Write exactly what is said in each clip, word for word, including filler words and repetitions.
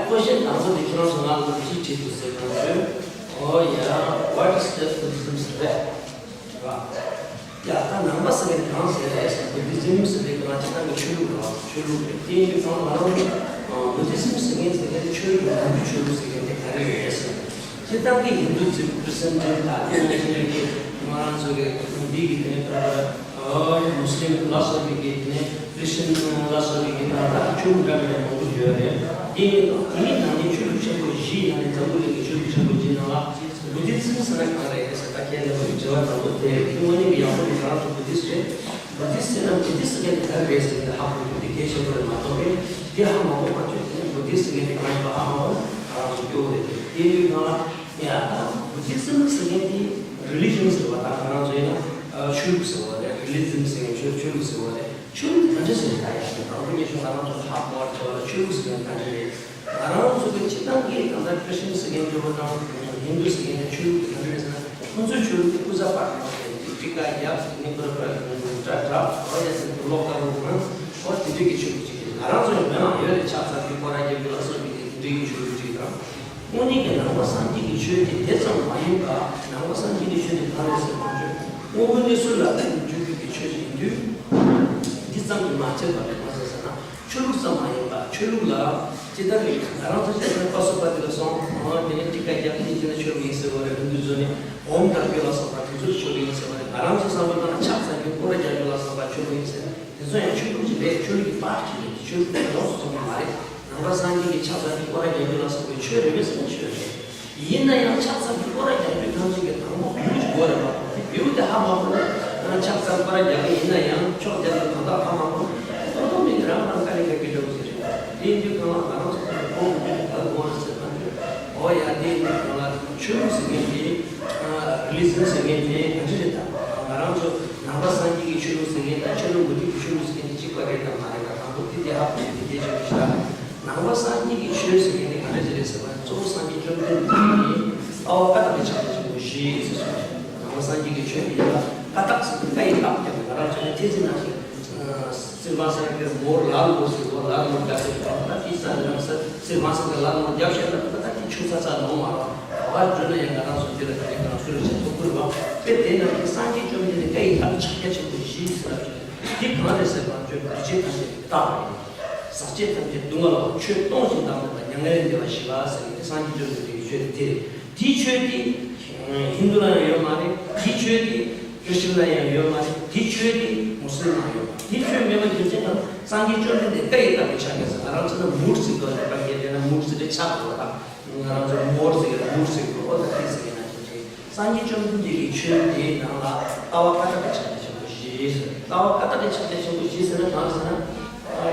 ཀོ་ཤན་དང་པོ་དེ་ཁྱེད་རང་ཚོ་ང་ལ་ཅིག་དྲིས་འདུག་ཟེར་གང་བྱོས། Oh yeah, what is the Buddhism ཟེར་བས། རེད་བ། ཡ་ད་ནང་པ་ཟེར་མཁན་གང་ཟེར་རེད་ཟེར། བུ་དྷི་ཛིམ་ཟེར་དེ་གང་སྤྱིར་བཏང་གི་ཆོས་ལུགས་རེད་བ། ཆོས་ལུགས་རེད། དེ་ཡིན་དུས་ཙང་ང་རང་ཚོ་བུ་དྷི་ཛིམ་ཟེར་མཁན་ཟེར་མཁན་དེ་ཆོས་ལུགས་རེད། ཆོས་ལུགས་ཟེར་མཁན་དེ་ག་རེ་རེད་ཟེར། སྤྱིར་བཏང་གི་ཧིན་དུ་ཛིམ་ཁྲི་སན་ཌེན་དང་དེ་ནང་བཞིན་གྱི་ང་རང་ཚོ་གི་འདི་གི་དེ་ནས་ཨ་མུ་སི་ལིམ་ལ་སོགས་པའི་གི་དེ་ནས་ཁྲི་སི་ཊན་ལ་སོགས་པའི་གི་ནང་ལ་ཆོས་ལུགས་འདྲ་མི་འདྲ་མང་པོ་ཡོད་རེད། དེ་ཡིན་དང་དེ་ནང་ནས་ཆོས་ལུགས་ཆེན་པོ་བཞི་ནང་ནས་འཛམ་བུ་གླིང་གི་ཆོས་ལུགས་ཆེན་པོ་བཞི་ནང་ལ་བུ་དྷི་ཛིམ་ཟེར་ན་གང་རེད་ཟེར། ད་ཁྱེད་ལ་བུ་དྲི་བ་དང་པོ་དེ་རེད། དེ་དངོས་གནས་ཀྱི་ཡག་པོ་དེ་ང་རང་ཚོ་བུ་དྷི་སི་རེད། བུ་དྷི་སི་ཟེར་ན་བུ་དྷི་སི་ཟེར་མཁན་དེ་ག་རེ་རེད་ཟེར་ན་ཧ་གོ་རྒྱུ་དེ་གལ་ཆེན་པོ་རེད་མ་གཏོགས་པས། དེ་ཧ་མ་གོ་བ་ཆོས་དེ་ནི་བུ་དྷི་སི་ཟེར་མཁན་དེ་གང་ཡིན་པ་ཧ་མ་གོ་ན་ང་རང་ཚོ་སྐྱོ་བོ་རེད། དེ་ཡིན་དུས་ང་ལ་ཡ་ད་བུ་དྷི་ཛིམ་ཟེར་མཁན་དེ་རི་ལི་ཇན་ཟེར་བ་དང་ང་རང་ཚོ་ཡིན་ན་ཆོས་ལུགས་ཟེར་བ་རེད། རི་ལི་ཛིམ་ཟེར་མཁན་ཆོས་ཆོས་ལུགས་ཟེར་བ་རེད། ཆོས་ལུགས་དེ་ག་འདྲ་ཟེར་ད་ཡ་དེ་དང་པོ་ཉིད་ཆོས་ང་རང་ཚོ་ཧ་གོ་བར་བྱ་བ་ལ་ཆོས་ལུགས་ཟེར་མཁན་ག་འདྲ་རེད། ང་རང་ཚོ་གི་སྤྱིར་བཏང་གི་ད་ལྟ་ཁྲི་སི་ཊན་ཟེར་མཁན་འདྲ་བོ་དང་ཧིན་དུ་ཟེར་མཁན་ཆོས་ལུགས་དེ་ག་འདྲ་རེད་ཟེར་ན། ཁོང་ཚོའི་ཆོས་ལུགས་དེ་ཀུ་ཛ་པ་ཏི་ཡ་ཟེར་ཏི་ཀ་རྒྱབ་ཟེར་ནི་པར་པར་ཏྲ་ཏྲ་ཨོ་ཡ་ཟེར་ཏུ་ལོག་ལྟ་བུ་ང་ཨོ་དེ་འདྲའི་གི་ཆོས་ལུགས་ཅིག་རེད། ང་རང་ཚོ་ཡང་མེད་ན་ཡོད་རེད། ཕྱག་འཚལ་རྒྱུ་སྐོར་ར་རྒྱབ་རྒྱུ་ལ་སོགས་པའི་དེ་འདྲའི་གི་ཆོས་ལུགས་ཅིག་དང་། དངོས་གནས་ཀྱི་ནང་པ་སངས་རྒྱས་ཀྱི་ཆོས་དེ་དེ་ཙམ་མ་ཡིན་པ། ནང་པ་སངས་རྒྱས་ཀྱི་ཆོས་དེ་གང་རེད་ཟེར་ན། དངོས་པོའི་གནས་ཚུལ་ལ་བརྟེན་ནས་བྱུང་རྒྱུ་གི་ཆོས་ཤིག་ཡིན་དུས། འདི་ཙམ་གྱིས་མ་ཚད་པ་རེད། གང་ཟེར་ཟེར་ན། ཆོས་ལུགས་ཙམ་མ་ཡིན་པ། ཆོས་ལུགས་ལ་ཇི་ལྟར་ང་རང་ཚོ་ཞིག་ན་པ་སུ་པ་ཏི་ལ་སོང་། དེ་ནས་ཏི་ཀ་རྒྱབ་ནས་ཅི་ན་ཆོས་ལུགས་ཡིན་ཟེར་བ་རེད། ཧིན་དུ་ཛོ་ནི་ཨོམ་བཏབ་རྒྱུ་ལ་སོགས་པ་དེ་ཚོ་ཆོས་ལུགས་ཡིན་ཟེར་བ་རེད། ང་རང་ཚོ་བསམ་བློ་བཏང་ན་ཕྱག་འཚལ་རྒྱུ་སྐོར་ར་རྒྱག་རྒྱུ་ལ་སོགས་པ་ཆོས་ལུགས་ཡིན་ཟེར། དེ་ཚོ་ཡང་ཆོས་ལུགས་ཅིག་རེད། ཆོས་ལུགས་ཀྱི་པར་ཅིག་རེད། ཆོས་ལུགས་ཡོངས་སུ་རྫོགས་པ་མ་རེད། ནང་པ་སངས་རྒྱས་ཀྱི་ཕྱག་འཚལ་རྒྱུ་སྐོར་ར་རྒྱག་རྒྱུ་ལ་སོགས་པའི་ཆོས་རེད་པས་ཟེར་ན་ཆོས་རེད། ཡིན་ན་ཡང་ཕྱག་འཚལ་རྒྱུ་སྐོར་ར་རྒྱག་རྒྱུ་ཐམས་ཅད་ཀྱི་དང་པོ་བེའུ་ཅིག་དགོས་རེད་མ་གཏོགས། དེ་བེའུ་དེ་ཧ་མ་གོ་ན་ཕྱག་འཚལ་སྐོར་ར་རྒྱག་གི་ཡིན་ན་ཡང་ཕྱོགས་གཅིག་ཏུ་གང་དག་ཧ་མ་གོ་ན་ཁོང་ཁྲོ་མེད་ཀྱི་རང་རང་དཀའ་ལས་ཁག་གི་འདྲ་བོ་ཞིག་རེད། དེ་ཡིན་དུས་གང་ལ་ང་རང་ཚོ་ཚང་མས་གོང་དུ་བརྗོད་པ་ལྟར་དགོས་རེད་ཟེར་བ་འདྲ། ཨོ་ཡ་དེ་ཡིན་དུས་གང་ལ་ཆོས་ལུགས་ཟེར་མཁན་དེ་རི་ལི་ཇན་ཟེར་མཁན་དེ་ག་འདྲ་རེད། ད་ང་རང་ཚོ་ནང་པ་སངས་རྒྱས་ཀྱི་ཆོས་ལུགས་ཟེར་མཁན་དང་ཆོས་ལུགས་མུ་སྟེགས་ཀྱི་ཆོས་ལུགས་ཟེར་མཁན་དེ་གཅིག་པ་རེད་དམ་མ་རེད་དམ། དང་པོ་དེ་དེ་ཧ་གོ་རྒྱུ་དེ་གལ་ཆེན་པོ་ཞིག་རེད། ནང་པ་སངས་རྒྱས་ཀྱི་ཆོས་ཟེར་མཁན་དེ་ག་འདྲ་ཞིག་རེད་ཟེར་བ་ན། གཙོ་བོ་སངས་རྒྱས་བཅོམ་ལྡན་འདས་ཀྱིས་ལྟ་བ་ཀ་དག་གི་ཕྱག་རྒྱ་ཆེན་པོ་བཞི་ཟེར་གསུངས། ནང་པ་སངས་རྒྱས་ཀྱི་ཆོས་དེ་ཡིན་ལ་ཀ་དག་ཟེར་དུས་ཀ་ཡི་ཀ་རྒྱབ་ནས་ང་རང་ཚོ་ནི་ཐེག་ཆེན་ནང་བཞིན་སྲིད་པ་སངས་རྒྱས་མོར་ལར་མོར་ཟེར་བ་ལར་མོར་རྒྱབ་ཟེར་བ་ད་དེ་ས་ནང་ས་སྲིད་པ་སངས་རྒྱས་ལར་མོར་རྒྱབ་བཤད་ན་ད་ད་དེ་ཆུ་ཚ་ཚ་ནོར་མ་རེད། ག་བ་བརྗོད་ན་ཡང་ང་རང་ཚོ་འདི་ལ་ག་རེ་གང་སུ་རེ་བྱེད་ཐུབ་ཀྱི་རེད་བ། དཔེ་དེ་ནང་གི་སངས་རྒྱས་བཅོམ་ལྡན་འདས་ཀ་ཡི་ཀ་ཕྱག་རྒྱ་ཆེན་པོ་བཞི་ཟེར་བ་བྱུང་། དེ་གང་རེད་ཟེར་བ་ན་འདུས་བྱས་ཐམས་ཅད་ཀྱི་བདག་པ་ཡིན། ཟག་བཅས་ཐམས་ཅད་སྡུག་བསྔལ་བ། ཆོས་སྟོང་ཞིང་བདག་མེད་པ། མྱ་ངན་ལས་འདས་པ་བཞི་པ་ཟེར་ནས་སངས་རྒྱས་བཅོམ་ལྡན་འདས་ཀྱི་ཆོས་དེ་རེད། དེའི་ཆོས་དེ་ཧིན་དུ་ལ་ཡང་ཡོད་མ་རེད། དེའི་ཆོས་དེ་ཁྲི་སི་ཊན་ལ་ཡང་ཡོད་མ་རེད། དེའི་ཆོས་དེ་མུ་སི་ལིམ་ལ་ཡང་ཡོད་མ་རེད། དེའི་ཆོས་མེད་པ་རྒྱུ་མཚན་གང་། སངས་རྒྱས་བཅོམ་ལྡན་འདས་ཀ་ཡི་ཀ་ཕྱག་རྒྱ་ཟེར། ང་རང་ཚོ་ན་མུར་ཟེར་གོ་ནས་པ་རྒྱལ་དེ་ན་མུར་ཟེར་དེ་ཆགས་དགོས་པ་དང་། ང་རང་ཚོ་མོར་ཟེར་གི་རེད། མུར་ཟེར་གི་རེད། ཨོ་ད་དེ་ཟེར་གི་ན་ཁྱོད་ཀྱིས་སངས་རྒྱས་བཅོམ་ལྡན་འདས་ཀྱི་ཆོས་དེའི་ནང་ལ་ལྟ་བ་ཀ་དག་གི་ཕྱག་རྒྱ་ཆེན་པོ་བཞི་ཟེར། ལྟ་བ་ཀ་དག་གི་ཕྱག་རྒྱ་ཆེན་པོ་བཞི་ཟེར་ན་གང་ཟེར་ན།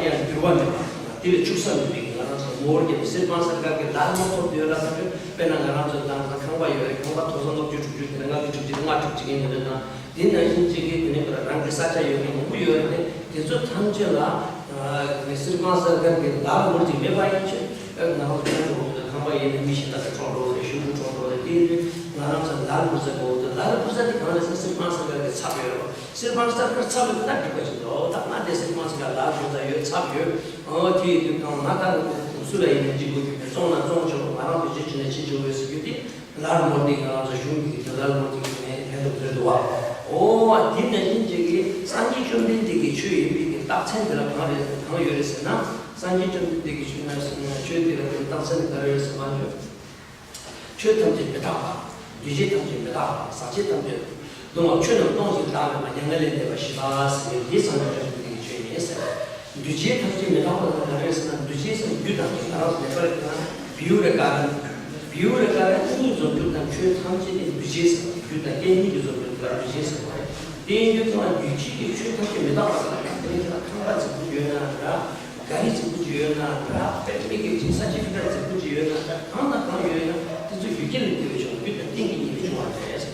ཡང་འགྱུར་བ་མེད་པ། དེ་ལས་འཆུག་ས་མེད་པའི་ང་རང་ཚོ་མོར་རྒྱབ་སེར་པང་གསར་དཀར་གྱི་ལར་མོ་ཐོབ་ཡོད་ལ་ཁ་ཆོས། དཔེར་ན་ང་རང་ཚོ་དང་ཁང་པ་ཡོད་རེད། ཁང་པ་མཐོ་ས་ལྔ་བཅུ་དྲུག་ཅུ་དེ་ནས་ལྔ་བཅུ་གཅིག་ཅིག་ལྔ་དྲུག་ཅིག་ཡིན་ནི་རེད་དང་། དེ་ནང་བཞིན་གཅིག་གིས་དེ་ནས་ཁོ་རང་རང་གི་ས་ཆ་ཡོད་མཁན་མང་པོ་ཡོད་རེད། དེ་ཚོ་ཐམས་ཅད་ལ་ཨ་ནི་སེར་པང་གསར་དཀར་གྱི་ལར་མོར་ཅིག་མེད་པ་ཡིན་ཕྱིར། ཨ་ང་རང་ཚོ་ཁྱོད་ཚོ་ཁང་པ་ཡིན་ན་མི་གཞན་དག་གི་འཕྲོག་འགྲོ་རེད། གཞུང་གི་འཕྲོག་འགྲོ་རེད། དེ་ཡིན་དུས་ང་རང་ཚོ་ལར་མོར་ཟེར་གོ་དུས་ལར་མོར་ཟེར་དེ་གང་རེད་ཟེར་ན་སེར་པང་གསར་དཀར་གྱི་ཚབ་ཡོད་རེད། སེར་པང་གསར་དཀར་ཚབ་ཡོད་ན་འགྲིག་པ་ཞིག་འདུག་ད་ང་དེ་སེར་པང་གསར་དཀར་ལར་མོར་ཚབ་ཡོད་ཚབ་ཡོད། ཨོ་དེ་ཡིན་དུས་གང་ང་ད་སུ་ལ་ཡིན་ན་འགྲིག་གོ་རྒྱུ་མེད། བཙོང་ན་བཙོང་ཆོག་ང་རང་ཚོ་གཞི་བྱས་ན་བྱེད་ཆོག་ཡོད་ཟེར་རྒྱུ་དེ། ལར་མོར་དེ་ང་རང་ཚོ་གཞུང་གི་དེ་ལར་མོར་དེ་གི་ནས་ལྷན་ཐབས་བཟོས་འདུག་བ། ཨོ་དེ་ནང་བཞིན་བྱས་ཀྱི་སངས་རྒྱས་བཅོམ་ལྡན་འདས་ཀྱི་ཆོས་ཡིན་པའི་གི་རྟགས་མཚན་དེ་ལ་གང་རེད་གང་ཡོད་རེད་ཟེར་ན། སངས་རྒྱས་བཅོམ་ལྡན་འདས་ཀྱི་ཆོས་ན་ཆོས་དེ་ལ་གི་རྟགས་མཚན་དེ་ག་རེ་རེད་ཟེར་བ་ན། ཆོས་ཐམས་ཅད་མི་རྟག་པ། འདུས་བྱས་ཐམས་ཅད་མི་རྟག་པ། ཟག་བཅས་ཐམས་ཅད་སྡུག་བསྔལ། ཆོས་རྣམས་སྟོང་ཞིང་བདག་མེད་པ། མྱ་ངན་ལས་འདས་པ་བཞི་པ་ཟེར་བའི་འདི་སངས་རྒྱས་བཅོམ་ལྡན་འདས་ཀྱི་ཆོས་ཡིན་ཟེར། འདུས་བྱས་ཐམས་ཅད་མི་རྟག་པ་ལ་ག་རེ་ཟེར་ན། འདུས་བྱས་ཟེར་ན་རྒྱུ་དང་རྐྱེན་ལ་རག་ལས་པར་ན་བི་ཡུ་རེ་ཀ་ར། བི་ཡུ་རེ་ཀ་ར་གཉིས་འཛོམས་རྒྱུ་དང་ཆོས་ཐམས་ཅད་ནི་འདུས་བྱས་ཟེར་བ་རྒྱུ་དང་རྐྱེན་གཉིས་ཀྱིས་འཛོམས་རྒྱུ་དེ་ལ་འདུས་བྱས་ཟེར་བ་རེད། དེ་ཡིན་དུས་ཙང་འདུས་བྱས་ཀྱི་ཆོས་ཐམས་ཅད་མི་རྟག་པ་ལ་དེ་ནི་ཁྱེད་ལ་ཁང་པ་རྫིག་པོ་ཡོད་ན་འདྲ། ག་རི་རྫིག་པོ་ཅིག་ཡོད་ན་འདྲ། དཔེ་མི་སྲིད་ཀྱི་ས་ཆ་ཁྱོད་ར་རྫིག་པོ་ཅིག་ཡོད་ན་འདྲ། གང་དང་གང་ཡོད་ན་དེ་ཚོ་རྒྱུ་རྐྱེན་ལས་འདས་པའི་ཕྱོགས་རྒྱུ་དང་རྐྱེན་གྱིས་རྙེད་པའི་བྱུང་བ་རེད།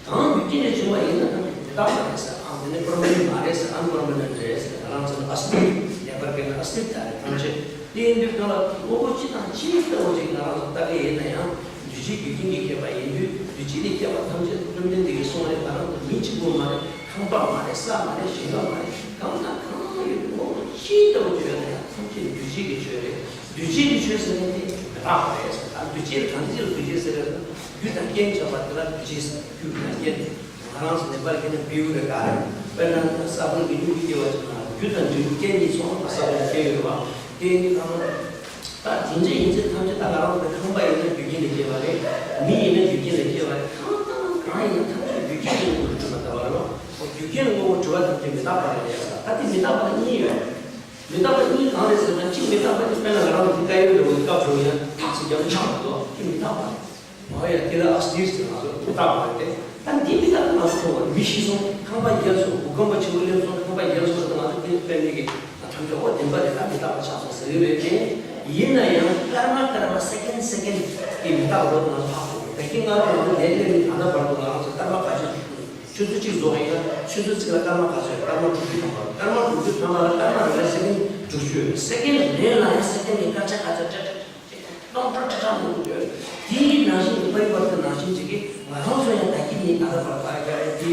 གང་རྒྱུ་རྐྱེན་ལས་བྱུང་བ་ཡིན་ན་ཐམས་ཅད་མི་རྟག་པ་རེད་ཟེར། ཨང་དེ་ནི་པར་མ་ནན་མ་རེད་ཟེར། ཨན་པར་མ་ནན་རེད་ཟེར། ང་རང་ཚོ་ནི་ཨ་སི་ཏི་ལེགས་པར་བཀལ་ན་ཨ་སི་ཏི་ད་རེད་ཐམས་ཅད། དེ་ཡིན་དུས་གང་ལ་དངོས་པོ་སྤྱི་དང་སྤྱིའི་ལྟ་བུ་ཅིག་ང་རང་ཚོ་ལྟ་གི་ཡིན་ན་ཡང་འདུས་བྱས་རྒྱུ་རྐྱེན་གྱིས་ཁེབས་པ་ཡིན་དུས་འདུས་བྱས་ལས་ཁེབས་པ་ཐམས་ཅད་བཅོམ་ལྡན་འདས་ཀྱིས་གསུངས་པ་རེད། ང་རང་ཚོ་མི་གཅིག་པུ་མ་རེད། ཁང་པ་མ་རེད། ས་མ་རེད། ཞིང་ཁ་མ་རེད། གང་དང་གང་ཡོད་དངོས་པོ་སྤྱིའི་ལྟ་བུ་ཅིག་ཡོད་ན་ཡང་། ཐམས་ཅད་འདུས་བྱས་ཀྱི་ཆོས་རེད། འདུས་བྱས་ཀྱི་ཆོས་ཟེར་མཁན་དེ་མི་རྟག་པ་རེད་ཟེར། ད་འདུས་བྱས་གང་ཅིའི་རྒྱུ་རྐྱེན་ཟེར་ན། རྒྱུ་དང་རྐྱེན་བྱས་པ་དེ་ལ་འདུས་བྱས་ཟེར། རྒྱུ་དང་རྐྱེན། ང་རང་ཚོ་ནེ་པ་ལ་ཁེ་ན་བེའུ་རེ་ག་རེ། དཔེར་ན་ས་བོན་གྱི་མྱུ་གུ་སྐྱེ་བ་ཅིག་ན་རྒྱུ་དང་འབྲས་བུ་རྐྱེན་གཉིས་ཚོགས་ན་ས་བོན་སྐྱེ་ཡོད་པ། དེ་ནི་གང་ལ། ད་དེ་འདྲ་ཡིན་ཚེ་ཐམས་ཅད་ད་ང་རང་ཚོ་ཁང་པ་ཡིན་ན་རྒྱུ་རྐྱེན་ལས་སྐྱེ་བ་རེད། མི་ཡིན་ན་རྒྱུ་རྐྱེན་ལས་སྐྱེ་བ་རེད། གང་དང་གང་ཡིན་ན་ཐམས་ཅད་རྒྱུ་རྐྱེན་གྱི་ངོ་བོར་གྲུབ་པ་ལྟ་བུ་རེད་བ། འོ་རྒྱུ་རྐྱེན་གྱི་ངོ་བོར་གྲུབ་པ་ཐམས་ཅད་མི་རྟག་པ་རེད་ཟེར། ད་དེ་མི་རྟག་པ་ལ་གཉིས་ཡོད། མི་རྟག་པ་གཉིས་གང་རེད་ཟེར་ན། གཅིག་མི་རྟག་པ་དེ་དཔེར་ན་ང་རང་ཚོ་དཀར་ཡོལ་འགྲོ་བའི་སྐབས་སུ་ཡང་ཐག་ཆོད་ཀྱང་ཆགས་མི་འདུག་དེ་མི་རྟག་པ་རེད། འོ་ཡ་དེ་ལ་ཨ་སྟིར་ཟེར་ང་ཚོ་མི་རྟག་པ་རེད་དེ། ད་འདི་མི་རྟག་པ་ང་ཚོ་མཐོང་བ་མི་ཤི་སོང་། ཁང་པ་བརྒྱབ་སོང་། སྒོ་ཁང་པ་ཆེན་པོ་སླེབས་སོང་། ཁང་པ་བརྒྱབ་སོང་ཟེར། ང་ཚོ་དེ་དཔེ་མི་གི་ཐམས་ཅད་འོ་བདེན་པ་རེད། ད་མི་རྟག་པ་ཆགས་སོང་ཟེར་གི་རེད་དེ། ཡིན་ན་ཡང་སྐར་མ་སྐར་མ་སེ་ཀེན་སེ་ཀེན་གྱི་མི་རྟག་པ་ལོ་ང་ཚོ་ཧ་གོ་གི། ད་གིན་ང་ཚོ་ང་ཚོ་ལས་ལས་ནི་ད་ལྟ་བར་དུ་ང་རང་ཚོ་སྐར་མ་ག་ཚོད་ཆུ་ཚོད་གཅིག་རྫོགས་ཡིན་ན་ཆུ་ཚོད་གཅིག་ལ་སྐར་མ་ག་ཚོད། སྐར་མ་དྲུག་ཅུ་ཐམ་པ། སྐར་མ་དྲུག་ཅུ་ཐམ་པ་ལ་སྐར་མ་རེ་ལ་སེ་ཀེན་དྲུག་ཅུ། སེ་ཀེན་རེ་ལ་ཡང་སེ་ཀེན་གྱི་སྐར་ཆ་ག་ཚོད་སྤྲད་སྤྲད་སྟོང་ཕྲག་ཁྲི་ཕྲག་མང་པོ་ཡོད། དེའི་ནང་བཞིན་གྱི་པ་རི་བར་དུ་ནང་བཞིན་ཅིག་གིས་ང་རང་ཚོ་ཡང་ད་གིན་ནི་ད་ལྟ་བར་ད་ཡ་རེད། དེ་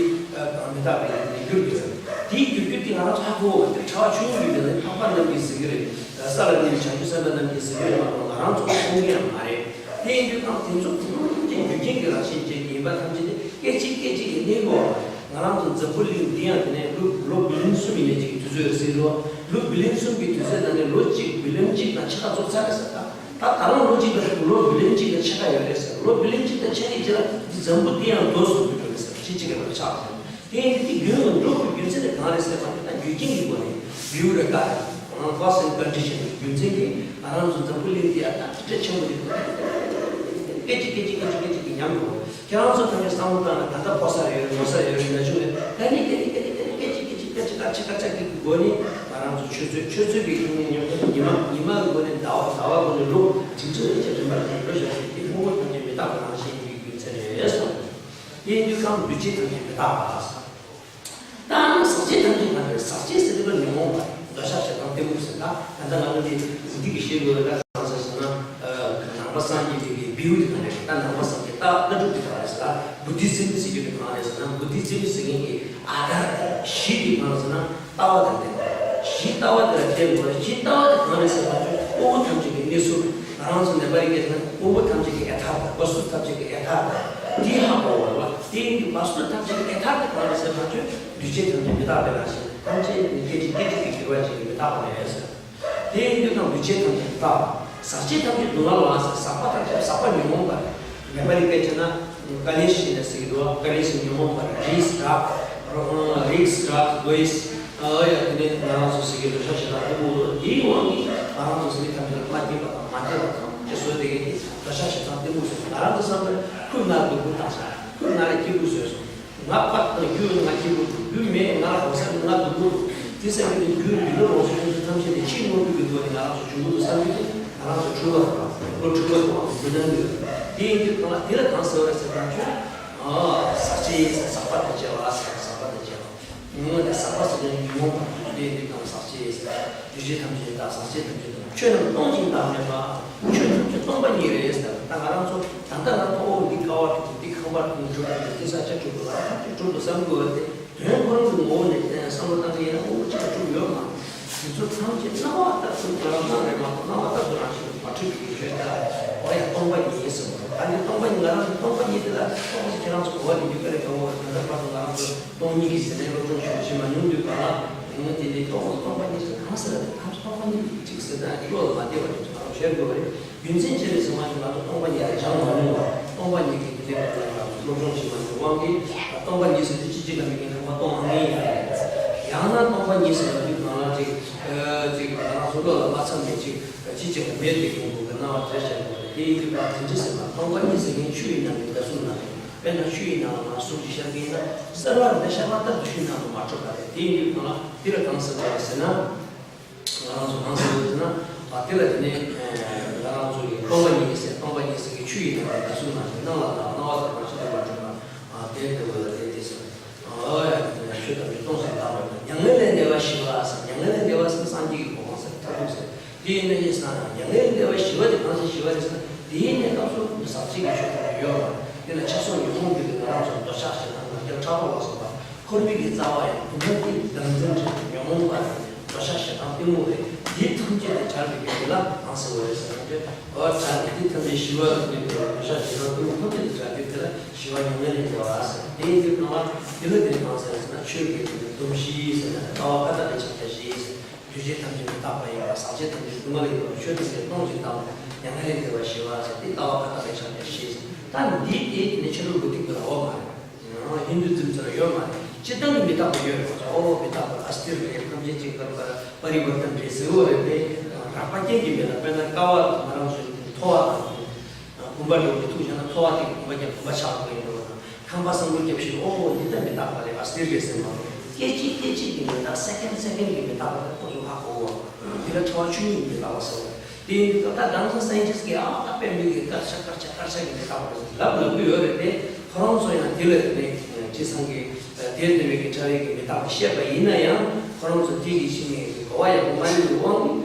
མི་རྟག་པའི་འགྱུར་ཡོད། དེའི་འགྱུར་རྒྱུ་དེ་ང་རང་ཚོ་ཧ་གོ་བ་དེ་ཕྲ་བ་ཆུང་ངུ་ཡོད་པ་ནི་འཕགས་པ་རྣམས་ཀྱིས་ཟེར་གྱི་རེད། ས་ལ་གནས་པའི་བྱང་ཆུབ་སེམས་དཔའ་རྣམས་ཀྱིས་ཟེར་གྱི་རེད་མ་གཏོགས་ང་རང་ཚོ་གསུང་གི་ཡང་མ་རེད། དེ་ཡིན་དུས་ཀྱང་དེ་ཚོ་ཀུན་གྱི་རྒྱུ་རྐྱེན་གྱི་རང་བཞིན་ཅན་གྱི་ཡིན་པ་ཐམས་ཅད་དེ་སྐད་ཅིག་སྐད་ཅིག་གིས་གནས་དགོས་པ་རེད། ང་རང་ཚོ་འཛམ་བུ་གླིང་འདི་ཡང་དེ་ནས་ལོ་ལོ་བི་ལིན་གསུམ་ཡིན་ནའི་ཅིག་གི་དུས་ཚོད་རེད་ཟེར་གྱི་འདུག་ལོ་བི་ལིན་གསུམ་གྱི་དུས་ཚོད་ནང་ནས་ལོ་གཅིག་བི་ལིན་གཅིག་དང་ཕྱེད་ཀ་རྫོགས་ཚར་རེད་ཟེར། ད་ད་ད་རུང་ལོ་གཅིག་དང་ལོ་བི་ལིན་གཅིག་དང་ཕྱེད་ཀ་ཡོད་རེད་ཟེར། ལོ་བི་ལིན་གཅིག་དང་ཕྱེད་ཀའི་རྗེས་ལ་འདི་འཛམ་བུ་འདི་ཡང་རྡོ་སུ་འགྲོ་གི་རེད་ཟེར། ཕྱི་གཅིག་གི་ལ་ཆགས་ཟེར། དེ་ཡིན་དུས་དེ་རྒྱུན་ལ་འགྲོ་དགོས་རྒྱུ་མཚན་དེ་གང་རེད་ཟེར་བ་ནི། ད་རྒྱུ་རྐྱེན་གྱི་སྒོ་ནས་བེའུ་རེ་ག་རེ། ཨང་། cause and condition གྱི་རྒྱུ་མཚན་གྱིས་ང་རང་ཚོ་འཛམ་བུ་གླིང་འདི་ཡང་ད་ཁྲི་ཕྲག་ཆེན་པོ་རེད། སྐད་ཅིག་སྐད་ཅིག་སྐད་ཅིག་སྐད་ཅིག་གིས་ཉམས་འགྲོ། ཁྱེད་རང་ཚོ་ཐམས་ཅད་བསམ་བློ་བཏང་ན། ད་ལྟ་ཕོ་ས་ཡོད་རེད། མོ་ས་ཡོད་རེད། ན་ཆུང་རེད། ད་ནི་དེ་ནི་དེ་ནི་དེ་ནི་སྐད་ཅིག་སྐད་ཅིག་སྐད་ཅིག་སྐར་ཆ་སྐར་ཆ་གི་སྒོ་ནས་ང་རང་ཚོ་ཆུ་ཚོད་ཆུ་ཚོད་ཀྱི་ཉི་མ་ཉི་མ་གི་སྒོ་ནས་ཟླ་བ། ཟླ་བ་སྒོ་ནས་ལོ། དེ་ཚོ་རེ་ཆ་རིམ་པར་འགྲོ་བཞག་པ་དེ་དངོས་པོ་ཐམས་ཅད་མི་རྟག་པ་རང་བཞིན་གྱི་རྒྱུ་མཚན་རེད་གསུངས། དེ་ཡིན་དུས་ཀྱང་འདུས་བྱས་ཐམས་ཅད་མི་རྟག་པ། ད་ཟག་བཅས་ཐམས་ཅད་ཐམས་ཅད། ཟག་བཅས་ཟེར་དུས་ཉོན་མོངས་པ། འདོད་ཆགས་ཞེ་སྡང་གཏི་མུག་ཟེར། ད་ད་ལྟ་ང་ཚོ་འདི་འདི་གི་ཤེས་དགོས་པ་གང་ཟེར་ཟེར་ན། ནང་པ་སངས་རྒྱས་པའི་གི་བེའུ་དེ་གང་རེད། ད་ནང་པ་སངས་རྒྱས་ད་ལྟ་གྲུབ་དེ་གང་རེད་ཟེར་ན། བུ་དྷི་ཛིམ་ཟེར་རྒྱུ་དེ་གང་རེད་ཟེར་ན། བུ་དྷི་ཛིམ་ཟེར་མཁན་གྱི་ཨ་དར་གཞི་དེ་གང་རེད་ཟེར་ན། ལྟ་བ་དང་ལྡན་པ། གཞི་ལྟ་བ་དེ་ལ་བརྟེན་དགོས། གཞི་ལྟ་བ་དེ་གང་རེད་ཟེར་ན། དངོས་པོ་ཐམས་ཅད་ཀྱི་གནས་ཚུལ། ང་རང་ཚོ་ནེ་པ་ལི་སྐད་ན་དངོས་པོ་ཐམས་ཅད་ཀྱི་ཡ་ཐཱར་ཐ། བསྟུ་ཐམས་ཅད་ཀྱི་ཡ་ཐཱར་ཐ། འདི་ཧ་གོ་བ་རེད་བ། དེ་ཡིན་དུས་བསྟུ་ཐམས་ཅད་ཀྱི་ཡ་ཐཱར་ཐ་གང་རེད་ཟེར་ན། ཁྱོད་འདུས་བྱས་ཐམས་ཅད་མི་རྟག་པའི་རང་བཞིན། ཐམས་ཅད་ནི་སྐད་ཅིག་སྐད་ཅིག་གིས་འགྱུར་བ་ཅན་གྱི་མི་རྟག་པ་རེད་ཟེར། དེ་ཡིན་དུས་ཀྱང་འདུས་བྱས་ཐམས་ཅད་མི་རྟག་པ། ཟག་བཅས་ཐམས་ཅད་སྡུག་བསྔལ་བ་ཟེར། ཟག་པ་ཐམས་ཅད། ཟག་པ་ཉོན་མོངས་པ། ནེ་པ་ལི་སྐད་ཆ་ན་ཀ་ལེ་ཤི་ཟེར་གྱི་འདུག་ཀ་ལེ་ཤི་ཉོན་མོངས་པ། རིགས་རགས། རིགས་རགས་དགོས། ཨ་ཡ་དེ་ནས་ང་རང་ཚོ་ཟེར་གྱི་འདུག་འདོད་ཆགས་ཞེ་སྡང་གཏི་མུག་རེད། དེའི་དབང་གིས་ང་རང་ཚོ་ཟེར་གྱི་ཐམས་ཅད་ལ་མ་སྐྱིད་པ་དང་མ་བདེ་བ་དང་ཅི་བཟོས་དེ་གས་དེ་འདོད་ཆགས་ཞེ་སྡང་གཏི་མུག་ཟེར། ང་རང་ཚོ་བསམ་པར་ཁོས་ང་ལ་སྡུག་པོ་བཏང་ས། ཁོས་ང་ལ་སྐྱིད་པོ་བཟོས་སོང་། ང་ཕར་དང་རྒྱུ་ང་སྐྱིད་པོ་འདུག་རྒྱུ་མེད་ང་ལ་གོ་ས་ནི་ང་སྡུག་པོ་འདུག་དེ་ས་ནི་རྒྱུ་འདི་ལ་རོགས་ཚོ་ཡོང་ཚུལ་ཐམས་ཅད་དེ་ཕྱི་དངོས་པོའི་གི་ཐོག་ནས་ང་རང་ཚོ་བྱུང་གི་འདུག་བསམ་རྒྱུ་དེ། ང་རང་ཚོ་འཁྲུལ་པ་དང་ལོ་འཁྲུལ་པ་དང་འདི་ན་འདུག་དེ་ཡིན་དུས་གང་ལ་དེ་ལ་གང་ཟེར་བ་རེད་ཟེར་ན། ཁྱོད་ཟག་བཅས་ཟེར། ཟག་པ་དང་བཅས་པ་ཟེར། ཟག་པ་དང་བཅས་པ། ངོ་བོ་དེ་ཟག་པ་ཟེར་ན་ཉོན་མོངས་པ་དེ་འདི་དང་ཟག་བཅས་ཟེར། འདུས་བྱས་ཐམས་ཅད་དང་ཟག་བཅས་ཐམས་ཅད་དང་། ཆོས་རྣམས་སྟོང་ཞིང་བདག་མེད་པ། ཆོས་ཐམས་ཅད་སྟོང་པ་ཉིད་རེད་ཟེར། ད་ང་རང་ཚོ་ད་ལྟ་ང་ཚོ་འོ་འདི་ཀ་བ་གྲུབ། འདི་ཁང་པ་གྲུབ། འདི་ས་ཆ་གྲུབ་ལ་ཐམས་ཅད་གྲུབ་ཏུ་བསམ་དགོས་པ་དེ། དོན་ཁོ་རང་གི་ངོ་བོ་ནས་བསམ་བློ་བཏང་གི་ཡིན་ན་དངོས་པོ་གཅིག་ལ་གྲུབ་ཡོད་མ་རེད། དེ་ཚོ་ཐམས་ཅད་སྣང་བ་ལྟར་དུ་ཁོ་རང་སྣང་རེད་མ་གཏོགས་སྣང་བ་ལྟར་དུ་རང་བཞིན་མ་གྲུབ་པའི་ཆོས་ད། འོ་ཡ་སྟོང་པ་ཉིད་ཟེར་བ། ད་འདི་སྟོང་པ་ཉིད། ང་རང་ཚོ་སྟོང་པ་ཉིད་དེ་ལ་སྟོང་པ་ཁྱེད་རང་ཚོ་གོ་བ་ལེན་རྒྱུ་དཀའ་ལས་ཁག་པོ་རེད། ད་ལྟ་བར་དུ་ང་རང་ཚོ་སྟོང་ཉིད་ཀྱི་ཟེར་ནས་སློབ་སྦྱོང་ཞུ་ཞུ་མ་མྱོང་དུས་གང་ལ་ངོ་དེ་འདི་སྟོང་སྟོང་པ་ཉིད་ཟེར་གང་ཟེར་ར། དེ་ཐམས་ཅད་སྟོང་པ་ཉིད་ཀྱི་གཅིག་ཟེར་ན་བློ་ལ་མ་བདེ་བ་དེ་ཚོ་ང་རང་ཤེས་དགོས་པ་རེད། རྒྱུ་མཚན་ཅི་རེད་ཟེར་བ་ཅིག་ང་ཚོ་སྟོང་པ་ཉིད་ལ་སྦྱང་མ་མྱོང་བ། སྟོང་པ་ཉིད་ཀྱི་དེ་འདྲའི་བར་ལ་ང་ཚོ་སློབ་སྦྱོང་བྱེད་མ་མྱོང་དབང་གིས། སྟོང་པ་ཉིད་ཟེར་དུས་ཅི་ཅི་ལ་མི་ཉན་ཁང་པ་སྟོང་ཨང་ཡིན་རེད། ཡང་ན་སྟོང་པ་ཉིད་ཟེར་བ་དུས་གང་ལ་ཅིག་ཅིག་ང་རང་ཚོ་བློ་ལ་མ་འཚམ་ནས་ཅིག་ཅི་ཅིག་ལ་མེད་དེ་ཡོང་དགོས་པའི་སྣང་བ་དེ་བྱས་དགོས་རེད། དེ་ཡིན་དུས་ང་དེ་འདྲ་ཟེར་ན། སྟོང་པ་ཉིད་ཟེར་མཁན་ཆུ་ཡི་ནང་གི་ཟླ་གཟུགས་ནང་རེད། དཔེར་ན་ཆུ་ཡི་ནང་ལ་ང་གཟུགས་ཅིག་ཤར་གྱི་ཡིན་ན་གསལ་བ་རེད། ད་ཤར་བ་ལྟར་དུ་ཆུ་ཡི་ནང་དུ་མ་གྲུབ་པ་རེད། དེ་ཡིན་དུས་གང་ལ་དེ་ལ་གང་ཟེར་དགོས་རེད་ཟེར་ན། ང་རང་ཚོ་གང་ཟེར་དགོས་ཟེར་ན། ཨ་དེ་ལ་དེ་ནས་ང་རང་ཚོ་གི་སྟོང་པ་ཉིད་ཟེར། སྟོང་པ་ཉིད་ཟེར་གི་ཆུ་ཡི་ནང་གི་ཟླ་གཟུགས་ནང་གི་སྣང་ལ་དང་སྣང་བ་དང་རང་བཞིན་དུ་མ་གྲུབ་པ། ཨ་དེ་ལྟ་བུ་ལ་དེ་དེ་ཟེར། ཨོ་ཡ། དེ་ནས་ཆོས་ཐམས་ཅད་སྟོང་ཞིང་བདག་མེད་པ། མྱ་ངན་ལས་འདས་པ་ཞི་བ་ཟེར། མྱ་ངན་ལས་འདས་པ་ཟེར་སངས་རྒྱས་ཀྱི་གོ་འཕང་ཟེར། མཐར་ཐུག་ཟེར། དེ་ཡིན་ན་ཡིན་ཟེར་ན། མྱ་ངན་ལས་འདས་པ་ཞི་བ་དེ་གང་ཟེར་ཞི་བ་རེད་ཟེར་ན། དེའི་གནས་སྐབས་སུ་ཟག་བཅས་ཀྱི་ཆོས་ཐམས་ཅད་ཡོད་པ། དེ་ལ་ཆགས་སོགས་ཉོན་མོངས་ཀྱི་ལས་ང་རང་ཚོ་འདོད་ཆགས་ཞེ་སྡང་ང་རྒྱལ་ཕྲག་དོག་ལ་སོགས་པ། འཁོར་བའི་གི་རྩ་བ་ཡང་སྡུག་བསྔལ་གྱི་བདག་འཛིན་ཁྲིད་ཉོན་མོངས་པ་རེད། འདོད་ཆགས་ཞེ་སྡང་གཏི་མུག་རེད། འདི་ཐམས་ཅད་དེ་བྲལ་བའི་རྒྱུ་དེ་ལ་གང་ཟེར་བ་རེད་ཟེར་ན། འོ་བྲལ་ནས་འདི་ཐམས་ཅད་ཞི་བ་ལ་ལྟོས་པའི་བག་ཆགས་ཞེ་སྡང་གཏི་མུག་ཐམས་ཅད་དེ་བྲལ་རྒྱུ་དེ་ལ་ཞི་བ་མྱ་ངན་ལས་འདས་པ་ཟེར། དེ་ཡིན་དུས་ནང་ལ་འདི་ལ་དེ་གང་ཟེར་ཟེར་ན། ཆོས་ཀྱི་སྡོམ་བཞི་ཟེར་ན། ལྟ་བ་བཀའ་རྟགས་པའི་ཕྱག་རྒྱ་བཞི་ཟེར། འདུས་བྱས་ཐམས་ཅད་མི་རྟག་པ་ཡིན་པ། ཟག་བཅས་ཐམས་ཅད་སྡུག་བསྔལ་ཡིན་པ། ཆོས་ཐམས་ཅད་སྟོང་ཞིང་དག་པ། མྱ་ངན་ལས་འདས་པ་ཞི་བ་ཟེར། འདི་ལྟ་བ་བཀའ་རྟགས་པའི་ཕྱག་རྒྱ་བཞི་ཟེར། ད་འདི་དེ་ནི་ཕྱི་རོལ་མུ་སྟེགས་པ་ལ་འོ་མ་རེད། ཧིན་དུ་ཛིམ་ཚོ་ལ་ཡོད་མ་རེད། སྤྱིར་བཏང་གི་མི་རྟག་པ་ཡོད་རེད། ཨོ་མི་རྟག་པ་ཨ་སྟིར་རེད། ཐམས་ཅད་ཅིག་གར་པར་པ་རི་བར་ཏན་རེད་ཟེར་བ་རེད་དེ། རགས་པ་རྐྱེན་གྱིས་མེད་ལ། དཔེར་ན་ཀ་བ་ང་རང་ཚོའི་མཐོ་བ་དང་། བུམ་པ་འདྲ་བོ་ཐུག་བྱས་ན་མཐོ་བ་དེ་གི་བུམ་པ་རྒྱབ། བུམ་པ་ཆག་པ་ཡིན་འགྲོ་བ་དང་། ཁང་པ་སྲང་འགུལ་རྒྱབ་ཤིག་ཨོ་འདི་ལྟ་མི་རྟག་པ་རེད། ཨ་སྟིར་རེད་ཟེར་མ་རེད། སྐད་ཅིག་སྐད་ཅིག་གི་མི་རྟག་སེ་ཀན་སེ་ཀན་གྱི་མི་རྟག་པ་དེ་ཁོ་ཚོ་ཧ་གོ་བ། འདི་ལ་ཕྲ་བ་ཆོས་ཉིད་ཀྱི་མི་རྟག་པ་ཟེར་བ་རེད། དེ་ཡིན་དུས་ད་ལྟ་ང་ཚོ་སའེན་ཊིསི་གིས་ཨ་ད་དཔེ་མི་སྲིད་སྐད་ཆ་སྐད་ཆ་སྐད་ཆ་གི་མི་རྟག་པ་ལབ་ལབ་ཀྱི་ཡོད་རེད་དེ། ཁོ་རང་ཚོ་ཡང་དེ་ལ་དེ་ནས་ཅི་སང་གི་དེ་ལྟ་བུའི་གི་ཕྲ་བའི་གི་མི་རྟག་པ་བཤད་པ་ཡིན་ན་ཡང་། ཁོ་རང་ཚོ་དེ་གི་ཕྱི་ནས་གོ་བ་ཡག་པོ་མ་ལེན་པའི་དབང་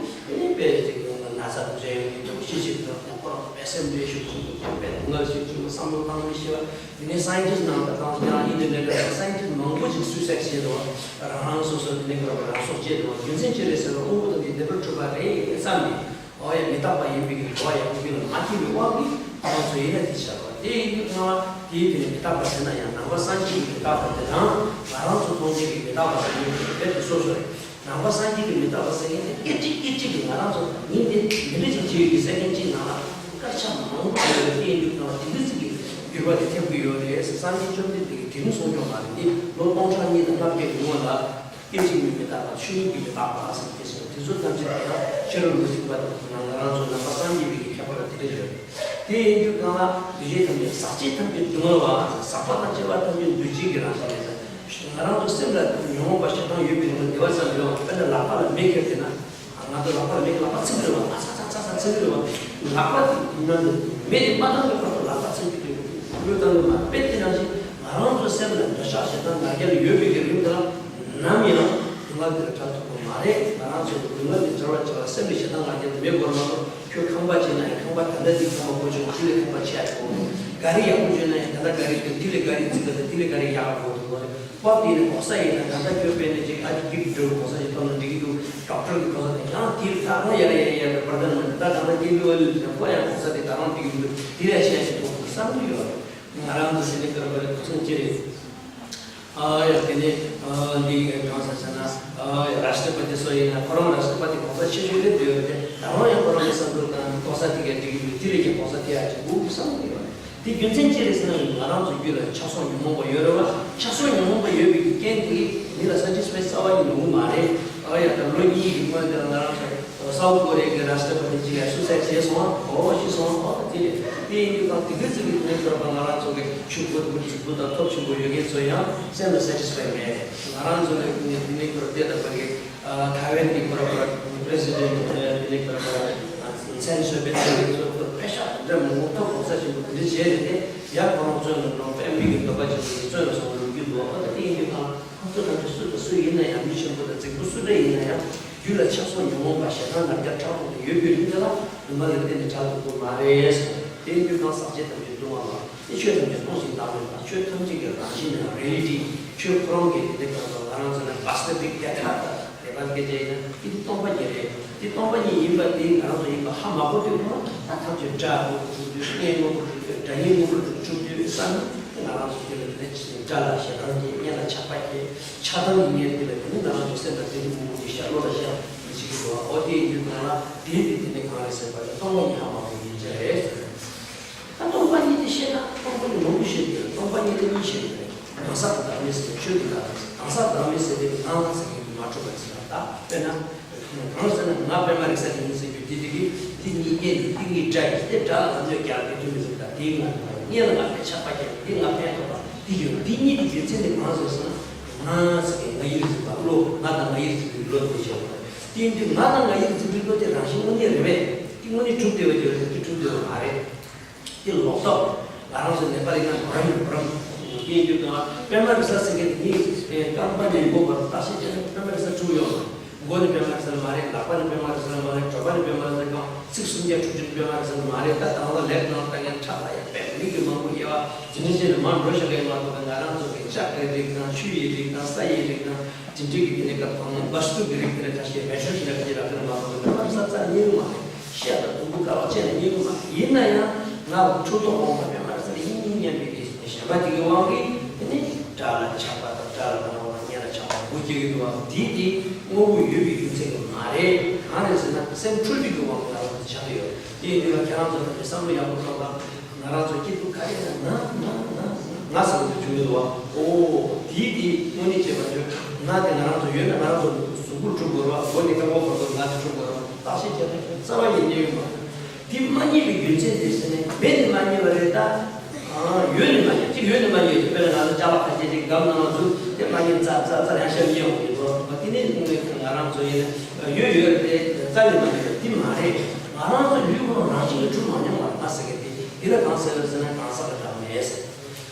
གིས། དེ་ནས་དཔེ་ཅིག་ཡོང་ན་ན་ཚ་དུག་ཅན་ཡོང་གི་འདུག་ཤི་ཤི་འདུག་ཁོ་རང་ཚོ་དཔེ་སེམས་ཁྲལ་ཞིག་བྱུང་འདུག་དཔེ་ངལ་ཞིག་བྱུང་། བསམ་བློ་བཏང་མི་ཤེས་པ། དེ་ནས་སའེན་ཊིསི་ནང་དུ་བཏང་ཡང་ཨིན་ཊར་ནེཊ་ལ་སའེན་ཊིསི་མང་པོ་ཅིག་སུའི་སའིཌ་བྱས་འདུག་རང་རང་སོ་སོ་དེ་ནས་རང་སྲོག་བཅད་འདུག་རྒྱུ་མཚན་ཅི་རེད་ཟེར་ན། དབུལ་པོ་དང་དེ་བདེ་བར་གྲུབ་པ་རེད་བསམ་ནས། ཨོ་ཡ་མི་རྟག་པ་ཡིན་པའི་གི་གོ་བ་ཡག་པོ་རྒྱུད་ལ་མ་སྐྱེས་པའི་དབང་གིས། ཁོ་རང་ཚོ་ཡིན་ན་དེ་ཆགས་པ་དེ་ཡིན་དུས་སྔ་མ་དེའི་དེ་ནས་མི་རྟག་པ་ཟེར་ན་ཡང་། ནང་པ་སངས་རྒྱས་ཀྱི་མི་རྟག་པ་དེ་དང་། ང་རང་ཚོ་མཐོང་བྱེད་ཀྱི་མི་རྟག་པ་ཟེར་ཡོད་པའི་རྦད་དེ་སོ་སོ་རེད། ནང་པ་སངས་རྒྱས་ཀྱི་མི་རྟག་པ་ཟེར་མཁན་དེ་སྐད་ཅིག་སྐད་ཅིག་གིས་ང་རང་ཚོ་ཉིན་དེ་མི་འདྲ་ཅིག་བྱེད་ཡོད་ཀྱི་སེ་ཀན་གཅིག་ནང་ལ་སྐར་ཆ་མང་པོ་ཡོད་རེད། དེ་ཡིན་དུས་སྔ་མ་དེ་འདྲ་ཅིག་གི་འགྱུར་བ་དེ་ཐེབས་ཀྱི་ཡོད་རེད་ཟེར། སངས་རྒྱས་བཅོམ་ལྡན་འདས་ཀྱིས་དེ་རིང་གསུངས་ཀྱང་མ་རེད། འདི་ལོ་སྟོང་ཕྲག་གཉིས་དང་ལྔ་བརྒྱ་གི་སྔོན་ལ། སྐད་ཅིག་མའི་མི་རྟག་པ། ཆོས་ཉིད་ཀྱི་མི་རྟག་པ་ཟེར་གྱི་སོང་། དེ་ཚོ་ཐམས་ཅད་ཀྱང་ཕྱི་རོལ་མུ་སྟེགས་པ་དང་། ང་རང་ཚོ་ནང་པ་སངས་རྒྱས་པའི་གི་ཁྱད་པར་དེ་འདྲ་ཡོད། དེ་ཡིན་དུས་སྒང་ལ་འདུས་བྱས་ཐམས་ཅད། ཟག་བཅས་ཐམས་ཅད་སྡུག་བསྔལ་བ། ཟག་པ་དང་བཅས་པ་ཐམས་ཅད་འདུ་བྱེད་ཀྱི་རང་བཞིན་རེད་ཟེར། ང་རང་ཚོ་སེམས་ལ་ཉོན་མོངས་པ་ཞེ་སྡང་ཡོད་པའི་ངོ་བདེ་བ་ཙམ་ཡོད། དཔེར་ན་ལག་པ་ལ་མེ་ཁྱེར་ཏེ་ན། ང་ཚོ་ལག་པ་ལ་མེ་ལག་པ་ཚིམ་གི་རེད་བ། ཨ་ཚ་ཚ་ཚ་ཚ་ཚིམ་གི་རེད་བ། ལག་པ་དེ་ནང་དུ་མེ་དེ་མ་བཏང་གི་བར་དུ་ལག་པ་ཚིམ་གི་འདུག་བློས་བཏང་གི་མ་རེད། དཔེ་དེ་ནང་བཞིན་ང་རང་ཚོ་སེམས་ལ་འདོད་ཆགས་ཞེ་སྡང་ང་རྒྱལ་ཡོད་པའི་གི་རིང་དུ་ལ་ནམ་ཡང་སྡུག་བསྔལ་དེ་ལ་བྲལ་ཐུབ་པ་མ་རེད། ང་རང་ཚོ་སྡུག་བསྔལ་དེ་བྲལ་བར་བྱ་བ་སེམས་ལ་ཞེ་སྡང་ང་རྒྱལ་མེད་དགོས་མ་གཏོགས། ཁྱོད་ཁང་པ་བྱས་ན་ཡང་ཁང་པ་ད་ལྟ་འདི་ཁང་པ་གོ་བྱུང་། དེ་ལས་ཁང་པ་ཆེ་ཡག་གོ། ག་རི་ཡག་པོ་བྱས་ན་ཡང་ད་ལྟ་ག་རི་དེ་དེ་ལས་ག་རི་རྩིག་པ་དེ་དེ་ལས་ག་རི་ཡག་གོ་འདུག་གོ་རེད། པགས་དེ་ནས་གོ་ས་ཡིན་ན། ད་ལྟ་ཁྱོད་དཔེར་ན་ཅིག་ཨ་ཅིག་གིབ་འདྲ་བོ་གོ་ས་ཞིག་ཐོབ་ན་འགྲིག་གི་འདུག་ཌོག་ཊར་གི་གོ་ས་དེ་ཡང་དེ་ད་རུང་ཡར་ཡར་ཡར་བར་ད་ནང་ད་ད་ལྟ་དགེ་འདུན་པ་ལུས་ཀྱང་ཁོ་ཡང་གོ་ས་དེ་ད་རུང་འགྲིག་གི་འདུག་དེ་ལས་གཞན་ཞིག་ཐོབ་བསམ་གྱི་ཡོད་རེད། ང་རང་ཚོ་དེ་ནས་ཀར་པ་རེད། ཁོ་ཚོ་ཅི་རེད། ཨ་ཡ་དེ་ནས་ཨ་འདི་གང་ཟེར་ཟེར་ན། ཨ་ཡ་རཱ་ཤི་ཏྲ་པ་ཏི་སོགས་ཡིན་ན། ཁོ་རང་རཱ་ཤི་ཏྲ་པ་ཏི་གོ་ས་ཆེ་ཤོས་དེ་འདྲ་ཡོད་རེད། ད་རུང་ཡང་ཁོ་རང་གི་བསམ་ཚུལ་དང་གོ་ས་དེ་གས་འགྲིག་གི་མི་དེ་ལས་ཀྱང་གོ་ས་དེ་ཡག་ཅིག་དགོས་ཀྱི་བསམ་གྱི་ཡོད་རེད། དེ་རྒྱུ་མཚན་ཅི་རེད་ཟེར་ན། ང་རང་ཚོ་རྒྱུད་ལ་ཆགས་སོགས་ཉོན་མོངས་པ་ཡོད་རེད་བ། ཆགས་སོགས་ཉོན་མོངས་པ་ཡོད་པའི་རྐྱེན་དེ་གིས་མི་ལ་སེ་ཊི་སི་ཕེ་རྩ་བ་ཉིད་ཡོང་གི་མ་རེད། ཨ་ཡ་ད་ལོ་གཉིས་ཀྱི་སྔོན་དེ་ལ་ང་རང་ཚོ་སའུ་ཐི་ཀོ་རི་ཡ་གི་རཱ་ཤི་ཏྲ་པ་ཏི་གཅིག་ལ་སུ་སའིད་བྱས་སོང་བ། གོ་བ་ཞིག་སོང་བ། ཨོ་ད་དེ་རེད། དེ་ཡིན་དུས་ད་དེ་གི་ཚིག་གི་དེ་ནས་ཁྱོད་རང་ང་རང་ཚོ་གི་ཕྱུག་པོ་དེ་མོ་རྫིག་པོ་དང་ཐོབ་ཆེན་པོ་ཡོད་མཁན་ཚོ་ཡང་སེམས་ལ་སེ་ཊི་སི་ཕའི་མེད། ང་རང་ཚོ་ལ་དེ་ནས་ཁྱོད་རང་བལྟས་ད་བར་གི་ཐའེ་ཝན་གྱི་ཁོ་ར་ཁོ་ར་པི་རེ་སི་ཌེན་ཊི་དེ་ནས་ཁོ་ར་ཁོ་ར་ཚན་ཞོ་པེ་ཚན་གྱི་ཚོ་ཁོ་ར་དཔེ་ཤག་འདྲ་མང་པོ་ཐོབ་གོ་ས་ཆེན་པོ་དེ་འདྲ་བྱས་རེད་དེ། ཡང་ཁོ་རང་བཙོན་ལ་ལོག་པའི་མི་གི་འདོད་པ་ཅན་གྱི་བཙོན་ལ་སོང་ལོག་རྒྱུ་འདུག་ཨ་ད་དེ་ཡིན་དུས་ཁོ་ཚོ་ཐམས་ཅད་སུ་དང་སུ་ཡིན་ན་ཡང་། མི་ཆེན་པོ་དང་རྫིག་པོ་སུ་འདྲ་ཡིན་ན་ཡང་། རྒྱུད་ལ་ཆགས་སོགས་ཉོན་མོངས་པ་ཞེ་སྡང་ང་རྒྱལ་ཕྲག་དོག་དེ་ཡོད་པའི་རིགས་དེ་ལ་སྡུག་བསྔལ་ལ་བརྟེན་ནས་བྲལ་དགོས་མ་རེད་ཟེར། དེ་ཡིན་དུས་གང་ཟག་བཅས་ཐམས་ཅད་སྡུག་བསྔལ་བ། དེ་ཆོས་ཐམས་ཅད་སྟོང་ཞིང་བདག་མེད་པ། ཆོས་ཐམས་ཅད་ཀྱི་རང་བཞིན་ནི་རི་ཡལ་ཊི། ཆོས་ཁོ་རང་གི་དེ་འདྲ་གང་ལྟར་ང་རང་ཚོ་ནི་བ་སྟ་བིག་ཡ་ཐ་ཏ་ལེ་བན་སྐད་ཆ་ཡིན་ན་དེ་སྟོང་པ་ཉིད་རེད། དེ་སྟོང་པ་ཉིད་ཡིན་པ་དེ་ང་རང་ཚོ་ཡིན་པ་ཧ་མ་གོ་དུས་ཁོ་ན་ད་ཐམས་ཅད་སྒྲ་དངོས་པོ་གྲུབ་དུས། རྐྱེན་དངོས་པོ་གྲུབ་དུས། སྒྲ་ཉིད་དངོས་པོ་གྲུབ་དུས་བསམ་ནས། ང་རང་ཚོ་དེ་ལ་དེ་འདྲ་ཅིག་སྒྲ་ལ་ཞེ་སྡང་སྐྱེ། མཉེན་ལ་ཆགས་པ་སྐྱེ། ཆགས་སྡང་གི་གཉེན་དེ་ལ་དེ་ནི་ང་རང་ཚོ་སེམས་ལ་དེ་འདྲ་མང་པོ་ཅིག་ཤར། བློ་ལ་ཤར་མི་བྱེད་ཀྱི་འདུག་ཨོ་དེ་ཡིན་དུས་ང་ལ་དེ་དེ་དེ་ནི་གང་རེད་ཟེར་བ་ལ་སྟོང་པ་ཉིད་ཧ་མ་གོ་ཡིན་ཆ་རེད་ཟེར། ད་སྟོང་པ་ཉིད་དེ་ཤེས་ན་སྟོང་པ་ཉིད་མང་པོ་ཤེས་ཀྱི་རེད། སྟོང་པ་ཉིད་དེ་གཉིས་ཤེས་ཀྱི་རེད། གང་ཟག་གི་བདག་མེད་ཟེར་ན་ཆོས་ཀྱི་བདག་མེད་ཟེར། གང་ཟག་བདག་མེད་ཟེར་དེ་ང་ཟེར་མཁན་དེ་མ་གྲུབ་པ་ཟེར་ན། ད་དཔེར་ན། གང་ཟེར་ན་ང་པད་མ་རིག་ས་དེ་ཡིན་ཟེར་རྒྱུ་དེ་དེ་གི་དེ་གཉིས་གཉིས་དེ་དེ་གཉིས་སྒྲ་ཡིན་ཏེ། སྒྲ་ལ་ལམ་ལྷོད་རྒྱག་དེ་དུས་མི་ཟེར། ད་དེ་ང་རེད་པ། གཉིས་ལ་ང་ཕན་ཆགས་པ་སྐྱེ་བ་དེ་ང་ཕན་ཐོགས་པ་དེ་ཡོད། དེ་གཉིས་དེ་རྒྱུ་མཚན་དེ་གང་ཟེར་ཟེར་ན། ང་ཟེར་མཁན་ང་ཡིར་འཛིན་པ་བློ། ང་དང་ང་ཡིར་འཛིན་པའི་བློ་དེ་བྱས་པ་རེད། དེ་ཡིན་དུས་ང་དང་ང་ཡིར་འཛིན་པའི་བློ་དེ་རང་བཞིན་དངོས་གནས་རེད་པས། དེ་དངོས་གནས་གྲུབ་བསྡད་པ་དེ་རེད། དེ་གྲུབ་བསྡད་པ་མ་རེད། དེ་ལོག་རྟོག་ང་རང་ཚོ་ནད་པ་རིག་ན་བྲམ་བྲམ་སྐྱེ་རྒྱུ་དང་། པད་མ་རིག་ས་ཟེར་མཁན་དེ་ངས་རྐང་པ་ནས་མགོ་བར་བརྟག་དཔྱད་བྱས་ན་པད་མ་རིག་ས་གྲུབ་ཡོད་མ་རེད། མགོ་ནི་པད་མ་རེད་ཟེར་ལ་མ་རེད། ལག་པ་ནི་པད་མ་རེད་ཟེར་ལ་མ་རེད། གྲོད་པ་ནི་པད་མ་རེད་ཟེར་ལ་མ་རེད། ཚིགས་སུམ་བརྒྱ་དྲུག་ཅུ་ནི་པད་མ་རེད་ཟེར་ལ་མ་རེད། ད་དང་ལ་ལེགས་ནང་ལྟ་མཁན་ཁྲག་ལ་ཡང་པད་མ་མིག་གི་མང་པོ་དབྱེ་བ་དེ་འདྲ་བྱས་ནས་མར་འགྲོ་ཤག་ལས་མ་གཏོགས། ང་རང་ཚོ་གི་ལྕགས་ཀྱི་རིགས་དང་ཆུ་ཡི་རིགས་དང་ས་ཡི་རིགས་དང་དེ་འདྲའི་གི་དེ་ནས་སྐབས་དང་བ་སྟུག་གི་རིགས་དེ་འདྲ་ཁ་ཤས་བེད་སྤྱོད་བྱེད་ན་ཁ་ཤས་རག་གི་རེད་མ་གཏོགས། དེ་ལ་ས་རྩ་རྙེད་གི་མ་རེད། ཤ་དང་དུམ་བུ་དཀར་བ་བཅས་ནས་རྙེད་གི་མ་རེད། ཡིན་ན་ཡང་ང་འཁྲུལ་རྟོག་འོང་བ་པད་མ་རེད་ཟེར་ཡིན་སྙམ་པའི་གི་ཞེན་པ་དེ་གི་དབང་གིས་དེ་ནི་དགྲ་ལ་ཆགས་པ་དང་དགྲ་ལ་སྣང་བ་དང་གཉེན་ལ་ཆགས་པ་དགུ་སྐྱེ་གི་འདུག་བ། དེ་དེ་དངོས་པོ་ཡོད་པའི་རྒྱུ་མཚན་གྱིས་མ་རེད། གང་རེད་ཟེར་ན་སེམས་འཁྲུལ་པའི་གི་དབང་གིས་ང་རང་ཚོ་ཆགས་ཀྱི་ཡོད། དེ་ཡིན་དུས་ལ་ཁྱེད་རང་ཚོ་ནི་བསམ་བློ་ཡག་པོ་གཏོང་དང་། ང་རང་ཚོ་སྐྱིད་སྡུག་ག་རེ་ཡིན་ན་ང་ང་ང་ང་ཟེར་བ་དེ་བྱུང་གི་འདུག་བ། ཨོ་དེ་དེ་དངོས་གནས་བྱས་པ་ཚོས་ང་དེ་ང་རང་ཚོ་ཡོད་ན་ང་རང་ཚོ་གཟུགས་པོར་འཁྲུལ་དགོས་རེད་བ། མགོ་ནས་རྐང་པ་བར་དུ་ང་དེ་འཁྲུལ་དགོས་རེད་བ། བརྟག་དཔྱད་བྱས་ན་རྩ་བ་ནས་རྙེད་ཡོད་མ་རེད། དེ་མ་རྙེད་པའི་རྒྱུ་མཚན་དེ་ཟེར་ནས་མེད་ནས་མ་རྙེད་པ་རེད་ད། ཨ་ཡོད་ནས་མ་རྙེད། གཅིག་ཡོད་ནས་མ་རྙེད། དཔེར་ན་ང་ཚོ་ཅ་ལག་ཁ་ཤས་ཅིག་སྒམ་ནང་ལ་འཛུལ་དེ་མ་རྙེད་ཙ་ཙ་ཙ་ཡང་ཤ་མི་ཡོང་གི་འགྲོ། དེ་ནས་དངོས་གནས་ང་རང་ཚོ་ཡིན་ན་ཡོད་ཡོད་རེད་དེ་རྩ་ནས་མ་རྙེད་པ་དེ་མ་རེད། ང་རང་ཚོ་ལུས་ཁོ་རང་རང་བཞིན་གྱིས་གྲུབ་མ་མྱོང་བ་ང་ཟེར་མཁན་དེ་དེ་ལ་གང་ཟེར་ཟེར་ན་གང་ཟག་གི་བདག་མེད་ཟེར།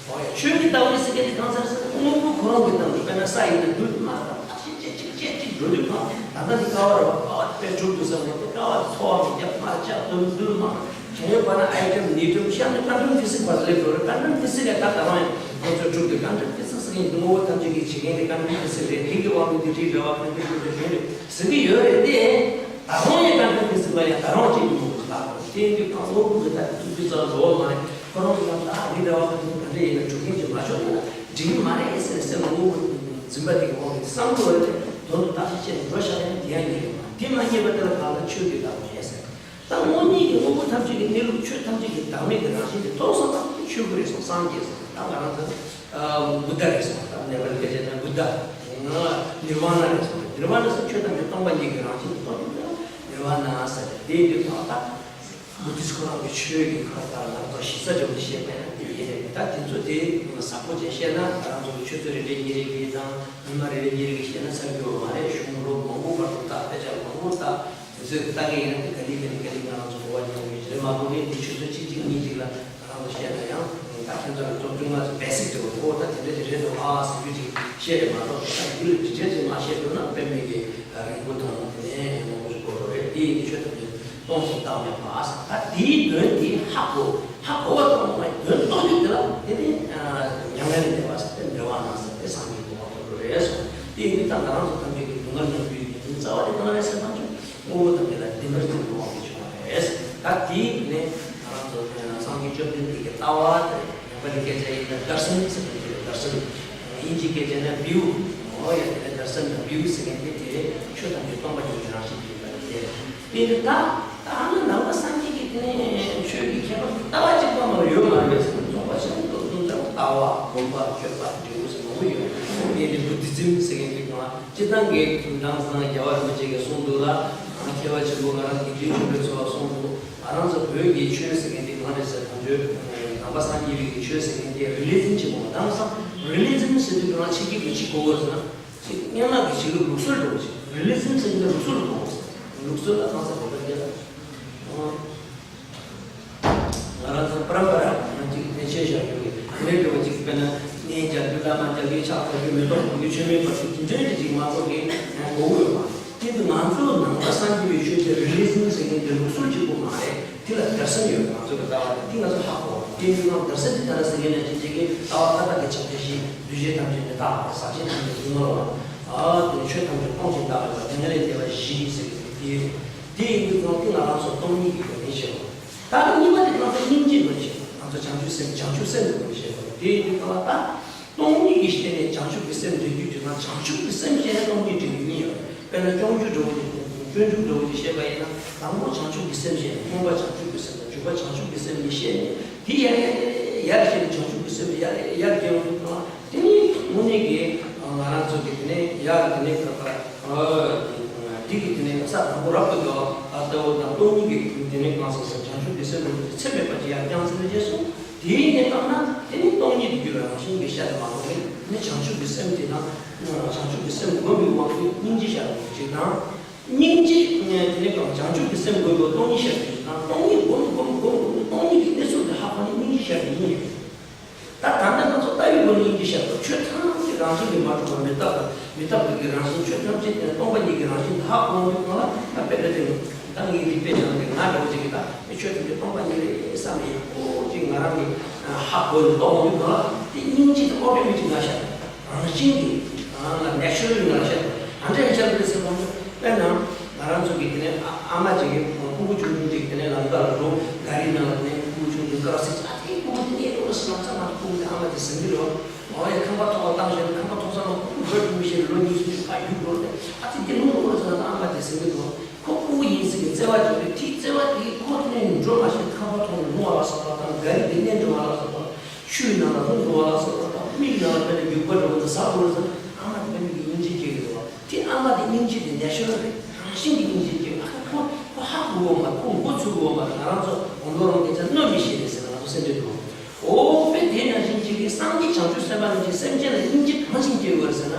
ཨོ་ཡ། ཆོས་ཀྱི་ལྟ་བ་ཟེར་མཁན་དེ་གང་ཟེར་ཟེར་ན་དངོས་པོ་ཁོ་རང་གི་སྟེང་དུ། དཔེར་ན་ས་ཡིན་ན་རྡུལ་དུ་མ་རེད། ཐག་ཆད་ཅིག་ཅིག་ཅིག་ཅིག་འགྲོ་དུས་གང་ད་ལྟ་འདི་ཀ་བ་རེད་བ། ཀ་བ་དཔེ་གྲུབ་འདུག་ཟེར་ན་དེ་ཀ་བ་འཚོ་བ་མི་རྒྱག་མ་རེད། ལྕགས་རྡུལ་རྡུལ་མ་རེད། གཞན་པ་ན་ཨེ་ཊམ་ནིའུ་ཊམ་བཤད་ནས་ཀ་ཊམ་ཕི་སིག་བར་སླེབས་འགྲོ་རེད། ཀ་ཊམ་ཕི་སིག་ལས་ད་ད་རང་ཡང་ཁོ་ཚོས་གྲུབ་འདུག་ཀ་ཊམ་ཕི་སིག་ཟེར་མཁན་དེ་དངོས་པོ་ཐམས་ཅད་ཀྱིས་བྱེད་མཁན་དེ་ཀ་ཊམ་ཕི་སིག་རེད། དེ་གི་དབང་གིས་དེ་འདྲའི་རེ་བ་ཁོ་ཚོས་གྲུབ་འདུག་གཞན་རེད་ཟེར་གི་ཡོད་རེད་དེ། ད་རུང་ཡང་ཀ་ཊམ་ཕི་སིག་ལ་ཡང་ད་རུང་གཅིག་མི་འདུག་ལ། དེ་འདི་གང་དངོས་པོ་གི་ད་ཐུག་པའི་རྩ་བ་འགྲོ་བ་མ་རེད། ཁོ་རང་གི་ཡང་ད་རི་འདྲ་བ་གི་ཐུག་ག་འདྲ་ཡིན་ན་གྲུབ་མཁན་གྱི་མ་ཆོག་ན་འགྲིག་གི་མ་རེད་ཟེར་ནས་སེམས་ལ་དངོས་པོ་འཛིན་པ་དེ་གི་དབང་གིས་བསམ་བློ་རེ་དོན་དུ་བརྟག་ཞིབ་བྱས་ནས་འགྲོ་བཞག་ན་དེ་ཡང་ཉེས་ཡོད་མ་རེད། དེ་མ་ཉེས་པ་དེ་ལ་གང་ལ་ཆོས་ཀྱི་བདག་མེད་ཟེར། ད་དངོས་གཉིས་ཀྱི་དངོས་པོ་ཐམས་ཅད་ཀྱི་གནས་ལུགས་ཆོས་ཐམས་ཅད་ཀྱི་བདག་མེད་ཀྱི་རང་བཞིན་དེ་རྟོགས་སོང་ཙང་ཆོས་སྐུ་རེད་སོང་། སངས་རྒྱས་སོང་། ད་ང་རང་ཚོ་བུདྡྷ་རེད་སོང་། ད་ནེ་པ་ལི་སྐད་ཆ་ན་བུདྡྷ། ང་ནིར་ཝཱ་ན་རེད་སོང་། ནིར་ཝཱ་ན་ཟེར་ཆོས་ཐམས་ཅད་སྟོང་པ་ཉིད་ཀྱི་རང་བཞིན་དུ་རྟོགས་ཐུབ་ན་ནིར་ཝཱ་ན་ཟེར་དེ་འདི་ཐོག་ད། བུ་དིས་ཁོ་རང་གི་ཆོས་ཀྱི་ཁ་ལྟར་ང་ཚོ་ཞིབ་ཚགས་ཅན་དུ་བཤད་པ་ཡང་དེ་ཡིན་རེད། ད་དེ་ཚོ་དེ་ཟབ་པོ་ཅན་བཤད་ན་ང་རང་ཚོ་གི་ཆོས་ཚོ་རེ་རེ་གཉིས་རེ་གཉིས་དང་ཉི་མ་རེ་རེ་གཉིས་རེ་གི་བཤད་ན་ཚར་རྒྱུ་མ་རེད། གཞུང་ལུགས་མང་པོ་བར་དུ་བརྟག་དཔེ་ཆ་མང་པོ་བརྟག་དེ་ཚོས་ལྟ་གི་ཡིན་ན་དེ་ག་ལེ་ག་ལེ་ག་ལེ་ང་རང་ཚོ་གོ་བ་ཉོ་གི་རེད་མ་གཏོགས། ངས་འདི་ཆོས་ཚོ་གཅིག་གཅིག་གཉིས་གཅིག་ལ་ང་རང་ཚོ་བཤད་ན་ཡང་ད་ཁྱེད་ཚོ་ལ་ཚོགས་ཆུང་ང་ཚོ་བེ་སིག་དེ་གོ་ད་དེ་འདྲ་ཅིག་རེད་འདུག་ཨ་ཟེར་རྒྱུ་ཅིག་བཤད་རེད་མ་གཏོགས། ད་འདི་ལ་ཇི་འདྲ་ཅིག་མ་བཤད་འདུག་ན་དཔེ་མེད་ཀྱི་རིང་པོ་དང་དེ་ནས་མང་པོ་ཞིག་གོ་རོགས་རེད། དེ་ཡིན་དུས་ཆོས་ཐམས་ཅད་སྟོང་ཞིང་བཏང་མེད་པ་ཟེར། ད་དེའི་དོན་དེ་ཧ་གོ་ཧ་གོ་བ་དང་དོན་རྟོགས་རྒྱུ་དེ་ལ་དེ་ནི་མྱ་ངན་ལས་འདས་པ་ཟེར་ཏེ་འབྲེལ་བ་ན་ཟེར་ཏེ་སངས་རྒྱས་གོ་བ་གོ་རོགས་རེད་གསུངས། དེ་ཡིན་དུས་ད་ང་རང་ཚོ་ཐམས་ཅད་ཀྱི་སྡུག་བསྔལ་མྱོང་རྒྱུ་ཡི་རྒྱུ་མཚན་རྩ་བ་དེ་གང་རེད་ཟེར་ན་ཆོས་དངོས་པོ་ཐམས་ཅད་ལ་བདེན་པར་འཛིན་པའི་དབང་གིས་བྱུང་བ་རེད། ད་དེའི་ནི་ང་རང་ཚོ་སངས་རྒྱས་བཅོམ་ལྡན་འདས་ཀྱི་ལྟ་བ་དེ་ནེ་པ་ལི་སྐད་ཆ་ཡིན་ན་དར་སན་ཟེར་ནས་དེ་དར་སན། དབྱིན་ཇིའི་སྐད་ཆ་ན་བིའུ། འོ་ཡ་དེ་ནས་དར་སན་དང་བིའུ་ཟེར་མཁན་དེ་དེ་ཆོས་ཐམས་ཅད་སྟོང་པ་ཉིད་ཀྱི་རང་བཞིན་ཡིན་པ་རེད། དེ་ནི་ད་ད་ནི་ནང་པ་སངས་རྒྱས་ཀྱི་དེ་ནས་ཆོས་ཀྱི་ཁྱད་པར་ལྟ་བ་གཅིག་པ་མ་ཡོད་མ་རེད་ཟེར་ན་ཚོགས་པ་ཆེན་པོ་དེ་ཚོ་ལྟ་བ་སྒོམ་པ་སྤྱོད་པ་འབྲས་བུ་ཟེར་མང་པོ་ཡོད་རེད། དེ་ནི་བུ་དི་ཛིམ་ཟེར་མཁན་དེ་གང་སྤྱིར་བཏང་གི་དེང་སང་རྒྱལ་བ་རིན་པོ་ཆེ་གིས་གསུངས་འདུག་ལ། མཁས་པ་ཆེན་པོ་ང་རང་དགེ་འདུན་ཆོས་འཕེལ་ཚོ་གསུངས་འདུག་ང་རང་ཚོ་བོད་ཀྱི་ཆོས་ཟེར་མཁན་དེ་གང་རེད་ཟེར་ན་ཆོས་ནང་པ་སངས་རྒྱས་པའི་ཆོས་ཟེར་མཁན་དེ་རི་ལི་ཛིམ་ཆེན་པོ། དེང་སང་རི་ལི་ཛིམ་ཟེར་དུས་ང་ཆེད་ཀྱི་མི་གཅིག་གོ་དགོས་ཟེར་ན་ཅིག་སྙན་ངག་གི་བྱེད་ལུགས་ལུགས་སྲོལ་འགྲོ་གི་ཅིག་རི་ལི་ཛིམ་ཟེར་དུས་ལུགས་སྲོལ་འགྲོ་གི་ལུགས་སྲོལ་ལ་གང་ཟག་བོད་པ་སྐད་ལ། ང་རང་ཚོ་པ་རམ་པ་ར་ང་ཅིག་ནས་ཆེ་བཞག་ཡོད་གི་དེ་འདྲའི་འགྲོ་བ་ཅིག་དཔེར་ན་གཉེན་རྒྱག་རྒྱུ་བླ་མ་རྒྱག་རྒྱུ་ཕྱག་འཚལ་རྒྱུ་མེ་ཏོག་གཏོང་རྒྱུ་མཆོད་མེ་སྦར་རྒྱུ་དེ་འདྲའི་དེ་ཅིག་མ་གཏོགས་ཀྱི་གོ་གི་ཡོད་མ་རེད། དེ་དུས་ང་ཚོ་ནང་པ་སངས་རྒྱས་པའི་ཆོས་དེ་རི་ལི་ཛིམ་ཟེར་མཁན་དེ་ལུགས་སྲོལ་གཅིག་པུ་མ་རེད། དེ་ལ་དར་སན་ཡོད། ང་ཚོ་གི་ལྟ་བ་དེ་དེ་ང་ཚོ་ཧ་གོ་བ་དེ་མི་ང་དར་སན་དེ་ད་ལ་ཟེར་མཁན་ལ་ཅི་བྱེད་ཀྱི་ལྟ་བ་མཐའ་དག་གི་ཆགས་བྲལ་ཞིག་འདུས་བྱས་ཐམས་ཅད་མི་རྟག་པ་ཟག་བཅས་ཐམས་ཅད་སྡུག་བསྔལ་བ། ཨ་དེ་ཆོས་ཐམས་ཅད་སྟོང་ཞིང་བཏགས་པའི་བ་དེ་ནི་ལས་འདས་པ་བཞི་ཟེར་གི་དེ་དེ་ཡིན་དུས་ཙང་དེ་ང་རང་ཚོ་སྟོང་ཉིད་ཀྱི་སྒོ་ནས་བཤད་དགོས། ད་ནི་གཉིས་པ་དེ་ང་ཚོ་སྙིང་རྗེའི་སྒོ་ནས་བཤད་དགོས། ང་ཚོ་བྱང་ཆུབ་སེམས་བྱང་ཆུབ་སེམས་ཀྱི་སྒོ་ནས་བཤད་དགོས། དེ་ཡིན་དུས་ཙང་ད། སྟོང་ཉིད་ཀྱི་སྟེང་ནས་བྱང་ཆུབ་ཀྱི་སེམས་འདྲེན་རྒྱུ་དེ་དང་བྱང་ཆུབ་ཀྱི་སེམས་ཞེས་ན་སྟོང་ཉིད་འདྲེན་རྒྱུ་གཉིས་ཡོད་རེད། དཔེར་ན་སྤྱོད་འཇུག་འདྲ་བོ་དེ་སྤྱོད་འཇུག་འདྲ་བོ་དེ་བཤད་པ་ཡིན་ན་དང་པོ་བྱང་ཆུབ་ཀྱི་སེམས་ཞེས་ནས་སྔོན་པ་བྱང་ཆུབ་ཀྱི་སེམས་དང་བརྒྱུད་པ་བྱང་ཆུབ་ཀྱི་སེམས་གཉིས་བཤད་ནས་དེ་ཡར་ཡར་ཡར་ཡར་བཤད་ནས་བྱང་ཆུབ་ཀྱི་སེམས་ཡར་ཡར་ཡར་སྐྱེ་བ་དང་དེ་ནི་དངོས་གནས་ཀྱི་ང་རང་ཚོ་གི་དེ་ནས་ཡར་དེ་ནས་ད་ལྟ་འདི་གི་དེ་ནས་ས་དང་པོ་རབ་ཏུ་དགའ་བ་ལྟ་བུ་དང་སྟོང་ཉིད་ཀྱི་དེ་ནས་གང་ཟག་སེམས་བྱང་ཆུབ་ཀྱི་སེམས་དང་ཚད་མེད་པ་ཅིག་ཡར་བསྐྱངས་ཟིན་པའི་རྗེས་སུ། དེའི་གནས་སྟངས་ན་དེ་ནི་སྟོང་ཉིད་དུ་གྱུར་བའི་རང་བཞིན་གྱི་ཤར་དུ་མ་གཏོགས་ནི་བྱང་ཆུབ་ཀྱི་སེམས་དེ་དང་། བྱང་ཆུབ་ཀྱི་སེམས་བསྒོམ་པའི་དབང་གིས་སྙིང་རྗེ་ཤར་དུ་ཅིག་དང་། སྙིང་རྗེ་དེ་ནི་བྱང་ཆུབ་ཀྱི་སེམས་བསྒོམ་པའི་སྟོང་ཉིད་ཤར་དུ་ཅིག་དང་། སྟོང་ཉིད་བསྒོམ་བསྒོམ་བསྒོམ་བསྒོམ་སྟོང་ཉིད་ཀྱི་གནས་ཚུལ་དེ་ཧ་གོ་ནས་སྙིང་རྗེ་ཤར་དུ་ཡིན་ཡོད། ད་ད་ལྟ་ང་ཚོ་ལྟ་བའི་སྒོ་ནས་སྙིང་རྗེ་ཤར་དུ་ཆོས་ཐམས་ཅད་རང་བཞིན་གྱིས་མ་གྲུབ་པ་མི་རྟག་པ། མི་རྟག་པའི་གི་རང་བཞིན་ཆོས་ཐམས་ཅད་དེ་སྟོང་པ་ཉིད་ཀྱི་རང་བཞིན་དེ་ཧ་གོ་འོང་དུས་སྒང་ལ། ད་དཔེ་ལ་དེ་ད་ངའི་རིག་པའི་ནང་གི་ང་འདྲ་བོ་ཅིག་གིས་ད་མི་ཆོས་ཐམས་ཅད་སྟོང་པ་ཉིད་རེད་བསམ་ནས་ཡག་པོ་ཅིག་ང་རང་གིས་ཧ་གོ་ནས་རྟོགས་འོང་དུས་སྒང་ལ། དེ་སྙིང་རྗེ་དེ་ཨོ་ཊོ་མེ་ཊིག་ང་ཤར། རང་བཞིན་གྱིས་རང་ལ་ནེ་ཅུ་རལ་ང་ཤར། ག་འདྲ་ཤར་རེད་ཟེར་བ་ན། དཔེར་ན་ང་རང་ཚོ་གི་དེ་ནས་ཨ་ཨ་མ་ཅིག་གིས་སྤུ་གུ་ཆུང་ཆུང་ཅིག་དེ་ནས་ལམ་ཁ་ལ་འགྲོ། ག་རི་ནང་ལ་དེ་ནས་སྤུ་གུ་ཆུང་ཆུང་དཀར་སེ་ཨ་དེའི་སྤུ་གུ་དེ་གནས་འགྲོ་ཟེར་ན་ཚང་མ་སྤུ་གུ་དེ་ཨ་མ་དེ་ཟིན་གྱི་རེད་བ། ཨོ་ཡ། ཁང་པ་ཐོག་ལ་བཏང་བྱས་ན་ཁང་པ་ཐོག་ས་ལ་སྤུ་གུ་འགྲོ་ཆུང་མི་ཤེས་རེད། ལོ་ཉི་ཤུ་ཅིག་ཕར་རྒྱུག་འགྲོ་རེད། ཨ་ཙི་དེ་ལུང་འགྲོ་ཟེར་ན་ཨ་མ་དེ་ཟིན་གྱི་འདུག་ཁོ་སྤུ་གུ་ཡིན་ཟེར་གྱི་བརྩེ་བ་བྱུང་རེད། དེའི་བརྩེ་བ་དེ་ཁོ་དེ་ནས་འགྲོ་མ་ཤེས། ཁང་པ་ཐོག་ནས་ལྷུང་བ་ལ་སོགས་པ་དང་། ག་རི་དེ་གནས་འགྲོ་བ་ལ་སོགས་པ། ཆུའི་ནང་ལ་ལྷུང་འགྲོ་བ་ལ་སོགས་པ་དང་། མིག་ནང་ལ་དཔེར་ན་རྒྱུག་པ་འགྲོ་བ་དང་ཟག་འགྲོ་བ་ཟེར་ན་ཨ་མ་དེ་དཔེ་མི་སྙིང་རྗེ་སྐྱེ་གི་འདུག་བ། དེ་ཨ་མ་དེ་སྙིང་རྗེ་དེ་ནེ་ཅུ་རལ་རེད། རང་བཞིན་གྱི་སྙིང་རྗེ་སྐྱེ་བ། ཁོ་ཁོ་ཧ་གོ་གི་ཡོད་མ་རེད། ཁོ་མགོ་ཚོས་གི་ཡོད་མ་རེད། ང་རང་ཚོ་ཝང་ཏུ་རོང་སྐད་ཆ་གནོད་མི་ཤེས་རེད་ཟེར་ན་ང་ཚོ་སེམས་ཁྲལ་འདུག་འོ་དཔེ་དེ་ནང་བཞིན་གཅིག་གིས་སངས་རྒྱས་བྱང་ཆུབ་སེམས་དཔའ་རྣམས་ཀྱིས་སེམས་ཅན་ལ་སྙིང་རྗེ་གང་ཞིག་སྐྱེ་དགོས་རེད་ཟེར་ན།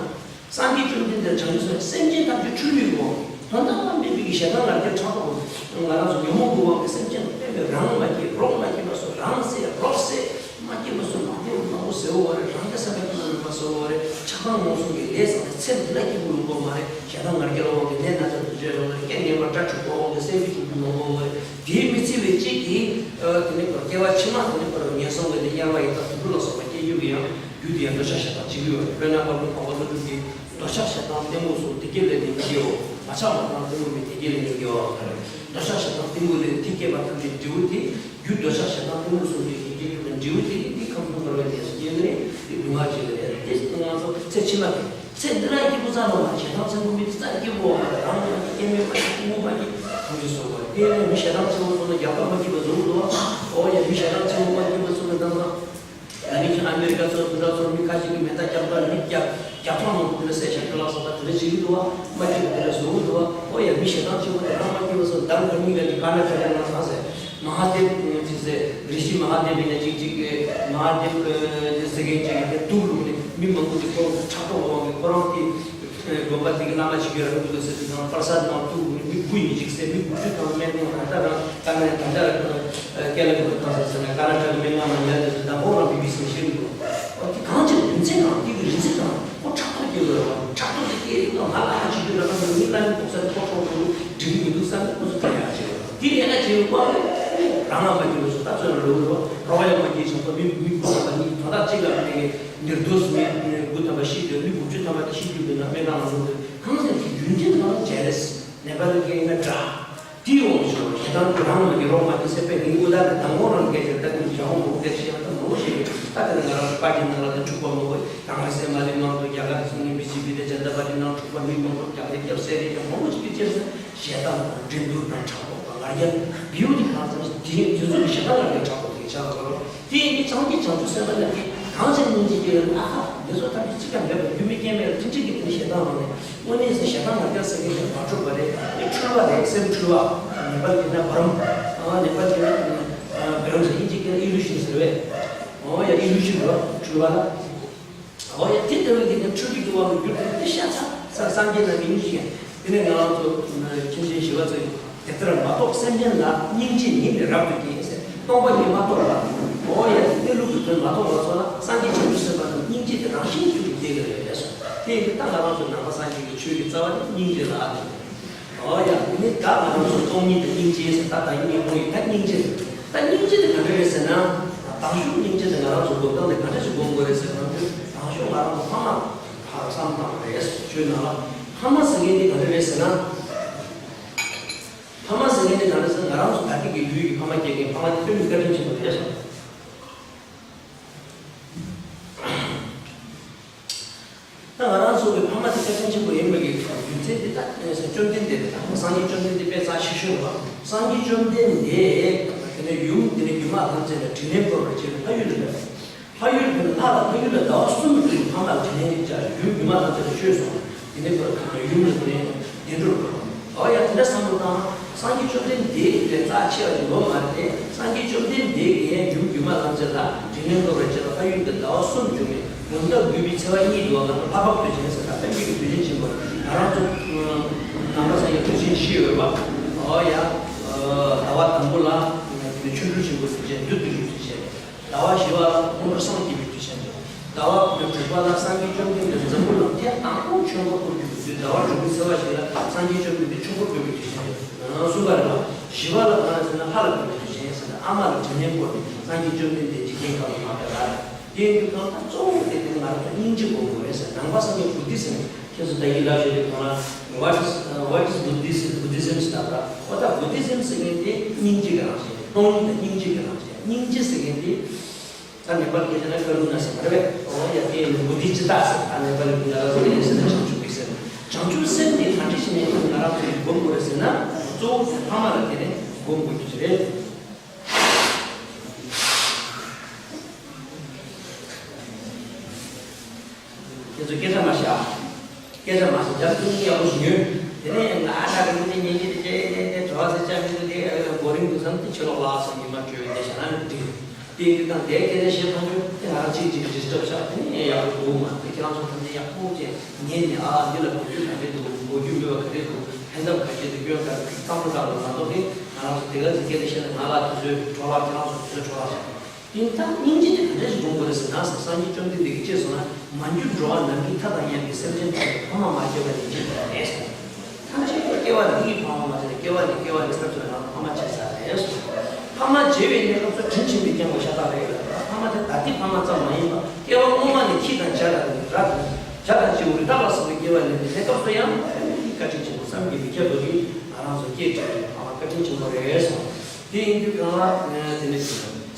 སངས་རྒྱས་བཅོམ་ལྡན་འདས་བྱང་ཆུབ་སེམས་དཔའ་སེམས་ཅན་ཐམས་ཅད་འཁྲུལ་པའི་སྒོ་དོན་དག་མེད་པའི་གི་ཞེ་སྡང་ང་རྒྱལ་ཕྲག་དོག་ང་རང་ཚོ་ཉོན་མོངས་ཀྱི་དབང་གིས་སེམས་ཅན་དཔེ་མེད་རང་མ་སྐྱིད་རོགས་མ་སྐྱིད་པ་བཟོ། རང་བསད་རོགས་བསད་མ་སྐྱིད་པ་བཟོ། མ་སྐྱིད་པ་མང་པོ་བཟོ་བ་རེད། རང་གི་སེམས་པ་མ་ནུས་པ་བཟོ་བ་རེད། ཆགས་སྡང་ངོ་སོ་གི་ལས་བསགས་ནས་ཚེ་འདི་ལ་སྐྱིད་པོ་ཡོང་གི་མ་རེད། ཞེ་སྡང་ང་རྒྱལ་དབང་གིས་ནད་ན་ཚ་དུག་ཅན་རེད། སྐད་ངན་པ་དགྲ་འཁྲུག་པ་དབང་གིས་སེམས་པའི་སྐྱིད་པོ་མང་པོ་ཡོང་གི་རེད། དེའི་མི་ཚེ་བའི་གཅིག་གིས་དེ་ནི་སྐྱེ་བ་ཕྱི་མ་དེ་ནི་ངན་སོང་གི་ནི་དམྱལ་བ་ཡི་དྭགས་དུད་འགྲོ་ལ་སོགས་པ་སྐྱེ་རྒྱུ་གི་ཡང་རྒྱུ་དེ་ཡང་འདོད་ཆགས་ཞེ་སྡང་བྱེད་ཀྱི་ཡོད་རེད། དཔེར་ན་དཔལ་ལྡན་འཕགས་པ་ཀླུ་སྒྲུབ་ཀྱིས། འདོད་ཆགས་ཞེ་སྡང་གཏི་མུག་གསུམ། དེ་སྐྱེས་ལས་ནི་མི་སྐྱེའོ། མ་ཆགས་པ་དང་གཏི་མུག་མེད། དེ་སྐྱེས་ལས་ནི་སྐྱེ་བ་མེད། འདོད་ཆགས་ཞེ་སྡང་གཏི་མུག་ལས་དེ་སྐྱེས་པ་ཐམས་ཅད་འབྲས་བུ་དེ། རྒྱུ་འདོད་ཆགས་ཞེ་སྡང་གཏི་མུག་གསུམ་གྱི་སྐྱེ་རྒྱུ་དང་འབྲས་བུ་དེ་ནི་ཁམས་གསུམ་འཁོར་བའི་གནས་སུ་སྐྱེ་ནི་རེད། དེ་སྡུག་བསྔལ་ཅན་རེད། དེ་ང་ཚོ་ཚེ་ཕྱི་མ་དེ་ཚེ་འདི་ལ་སྐྱིད་པོ་རྩ་ནས་མ་ཞེ་སྡང་ཚ་པོ་མེད། རྩ་སྐྱིད་པོ་མ་རེད། རང་མ་སྐྱིད། སྐྱེ་དམན་མ་སྐྱིད། སྐྱེ་དགུ་མ་སྐྱིད། ཐམས་ཅད་སོགས་པ་རེད། དེ་ནས་མི་ཞེ་སྡང་ཆེ་བོ་སོང་ན་རྒྱགས་པ་མ་སྐྱིད་པ་བཟོ་གི་འདུག་བ། ཨོ་ཡ། མི་ཞེ་སྡང་ཆེ་བོ་མ་སྐྱིད་པ་སོང་ན་དང་དང་། ད་ནི་ཁྱོད་ཨ་མེ་རི་ཀ་ཚོ་འདི་འདྲ་ཚོ་མི་ཁ་ཤས་ཀྱིས་མེ་མདའ་རྒྱག་སྟངས་རིགས་བརྒྱ་བརྒྱ་ཕྲག་མང་པོ་དེ་འདྲ་བསད་ཤག་ཁྱོད་ལ་སོགས་པ་དེ་འདྲ་བྱེད་ཀྱི་འདུག་བ། མ་སྐྱིད་པ་དེ་འདྲ་བཟོ་གི་འདུག་བ། ཨོ་ཡ། མི་ཞེ་སྡང་ཆེ་བོ་དེ་རང་མ་སྐྱིད་པ་སོང་། མདང་ཁ་གཉིས་ཀ་གི་ཀར་ན་ཊ་ཀ་ནང་ཚང་ཟེར། མ་ཧཱ་དེབ་ཅེས་ཟེར། རི་ཤི་མ་ཧཱ་དེབ་ཡིན་ན་ཅིག་ཅིག་གི་མ་ཧཱ་དེབ་ཟེར་མཁན་ཅིག་གིས་དེ་དུག་བླུགས་ནས་མི་མང་པོ་དེ་ཁོ་རང་ཕྲག་དོག་འོང་གི། ཁོ་རང་དེ་དགོན་པ་དེ་གི་བླ་མ་ཅིག་ཡོད་རེད་འདུག་ཟེར་དུས་ཙང་པར་སལ་ནང་དུག་བླུགས་ནས་མི་དགུ་ཡིན་ཅིག་ཟེར། མི་དགུ་བཅུ་ཐམ་པ་སྨན་ཁང་ད་ལྟ་རང་ད་ནས་ད་ལྟ་རང་ཀ་ལ་གི་བཏང་ཟེར་ཟེར་ན། ཀར་ན་ཊ་ཀ་སྨན་ཁང་ནང་ཉལ་ཏེ་ད་ཁོ་རང་བི་བི་སི་ནས་ཤེས་འདུག་ཨོ་དེ་གང་ཅིག་རྒྱུ་མཚན་གང་དེ་གི་རིགས་གང་ཁོ་ཕྲག་དོག་སྐྱེ་དགོས་རེད་བ། ཕྲག་དོག་དེ་སྐྱེ་ཡོད་ན་ང་ལ་ཧ་ཅིག་ཡོད་ར། ང་མི་ལ་མི་ཕོག་ས་ནས་ཁོ་ཁྲོ་ཁྲོ་འགྲིག་གི་མི་འདུག་བསམ་ནས་ཁོ་ཚོ་དེ་ཡང་བྱེད་རེད་བ། དེ་ལས་ཀ་བྱེད་ཡོད་པ་རང་ང་མ་སྐྱིད་པ་སོང་། ད་ཚོད་ལ་ལོ་རེད་བ། རོགས་ཡང་མ་སྐྱིད་སོང་། ད་མི་མི་དགུ་ཐམ་པ་གཉིས་ད་ལྟ་གཅིག་ལ་མི་གི་ནིར་དོ་སི་མི་དགུ་ཐམ་པ་ཤི་དུས་མི་དགུ་བཅུ་ཐམ་པ་དེ་ཤི་རྒྱུ་མིན་ན་སྨན་ཁང་ལ་འགྲོ་དུས་གང་ཟེར་རྒྱུན་ལྡན་ང་ལ་ཇེ་ལེ་སི། ནེ་པ་ལི་སྐད་ཡིན་ན་དགྲ། དེའི་འོག་ཞུ་བ་ཞེ་སྡང་དུ་རང་ལ་ཡི་རོགས་མ་གྱིས་སེ་པའི་ངའི་དབུ་ལ་ནི་དང་པོ་རང་སྐད་ཆ་ལྟ་གིན་བྱ་བ་མང་པོ་སྐད་ཆ་བཤད་པ་དང་མང་པོ་ཞིག་ད་དེ་ནི་ང་རང་ཚོ་པར་ཊི་ནང་ལ་ནི་འཁྲུག་པ་མང་པོ་ཡང་ང་སེ་མ་ལི་མང་དུ་རྒྱ་གར་དེ་ཚོ་ནི་བི་ཇེ་པི་དེ་ཇན་ད་པར་ཊི་ནང་འཁྲུག་པ་མི་མང་པོ་རྒྱ་གར་རྒྱབ་སེ་རེ་རྒྱབ་མང་པོ་ཞིག་གིས་བཅད་ཟེར་ཞེ་སྡང་དང་འགྲན་བསྡུར་དང་ཕྲག་དོག་དང་ང་རྒྱལ་བེའུ་དེ་གང་ཙམ་དེ་དེ་ཚོ་གི་ཞེ་སྡང་ང་རྒྱལ་ཕྲག་དོག་དེ་ཆགས་ལ་ལོ། དེ་ཡིན་དུས་སངས་རྒྱས་བྱང་ཆུབ་སེམས་དཔའ་རྣམས་ཀྱིས་གང་ཞིག་སྙིང་རྗེ་སྐྱེ་ཡོད་ན། ཨ་ཁ་འདི་ཚོ་ཐམས་ཅད་གཅིག་ཀྱང་མེད་པར་རྒྱུ་མེད་རྐྱེན་མེད་ལ་ཐིམ་ཐིམ་གྱིས་དེ་ནི་ཞེ་སྡང་ང་རྒྱལ་ཟེར་མཁན་དེ་མ་གྲུབ་པ་རེད། དེ་འཁྲུལ་བ་རེད། སེམས་འཁྲུལ་བ། ནེ་པ་ལི་སྐད་ན་བྷརམ། ཨ་ནེ་པ་ལི་སྐད་ན་བྷརམ་ཟེར། དབྱིན་ཇི་སྐད་ན་ཨི་ལུ་ཤན་ཟེར་བས། ཨོ་ཡ། ཨི་ལུ་ཤན་རེད་བ། འཁྲུལ་བ་ལ། ཨོ་ཡ། དེ་ལྟ་བུའི་གི་དེ་འཁྲུལ་གྱི་འདུ་བ་མི་འགྱུར་ཏེ། དེ་ཤ་ཚ་ས་སངས་རྒྱས་ལ་མི་འགྱུར་ཞིང་། དེ་ནས་ང་རང་ཚོ་མཁན་ཆེན་ཞི་བ་འཚོ་ཡིས་དེ་ལྟར་མ་རྟོགས་སེམས་ཅན་ལ། སྙིང་རྗེ་ཉིད་ནི་རབ་ཏུ་སྐྱེ་ཟེར། སྟོང་པ་ཉིད་མ་རྟོགས་པ། ཨོ་ཡ། གནས་ལུགས་ཀྱི་དོན་མ་རྟོགས་པ་ཚོ་ལ་སངས་རྒྱས་བྱང་ཆུབ་སེམས་དཔའ་རྣམས་སྙིང་རྗེ་དེ་རང་བཞིན་གྱིས་སྐྱེ་གི་རེད་ཟེར། དེ་ཡིན་དུས་ད་ང་རང་ཚོ་ནང་པ་སངས་རྒྱས་ཀྱི་ཆོས་ཀྱི་རྩ་བ་ནི་སྙིང་རྗེ་ལ་ཨ་ནི། ཨོ་ཡ། དེ་ནི་ད་ང་རང་ཚོ་སྟོང་ཉིད་དང་སྙིང་རྗེ་ཟེར། ད་ད་ཡིན་ངེས་ཁོང་ཡིན། ད་སྙིང་རྗེ་རེད། ད་སྙིང་རྗེ་དེ་ག་འདྲ་རེད་ཟེར་ན། དང་ཤོས་སྙིང་རྗེ་དེ་ང་རང་ཚོ་སྒོམ་སྟངས་དེ་ག་འདྲ་ཞིག་སྒོམ་དགོས་རེད་ཟེར་ན། དང་ཤོས་ང་རང་ཚོ་ཕ་མ་ལ་ཧ་བསམ་བཏང་བ་རེད། ཆོས་ནང་ལ་ཕ་མ་ཟེར་མཁན་དེ་ག་འདྲ་རེད་ཟེར་ན། ཕ་མ་ཟེར་མཁན་དེ་ག་འདྲ་ཟེར་ན། ང་རང་ཚོ་ད་ལྟའི་གི་ཡུལ་གྱི་ཕ་མ་སྐྱེ་མཁན། ཕ་མ་དེ་དཔེ་མི་བཀའ་དྲིན་ཆེན་པོ་རེད་ཟེར། ད་ང་རང་ཚོ་གི་ཕ་མ་དེ་བཀའ་དྲིན་ཆེན་པོ་ཡིན་པ་གི་རྒྱུ་མཚན་དེ་ད་བཅོམ་ལྡན་འདས་རེད། ད་སངས་རྒྱས་བཅོམ་ལྡན་འདས་དཔེ་རྩ་ཆེ་ཤོས་རེད་བ། སངས་རྒྱས་བཅོམ་ལྡན་འདས་དེ་ནས་ཡུམ་དེ་ནས་སྒྱུ་མ་ལྷ་མཛེས་ལ་དྲིན་ལན་ཕོག་པར་བྱས་ནས་ལྷ་ཡུལ་ལ་ཕེབས། ལྷ་ཡུལ་ཕེབས་ནས་ལྷ་ལ་ལྷ་ཡུལ་ལ་ཟླ་བ་གསུམ་དུ་ཕ་མ་ལ་དྲིན་ལན་བསྐྱངས། ཡུམ་སྒྱུ་མ་ལྷ་མཛེས་ལ་བཤོས་སོང་། དེ་ནས་ཁོ་ཡུམ་ལ་དེ་ནས་བདེ་འགྲོར་འགྲོ། ཨོ་ཡ། དེ་འདྲ་བསམ་བློ་བཏང་། སངས་རྒྱས་བཅོམ་ལྡན་འདས་ཀྱི་རྩ་ཆེ་བ་ཡིན་ནོ་མ་རེད་དེ། སངས་རྒྱས་བཅོམ་ལྡན་འདས་ཀྱིས་ཡུམ་སྒྱུ་མ་ལྷ་མཛེས་ལ་དྲིན་ལན་ཕོག་པར་བྱས་ལ་ལྷ་ཡུལ་དུ་ཟླ་བ་གསུམ་བྱོན་ནས། མུ་མཐའ་དགུ་པའི་ཚེས་པ་གཉིས་འདུག་བ། ང་ཚོ་ལྷ་བབས་དུས་ཆེན་ཟེར་ད་དཔེ་མི་གི་དུས་ཆེན་ཆེན་པོ་རེད། ང་རང་ཚོ་ནང་པ་སངས་རྒྱས་དུས་ཆེན་བཞི་ཡོད་པ། ཨོ་ཡ། ཟླ་བ་དང་པོ་ལ་ཆོ་འཕྲུལ་ཆེན་པོའི་དུས་ཆེན། བདུད་འདུལ་གྱི་དུས་ཆེན། ཟླ་བ་བཞི་པ་ལ་དངོས་གྲུབ་སངས་རྒྱས་པའི་དུས་ཆེན་འདུག་ཟླ་བ་དྲུག་པ་ལ་སངས་རྒྱས་བཅོམ་ལྡན་འདས་འཛམ་བུ་གླིང་ཐེངས་དང་པོ་ཆོས་འཁོར་བསྐོར་རྒྱུ་དུས། ཟླ་བ་དྲུག་པའི་ཚེས་པ་བཞི་ལ་སངས་རྒྱས་བཅོམ་ལྡན་འདས་ཆོས་འཁོར་བསྐོར་བའི་དུས་ཆེན་རེད། གསུམ་པ་རེད་པ། བཞི་པ་ལ་ག་རེ་ཟེར་ན་ལྷ་ལ་བསྐོར་བའི་དུས་ཆེན་ཟེར་ན། ཨ་མ་ལ་དྲིན་ལན་བསྐོར་ནས་སངས་རྒྱས་བཅོམ་ལྡན་འདས་འཇིག་རྟེན་ཁམས་ལ་མ་ཕེབས་པ་རེད། དེ་ཡིན་དུས་གང་ལྟར་གཙོ་བོ་དེ་དེ་ང་རང་ཚོ་སྙིང་རྗེ་སྒོམ་དགོས་རེད་ཟེར། ནང་པ་སངས་རྒྱས་བུ་དྷི་སིམ་ཁྱེད་ཚོ་ད་གིན་ལབ་བཞག་དུས་གང་ལ། What is, uh, what is Buddhism? Buddhism ཟེར་ད། འོ་ད་བུ་དྷི་སིམ་ཟེར་མཁན་དེ་སྙིང་རྗེ་གི་རང་བཞིན། སྟོང་ཉིད་དང་སྙིང་རྗེ་གི་རང་བཞིན། སྙིང་རྗེ་ཟེར་མཁན་དེ། ད་ནེ་པ་ལི་སྐད་ཆ་ན་ཀ་རུ་ན་ཟེར་བ་རེད་པས། འོ་ཡ་དེ་ནི་མུ་དི་ཅི་ཏ་ཟེར། ད་ནེ་པ་ལི་ང་རང་ཚོ་ཡིན་ཟེར་ན་བྱང་ཆུབ་ཀྱི་སེམས། བྱང་ཆུབ་སེམས་དེ་ག་འདྲ་ཞིག་ནས་ང་རང་ཚོ་ཡིས་སྒོམ་དགོས་རེད་ཟེར་ན། གཙོ་བོ་དེ་ཕ་མ་ལ་དེ་ནས་སྒོམ་དགོས་རྒྱུ་རེད། ཁྱེད་ཚོ་སྐད་ཆ་མ་བཤད། སྐད་ཆ་མ་བཤད། རྒྱབ་ཏུ་ཡག་པོ་ཞིག་ཉོས། དེ་ནས་ང་ཨ་ད་རིང་དེ་ཉན་གྱི་དེ་དེ་དེ་དྲི་བ་ཟེར་ཅག་མི་འདུག་དེ་བོ་རིང་འདུག་བསམ་སྟེ་ཕྱི་ལོགས་ལ་སོང་ཉི་མ་བྲོས་དེ་བྱས་ན་ནི་འགྲིག་དེ་ཡིན་དུས་ད་དེ་སྐད་ཆ་བཤད་ཐང་ཆུ་དེ་ང་རང་གཅིག་གཅིག་ཌིས་ཊརབ་བྱ། དེ་ནས་ཡག་པོ་འདུག་མ་དེ་ཁྱེད་རང་ཚོ་ཐམས་ཅད་ཡག་པོ་བྱས་ཉན་ནས། ཨ་འདི་ལ་གོ་རྒྱུ་ག་འདྲ་འདུག་གོ་རྒྱུ་མེད་པ་ག་རེ་འདུག་ཕན་ཐབས་ག་འདྲ་འདུག་སྐྱོན་ག་རེ་འདུག་བསམ་བློ་བཏང་དགོས་མ་གཏོགས། དེ་ང་རང་ཚོ་དེ་ག་ཚོད་སྐད་ཆ་བཤད་ན་ང་ལ་དུས་ཚོད་འཕྲོ་བརླག་ཁྱེད་རང་ཚོ་དུས་ཚོད་འཕྲོ་བརླག་བྱ། དེ་ལྟར་སྙིང་རྗེ་དེ་ག་འདྲ་ཞིག་སྒོམ་དགོས་རེད་ཟེར་ན། སངས་རྒྱས་བཅོམ་ལྡན་འདས་ཀྱིས་ཅི་གསུངས་ན། མ་གྱུར་འགྲོ་བ་ནམ་མཁའི་མཐའ་དང་མཉམ་པའི་སེམས་ཅན་ཐམས་ཅད་ཕ་མ་མ་བརྒྱབ་པ་ནི་འཇིག་པ་རེད་གསུངས། ཐམས་ཅད་ཀྱི་སྐྱེ་བ་འདི་ཡི་ཕ་མ་མ་བྱས་ཏེ། སྐྱེ་བ་ནས་སྐྱེ་བ་ནས་སྐབས་སུ་རང་ཕ་མ་བྱས་ཚར་རེད་གསུངས། ཕ་མ་བྱས་པའི་གནས་སྐབས་སུ་དྲིན་ཆེན་པོས་བསྐྱངས་པ་ཤ་སྟག་རེད་ལ། ཕ་མ་དེ་ད་ལྟའི་ཕ་མ་ཙམ་མ་ཡིན་པ། སྐྱེ་བ་སྔོན་མ་ནས་ཁྱི་དང་བྱ་དང་ར་དང་བྱ་དང་བྱེའུ་རི་དྭགས་ལ་སོགས་པའི་སྐྱེ་བ་ལེན་པའི་གནས་སྐབས་སུ་ཡང་བཀའ་དྲིན་ཆེན་པོ་བསམ་གྱིས་མི་ཁྱབ་པ་གིས་ང་རང་ཚོ་སྐྱེས་བྱས་པའི་ཕ་མ་བཀའ་དྲིན་ཆེན་པོ་རེད་གསུངས། དེ་ཡིན་དུས་གང་ལ་དེ་ནས་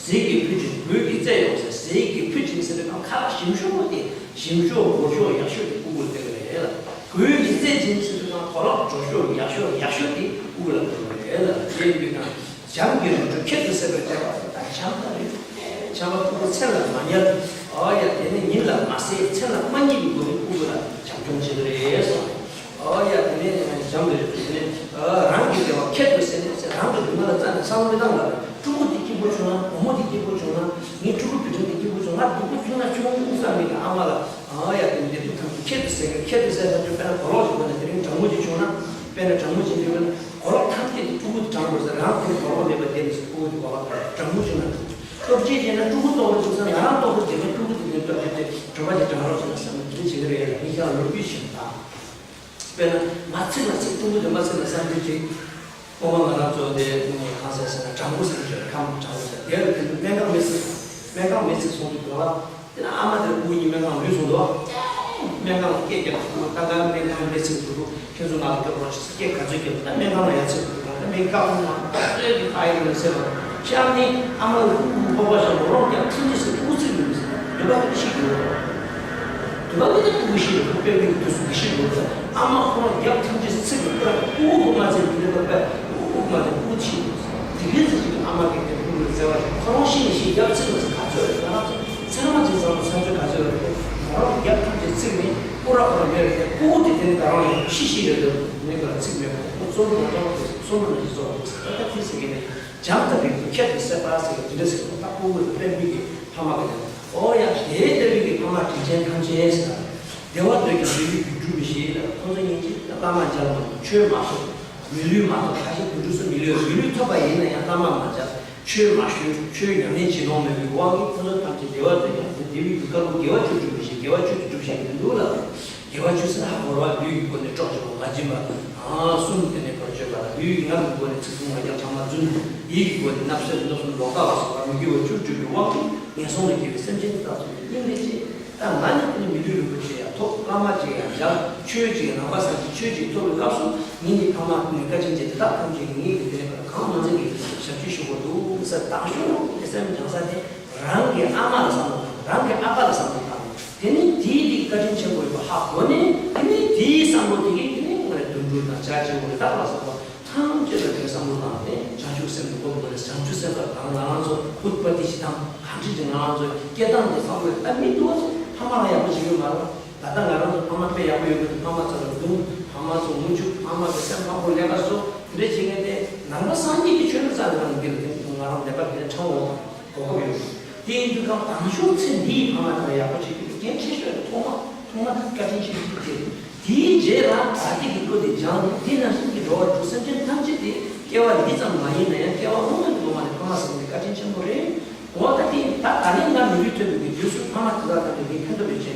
ཟས་ཀྱི་ཕུད་ཅིང་གོས་ཀྱི་རྩེ་ཡོང་ཟེར། ཟས་ཀྱི་ཕུད་ཅིང་ཟེར་དུས་གང་ཁ་ལག་ཞིམ་ཤོས་དེ། ཞིམ་ཤོས་སྒོར་ཤོས་ཡག་ཤོས་དེ་ཕྲུ་གུར་སྟེར་གི་རེད་ལ། གོས་ཀྱི་རྩེ་ཅིང་ཟེར་དུས་གང་གོ་ལག་བྲོ་ཤོས་ཡག་ཤོས་ཡག་ཤོས་དེ་ཕྲུ་གུ་ལ་སྟེར་གི་རེད་ལ། དེ་ཡིན་དུས་གང་བྱམས་ཀྱི་རིགས་དྲུག་ཁྱད་དུ་གསད་པར་བྱ་བ་ཟེར། ད་བྱམས་དང་རིགས་བྱམས་པ་ཕྲུ་གུ་མཚན་ལ་མ་ཉར། ཨོ་ཡ་དེ་ནས་ཉིད་ལ་མ་ཟད་མཚན་ལ་མ་ཉར་བའི་སྒོ་ནས་ཕྲུ་གུ་ལ་བྱམས་སྐྱོང་བྱེད་ཀྱི་རེད་གསུངས། ཨོ་ཡ་དེ་ནས་བྱམས་ཀྱི་རིགས་དྲུག་དེ་ནས་རང་གི་བདེ་བ་ཁྱད་དུ་གསད་ནས་ཟེར། རང་གི་སྡུག་བསྔལ་ལ་རྩ་ནས་བསམ་བློ་མི་བཏང་ལ། ཕྲུ་གུ་དེ་སྐྱིད་པོ་བྱུང་ན། བུ་མོ་དེ་སྐྱིད་པོ་བྱུང་ན། ངའི་ཕྲུ་གུ་བུ་ཆུང་དེ་སྐྱིད་པོ་བྱུང་ན། ང་སྡུག་པོ་བྱུང་ན་ཆུང་བསམ་མེད་ཀྱི་ཨ་མ་ལ། ཨ་ཡ་དེ་འདི་སྡུག་ཐམས་ཅད་ཁྱད་དུ་གསད་གི། ཁྱད་དུ་གསད་ཐམས་ཅད་དཔེར་ན་གོ་ལོག་ཅིག་དགོས་ན། དེ་རིང་གྲང་མོ་ཅིག་བྱུང་ན། དཔེར་ན་གྲང་མོ་ཅིག་བྱུང་ན་གོ་ལོག་ཐམས་ཅད་དེ་ཕྲུ་གུ་དེ་གྲང་དགོས་ཟེར། རང་དེ་ནི་གོ་ལོག་མེད་པ་དེ་ནི་ཟེར། ཕྲུ་གུ་དེ་གོ་ལོག་གྲང་མོ་བྱུང་ན་ཕྲུ་གུ། སྟོབས་ཆེན་བྱས་ན་ཕྲུ་གུ་ལྟོགས་པ་བྱུང་ན། ང་རང་ལྟོགས་པ་དེ་ནི་ཕྲུ་གུ་དེ་ནི་སྟོབས་ཆེན་དེ་གྲོད་པ་དེ་གྲང་རོགས་བྱུང་ན་བསམ་ན་དེ་འདྲ་བྱེད་ཀྱི་རེད་ལ། མི་ཤ་ལོ་རྒྱུས་ཤིག་དང་། དཔེར་ན་མ་ཚིག་མ་ཚིག་ཕྲུ་གུ་དེ་མ་ཚིག་ན་བསམ་རྒྱུ་ཅིག་ཁོ་མ་ང་རང་ཚོ་དེ་གང་ཟེར་ཟེར་ན་གྲང་མོ་ཟེར་གྱི་རེད། ཁམས་གྲང་མོ་ཟེར། དེར་དེ་སྨན་ཁང་མི་ཚིག་སྨན་ཁང་མི་ཚིག་སོང་དུས་ག་ལ། དེ་ན་ཨ་མ་དེ་ཕྲུ་གུ་གཉིས་སྨན་ཁང་ལུས་སོང་འདུག་སྨན་ཁང་ལ་སྐད་རྒྱབ་ཕྲུ་གུ་ད་ག་སྨན་ཁང་མི་ཚིག་ཕྲུ་གུ་ཁྱེད་ཚོ་ང་ལ་སྐྱོབ་རོགས་ཞེས་སྐད་ག་ཚོད་རྒྱབ། ད་སྨན་ཁང་ལ་ཡ་ཚིག་ཕྲུ་གུ་ད་སྨན་ཁང་ལ་ཚོད་ཀྱི་ཁ་ཡིན་ནས་ཟེར་བ་ཤར་ནས་ཨ་མ་ལ་ཕྲུ་གུ་ཕོག་པ་བཞག་རོགས་རྒྱབ་ཐིམ་གྱིས་ཟེར། ཕྲུ་གུ་ཚིག་མི་འདུག་ཟེར། འདོད་པ་གི་ཤིག་ཡོད། དུ་བ་གི་ནི་ཕྲུ་གུ་ཤི་རེད། ཕྲུ་གུ་དཔེ་མིག་དུས་སུ་གི་ཤི་རེད། ཨ་མ་ཁོ་རང་རྒྱབ་ཐམས་ཅད་ཚིག་གི་ཕྲུ་གུ་མ་ཚད་དེ་འདྲ་པ། ཕྲུ་གུ་མ་ཚད་ཕྲུ་གུ་ཤི་རེད། དེ་གའི་ཚེ་ཅིག་ཨ་མ་གིས་དེ་ཕྲུ་གུ་ལ་བརྩེ་བ་ཞིག་ཁོ་རང་ཤི་ནས་ཤི། རྒྱབ་ཚིག་མ་ཚད་ག་ཚོད་རེད། ང་རང་ཚོ་ཚེར་མ་ཅིག་ཚང་མ་ཚ་ཚོད་ག་ཚོད་རེད། ང་རང་རྒྱབ་ཐམས་ཅད་ཚིག་ནས་ཕྲུ་གུ་ར་ཁོ་རང་མེད་རེད། ཕྲུ་གུ་དེ་དེ་ནི་ད་རང་ཡང་ཤི་ཤི་རེད་འདུག་ནས་ཁོ་ལ་ཚིག་མེད་པ། ཁོ་རྩོམ་རིག་མ་འདྲ་བ་དེ་རྩོམ་རིག་ནང་བཞིན་བཟོ་བ་རེད། ད་ལྟ་དེ་ཟེར་གི་ནས་བྱམས་དང་རིགས་དྲུག་ཁྱད་དུ་གསད་པ་ཟེར་གི་དེ་འདྲ་ཟེར་གི། ད་ཕྲུ་གུ་དེ་དཔེ་མིག་གི་ཕ་མ་གི་ནས། ཨོ་ཡ། དེའི་ལྟ་བུའི་གི་ཕ་མ་དྲིན་ཅན་ཐམས་ཅད་ཟེར། བདེ་བ་འདོད་ཀྱང་བདེ་བའི་རྒྱུར་སྒྲུབ་པའི་ཞེས་ལ། ཁོང་ཚོ་སྙིང་རྗེ། བླ་མ་མཇལ་མ་ཐུབ། ཆོས་མ་ཐོབ། མི་ལུས་མ་ཐོབ། ཁ་ཞིག་དུད་འགྲོ་སུ་མི་ལུས། མི་ལུས་ཐོབ་པ་ཡིན་ན་ཡང་བླ་མ་མ་མཇལ། ཆོས་མ་ཞུས། ཆོས་ཉམས་ལེན་བྱེད་ལོང་མེད་པའི་དབང་གིས་ཁོང་ཚོ་ཐམས་ཅད་བདེ་བ་འདོད་ཀྱང་བདེ་བའི་རྒྱུ་དཀར་པོ་དགེ་བ་བཅུ་སྒྲུབ་པའི་ཞེས། དགེ་བ་བཅུ་དེ་སྒྲུབ་བཞིན་མི་འདུག་ལ། དགེ་བ་བཅུ་ཟེར་ན་ཧ་གོ་ར། ལུས་ཀྱི་སྒོ་ནས་སྲོག་གཅོད་པ། མ་བྱིན་པ། ཨ་གསུམ་དེ་ནས་བར་གཅོད་པ་དང་། ལུས་ཀྱི་ངག་གི་སྒོ་ནས་ཚིག་གསུང་ངག་རྒྱག་ཕྲ་མ་རྫུན། ཡིད་ཀྱི་སྒོ་ནས་བརྣབ་སེམས་བརྣབ་སེམས་ལོག་ལྟ་ལ་སོགས་པ་མི་དགེ་བ་བཅུ་སྒྲུབ་པའི་དབང་གིས་ངན་སོང་ལ་སྐྱེ་བའི་སེམས་ཅན་དེ་དག་ཚོ་སྙིང་རེ་རྗེ། ད་ང་ནི་དེ་ནི་མི་ལུས་རིན་པོ་ཆེ་ཡང་ཐོབ། བླ་མ་ཅིག་ཡང་མཇལ། ཆོས་ཅིག་ནང་པ་སངས་རྒྱས་ཆོས་ཅིག་ཐོབ་པའི་སྐབས་སུ་ངེད་ཀྱི་ཕ་མ་ནི་བཀའ་དྲིན་ཅན་དེ་དག་ཐམས་ཅད་ངེད་ཀྱི་དེ་ནས་གང་མ་འཛིན་གྱི་ཞབས་ཕྱི་ཞུ་དགོས་འདུག་ཟེར། དང་ཤོས་དེ་སེམས་སྦྱང་ས་དེ། རང་གི་ཨ་མ་ལ་བསམ་བློ་བཏང་། རང་གི་ཨ་ཕ་ལ་བསམ་བློ་བཏང་། དེ་ནི་དེའི་དེའི་བཀའ་དྲིན་ཆེན་པོ་ཡོད་པ་ཧ་གོ་ནས། དེ་ནི་དེའི་བསམ་བློ་དེ་གིས་དེ་ནི་ང་ལ་དུད་འགྲོ་དང་བྱ་བྱེའུ་རི་དྭགས་ལ་སོགས་པ་ཐམས་ཅད་ལ་དེ་བསམ་བློ་བཏང་ནས་བྱང་ཆུབ་སེམས་ལ་སྒོམ་དགོས་རེད། བྱང་ཆུབ་སེམས་ལ་དང་ང་རང་ཚོ་ཨུཏྤ་ཏི་ཞི་ཏང་གང་ཅི་ཅི་ང་རང་ཚོ་སྐྱེ་སྟངས་དེ་བསམ་བློ་ད་མི་འདུག་བ། ཚོ་ཕ་མ་ལ་ཡག་པོ་བྱེད་ཡོད་མ་རེད། ད་ལྟ་ང་རང་ཚོ་ཕ་མ་དཔེ་ཡག་པོ་ཡོད་པ་དེ། ཕ་མ་ཚོ་ལ་རྡུང་། ཕ་མ་ཚོ་མུ་ཆུ། ཕ་མ་ཚོ་སེམས་ཕམ་པོ་ལས་ཀ་བཟོ། དེ་འདྲ་བྱེད་མཁན་དེ་ནང་པ་སངས་རྒྱས་ཀྱི་ཆོས་ནི་རྩ་ནས་རང་འདི་ལ་དེ་ང་རང་ལས་ཀ་དེ་ཕྲང་བོ་དང་གོ་སྐབས་ཡོད། དེ་ཡིན་དུས་གང་དང་ཤོས་ཚེ་འདིའི་ཕ་མ་དང་ཡག་པོ་བྱེད་རྒྱུ་དེ་གལ་ཆེ་ཤོས་རེད། ཐོག་མ་ཐོག་མ་བཀའ་དྲིན་ཆེ་ཤོས་དེ་རེད། དེའི་རྗེས་ལ་ད་ལྟའི་གི་བློ་དེ་སྦྱངས་ནས། དེ་ནང་བཞིན་གྱི་འགྲོ་བ་དྲུག་སེམས་ཅན་ཐམས་ཅད་དེ་སྐྱེ་བ་འདི་ཙམ་མ་ཡིན་ན་ཡང་སྐྱེ་བ་སྔོན་མ་ནས་སློབ་མ་ནས་ཕ་མ་ཟེར་བ་དེ་བཀའ་དྲིན་ཆེན་པོ་རེད། འོ་ད་དེ་ད་ད་ནི་ང་མི་ལུས་ཐོབ་པའི་གི་དུས་སུ་ཕ་མ་དེ་དག་དང་དེ་གའི་ཁ་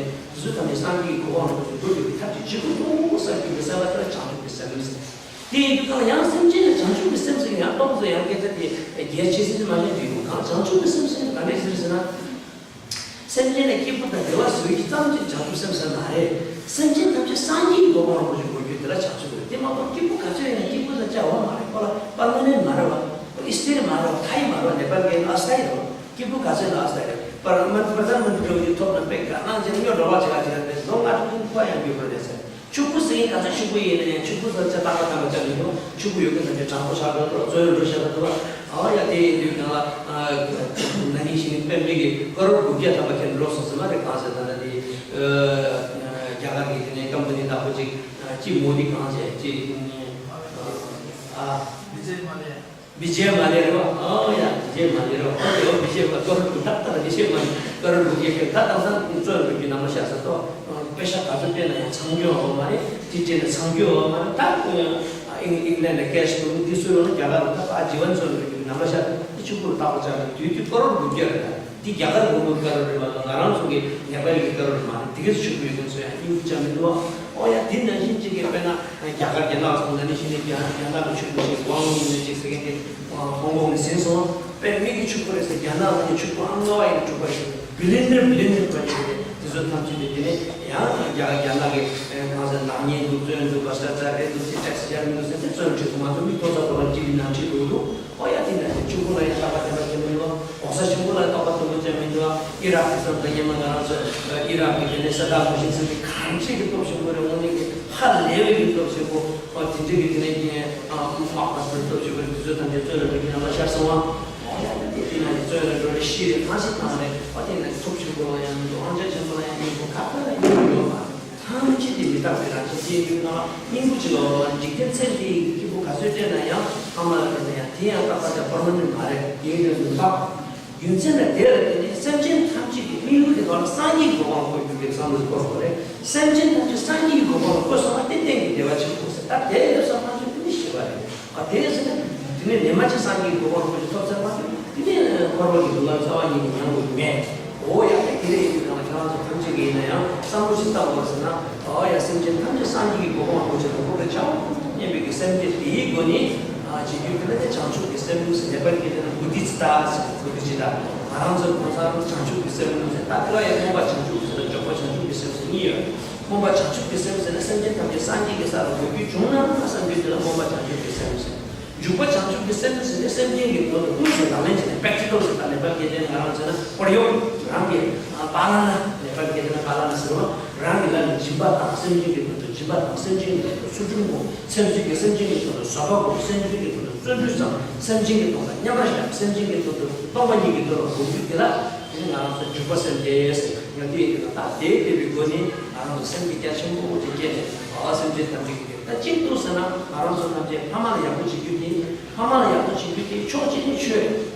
དེ་ཚོ་ཐམས་ཅད་སངས་རྒྱས་ཀྱི་གོ་འཕང་རིན་པོ་ཆེ་འགྲོ་ཐུབ་པའི་ཐབས་ཀྱི་གཅིག་པུ་ཐུགས་སངས་རྒྱས་ཀྱི་སེམས་པ་དེ་ལ་བྱང་ཆུབ་ཀྱི་སེམས་ཟེར། དེ་ཡིན་དུས་ཀྱང་ཡང་སེམས་ཅན་ལ་བྱང་ཆུབ་ཀྱི་སེམས་ཟེར་ཡང་སྟོང་ཟེར་ཡང་སྐད་ཆ་དེ་རྒྱས་ཆེ་སེ་མ་བཤད་དུས་ཡོང་གང་བྱང་ཆུབ་ཀྱི་སེམས་ཟེར་ན་ག་འདྲས་ཟེར་ཟེར་ན། སེམས་ཅན་ལ་སྐྱིད་པོ་དང་བདེ་བ་བཟོ་ཡི་ཙམ་གྱིས་བྱང་ཆུབ་སེམས་ཟེར་མ་རེད། སེམས་ཅན་ཐམས་ཅད་སངས་རྒྱས་ཀྱི་གོ་འཕང་རིན་པོ་ཆེ་འགོད་རྒྱུ་དེ་ལ་བྱང་ཆུབ་རེད། དེ་མ་གཏོགས་སྐྱིད་པོ་ག་ཚོད་ཡིན་ན་སྐྱིད་པོ་ལ་བཅའ་བ་མ་རེད། ཁོ་ལ་པར་མ་ནན་མ་རེད་བ། ཁོ་ཨི་སི་ཏི་རི་མ་རེད་བ། ཐའི་མ་རེད་བ། ནེ་པལ་གྱི་ཨ་སི་ཐའི་རེད་བ། སྐྱིད་པོ་ག་ཚོད་ན་ཨ་སི་ཐའི་རེད། པར་མ་པར་ཐ་མ་འདི་འགྲོ་རྒྱུ་ཐོབ་ན་དཔེ་དགའ་སྣང་ཅན་སྨྱོ་འགྲོ་བ་ཅིག་ལ་དེ་ལོ་ལྔ་དྲུག་ཁ་ཡང་འགྱུར་བ་རེད་ཟེར། ཕྱུག་པོ་ཟེར་མཁན་ག་ཚོད་ཕྱུག་པོ་ཡིན་ན་ཡང་ཕྱུག་པོ་ཟེར་ཚེ་རྟག་པར་དམ་པ་ཅག་མི་འདུག་ཕྱུག་པོ་ཡོད་མཁན་ཐམས་ཅད་དྲང་པོ་ཆགས་འགྲོ་འདུག་བཙོན་འགྲོ་ཤེས་པ་འདུག་ཨ་ཡ་དེ་ཡིན་དུས་ནང་ལ་ན་ནིང་ཞིག་ནི་དཔེ་མི་གི་ཀ་རོར་དགུ་བརྒྱ་ཐམ་པ་ཁྱེར་འགྲོ་སོང་ཟེར་མ་རེད། གང་ཟེར་ད་ལྟ་དེ་རྒྱ་གར་གི་དེ་ནས་ཀམ་པ་ནི་བདག་པོ་ཅིག་ཅིག་མོ་དི་གང་ཟེར་ཅིག་ཨ། མི་ཚེ་མ་ལས། མི་རྗེ་མ་ལས་རེད་བ། ཨོ་ཡ་མི་རྗེ་མ་ལས་རེད་བ། ཨོ་ཡ་མི་རྗེ་མ་ཀ་རོར་དགུ་ཏག་ཏག་མི་རྗེ་མ་ལས་ཀ་རོར་དགུ་བརྒྱ་ཁྱེར་ད་དང་སང་བཙོན་འགྲོ་རྒྱུ་ནང་ལ་ཤ་ཟ་ཏོ། པེ་ཤ་ག་ཚོད་སྤྲད་ན་ཡང་ཚང་རྒྱུ་ཡོད་མ་རེད། དེ་སྤྲད་ན་ཚང་རྒྱུ་ཡོད་མ་རེད། ད་ཨིང་ཨིང་ལན་ལ་ཀེ་ཤི་འདུག་འདི་སུ་ཡོང་ན་རྒྱ་གར་ལ་ད་ཕ་ཇི་ཝན་བཙོན་འགྲོ་རྒྱུ་ནང་ལ་ཤ་ཟ་ཏོ། འདི་ཕྱུག་པོ་ལ་བཏགས་པ་ཆགས་ནས་དུས་དུས་ཀ་རོར་དགུ་བརྒྱ་རེད་ད། འདི་རྒྱ་གར་གྱི་ཀ་རོར་རེད་མ་གཏོགས་ང་རང་ཚོ་གི་ནེ་པ་ལི་གི་ཀ་རོར་མ་རེད། དེ་གས་ཕྱུག་པོ་ཡོད་མཁན་ཚོ་ཡང་སྙིང་རྗེ་ཆགས་མི་འདུག་ཨོ་ཡ་དེ་ནང་བཞིན་གཅིག་གིས་དཔེར་ན་རྒྱ་གར་རྒྱ་ནག་སོང་ད་ནི་ཕྱི་ནས་རྒྱ་རྒྱ་ནག་གི་ཕྱུག་པོ་ཞིག་ཝང་ལི་ཡིན་ནས་ཅིག་ཟེར་མཁན་དེ་ཧོང་ཀོང་ནས་ཟིན་སོང་། དཔེ་མི་གི་ཕྱུག་པོ་རེད་ཟེར། རྒྱ་ནག་ནང་གི་ཕྱུག་པོ་ཨང་ལྔ་པ་ཡིན་གྲུབ་པ་ཞིག་བི་ལི་ནེར་བི་ལི་ནེར་པ་ཞིག་རེད། དེ་ཚོ་ཐམས་ཅད་དེ་དེ་ནས་ཡང་རྒྱ་རྒྱ་ནག་གི་གང་ཟེར་ནག་ཉེས་འདུག་བཙོན་འདུག་བྷ་སྟྲ་ཅཱ་ར་འདུག་ཅེས་ཊེག་སི་ཡར་མི་འདུག་ཟེར་ཏེ་བཙོན་ཁྲིད་དུ་མ་ཚུད་མི་ལྟོ་ཚང་པོ་ལ་ཅི་ལི་ནང་ཁྲིད་འདུག་འདུག་ཨོ་ཡ་དེ་འདྲ་ཞིག་ཕྱུག་པོ་ལ་ཡང་རྟག་པ་བདེན་པ་ཅན་མི་འདུག་གོང་ས་ཆེན་པོ་ལ་རྟག་པ་བདེན་པ་ཅན་མི་འདུག་ཨི་རག་གི་སང་ད་ཉེ་མ་ང་རང་ཚོ་ཨི་རག་གི་དེ་ནས་ས་བདག་མོ་ཤིང་ཚན་གྱི་གང་ཅི་གི་སྟོབས་ཆེན་པོ་རེད། དངོས་གནས་ཀྱི་ཧ་ལས་པའི་གི་སྟོབས་ཆེན་པོ། ཨོ་དེ་འདྲ་གི་དེ་ནས་ཀྱི་དམག་པ་ཚོའི་སྟོབས་ཆེན་པོ་དེ་ཚོ་ད་ནས་བཙོན་ལ་འགྲོ་གི་ནང་ལ་ཤར་སོང་བ། ཨོ་ཡ་ད་དེ་དེ་ན་ནས་བཙོན་ལ་འགྲོ་རེ་ཤི་རེ་གང་ཞིག་བཏང་རེ། ཨོ་དེ་ན་ཐུགས་ཆེན་པོ་ལ་ཡང་མི་འདུག་དབང་ཆ་ཆེན་པོ་ལ་ཡང་མི་འདུག་ག་པར་ཡང་མི་འདུག་ཡོད་པ། ཐམས་ཅད་དེ་མི་རྟག་པའི་རང་བཞིན་ཅན་ཡིན་ན་སྙིང་པོ་ཅིག་ལ་འོ་འཇིག་རྟེན་ཚེ་འདིའི་སྐྱིད་པོ་ག་ཚོད་སྤྲད་ན་ཡང་ཕ་མ་ལ་སྤྲད་ན་ཡང་དེ་ཡང་རྟག་པར་ཀྱང་པར་མ་ནེན་མ་རེད། དེའི་ནང་དུ་རྟག་རྒྱུ་མཚན་ལ་དེ་ལ་བརྟེན་ནས་སེམས་ཅན་ཐམས་ཅད་ཀྱི་སྙིང་པོ་དེ་གང་ལ་སངས་རྒྱས་ཀྱི་གོ་འཕང་བཀོད་རྒྱུ་དེ་བསམ་བློ་འཁོར་དགོས་རེད། སེམས་ཅན་ཐམས་ཅད་སངས་རྒྱས་ཀྱི་གོ་འཕང་ལ་བཀོད་སོང་བ་དེ་གཏན་གྱི་བདེ་བ་ཆེན་པོ་ཟེར། ད་དེ་ལས་བསམ་བློ་ཅིག་དེ་ནི་ཤེས་པ་རེད། ཨ་དེ་ཟེར་ན་དེ་ནས་ནད་མ་ཅིག་སངས་རྒྱས་ཀྱི་གོ་འཕང་ཁོ་ཅིག་ཐོབ་ཚར་མ་ཐོབ་དེ་ནས་འཁོར་བ་གི་སྡུག་བསྔལ་རྩ་བ་ཉིད་ནས་མྱང་དགོས་ཀྱི་མེད། འོ་ཡ་ད་དེ་རེད། ཡིན་དུས་ཀྱང་ཁྱེད་རང་ཚོ་ཐམས་ཅད་ཀྱིས་ཡིན་ན་ཡང་བསམ་བློ་ཞིག་བཏང་དགོས་ཟེར་ན། འོ་ཡ་སེམས་ཅན་ཐམས་ཅད་སངས་རྒྱས་ཀྱི་གོ་འཕང་ཁོ་ཅིག་ལ་འཁོར་བའི་བྱ་བ་སྙམ་པའི་གི་སེམས་བསྐྱེད་དེའི་སྒོ་ནས་ཨ་བྱེད་རྒྱུ་དེ་ལ་དེ་བྱང་ཆུབ་ཀྱི་སེམས་ཟེར། ནེ་པ་ལི་སྐད་དེ་ན་བོ་དྷི་ཙི་ཏ་ཟེར། བོ་དྷི་ཙི་ཏ། ང་རང་ཚོ་གོང་ས་བྱང་ཆུབ་ཀྱི་སེམས་ཟེར། ད་དེ་ལ་ཡང་སྨོན་པ་བྱང་ཆུབ་ཟེར་ན་འཇུག་པ་བྱང་ཆུབ་ཀྱི་སེམས་ཟེར་གཉིས་ཡོད། སྨོན་པ་བྱང་ཆུབ་ཀྱི་སེམས་ཟེར་ན་སེམས་ཅན་ཐམས་ཅད་སངས་རྒྱས་ཀྱི་ས་ལ་འགོད་རྒྱུ་བྱུང་ན་བསམ་རྒྱུ་དེ་ལ་སྨོན་པ་བྱང་ཆུབ་ཀྱི་སེམས་ཟེར། འཇུག་པ་བྱང་ཆུབ་ཀྱི་སེམས་ཟེར་ཏེ་སེམས་ཅན་གྱི་དོན་དུ་དངོས་སུ་ལག་ལེན་བྱས་ནས་པེག་ཊི་ཀལ་ཟེར། ད་ནེ་པ་ལི་སྐད་དེ་ང་རང་ཚོ་ན་པར་ཡོག་རང་གི་པཱ་ལ་ན། ནེ་པ་ལི་སྐད་དེ་ན་པཱ་ལ་ན་ཟེར་བ། རང་གི་ལག་ནས་སྦྱིན་པ་དང་། སེམས་ཅན་གྱི་དོན་དུ་སྦྱིན་པ་དང་། སེམས་ཅན་གྱི་དོན་དུ་ཚུལ་ཁྲིམས་སྒོམ། སེམས་ཅན་གྱི་སེམས་ཅན་གྱི་དོན་དུ་བཟོད་པ་སྒོམ། སེམས་ཅན་གྱི་དོན་དུ་བརྩོན་འགྲུས་བརྩམས། སེམས་ཅན་གྱི་དོན་ལ་མཉམ་པར་བཞག། སེམས་ཅན་གྱི་དོན་དུ་སྟོང་པ་ཉིད་ཀྱི་དོན་ལ་སྒོམ་རྒྱུ་དེ་ལ་དེ་ནི་ང་རང་ཚོ་འཇུག་པ་སེམས་བསྐྱེད་ཟེར། ང་དེ་ཡིན་ན་ད་དེ་བསྐྱེད་པའི་སྒོ་ནས་ང་རང་ཚོ་སེམས་ཀྱི་རྒྱ་ཆེན་པོ་དེ་བསྐྱེད་ནས་ཨ་སེམས་ཅན་ཐམས་ཅད་ཀྱི། ད་གཅིག་ཏུ་ཟེར་ན་ང་རང་ཚོ་ཐམས་ཅད་ཕ་མ་ལ་ཡག་པོ་བྱེད་རྒྱུ་དེ། ཕ་མ་ལ་ཡག་པོ་བྱེད་རྒྱུ་དེ་ཕྱོགས་གཅིག་ནས་ཆོས།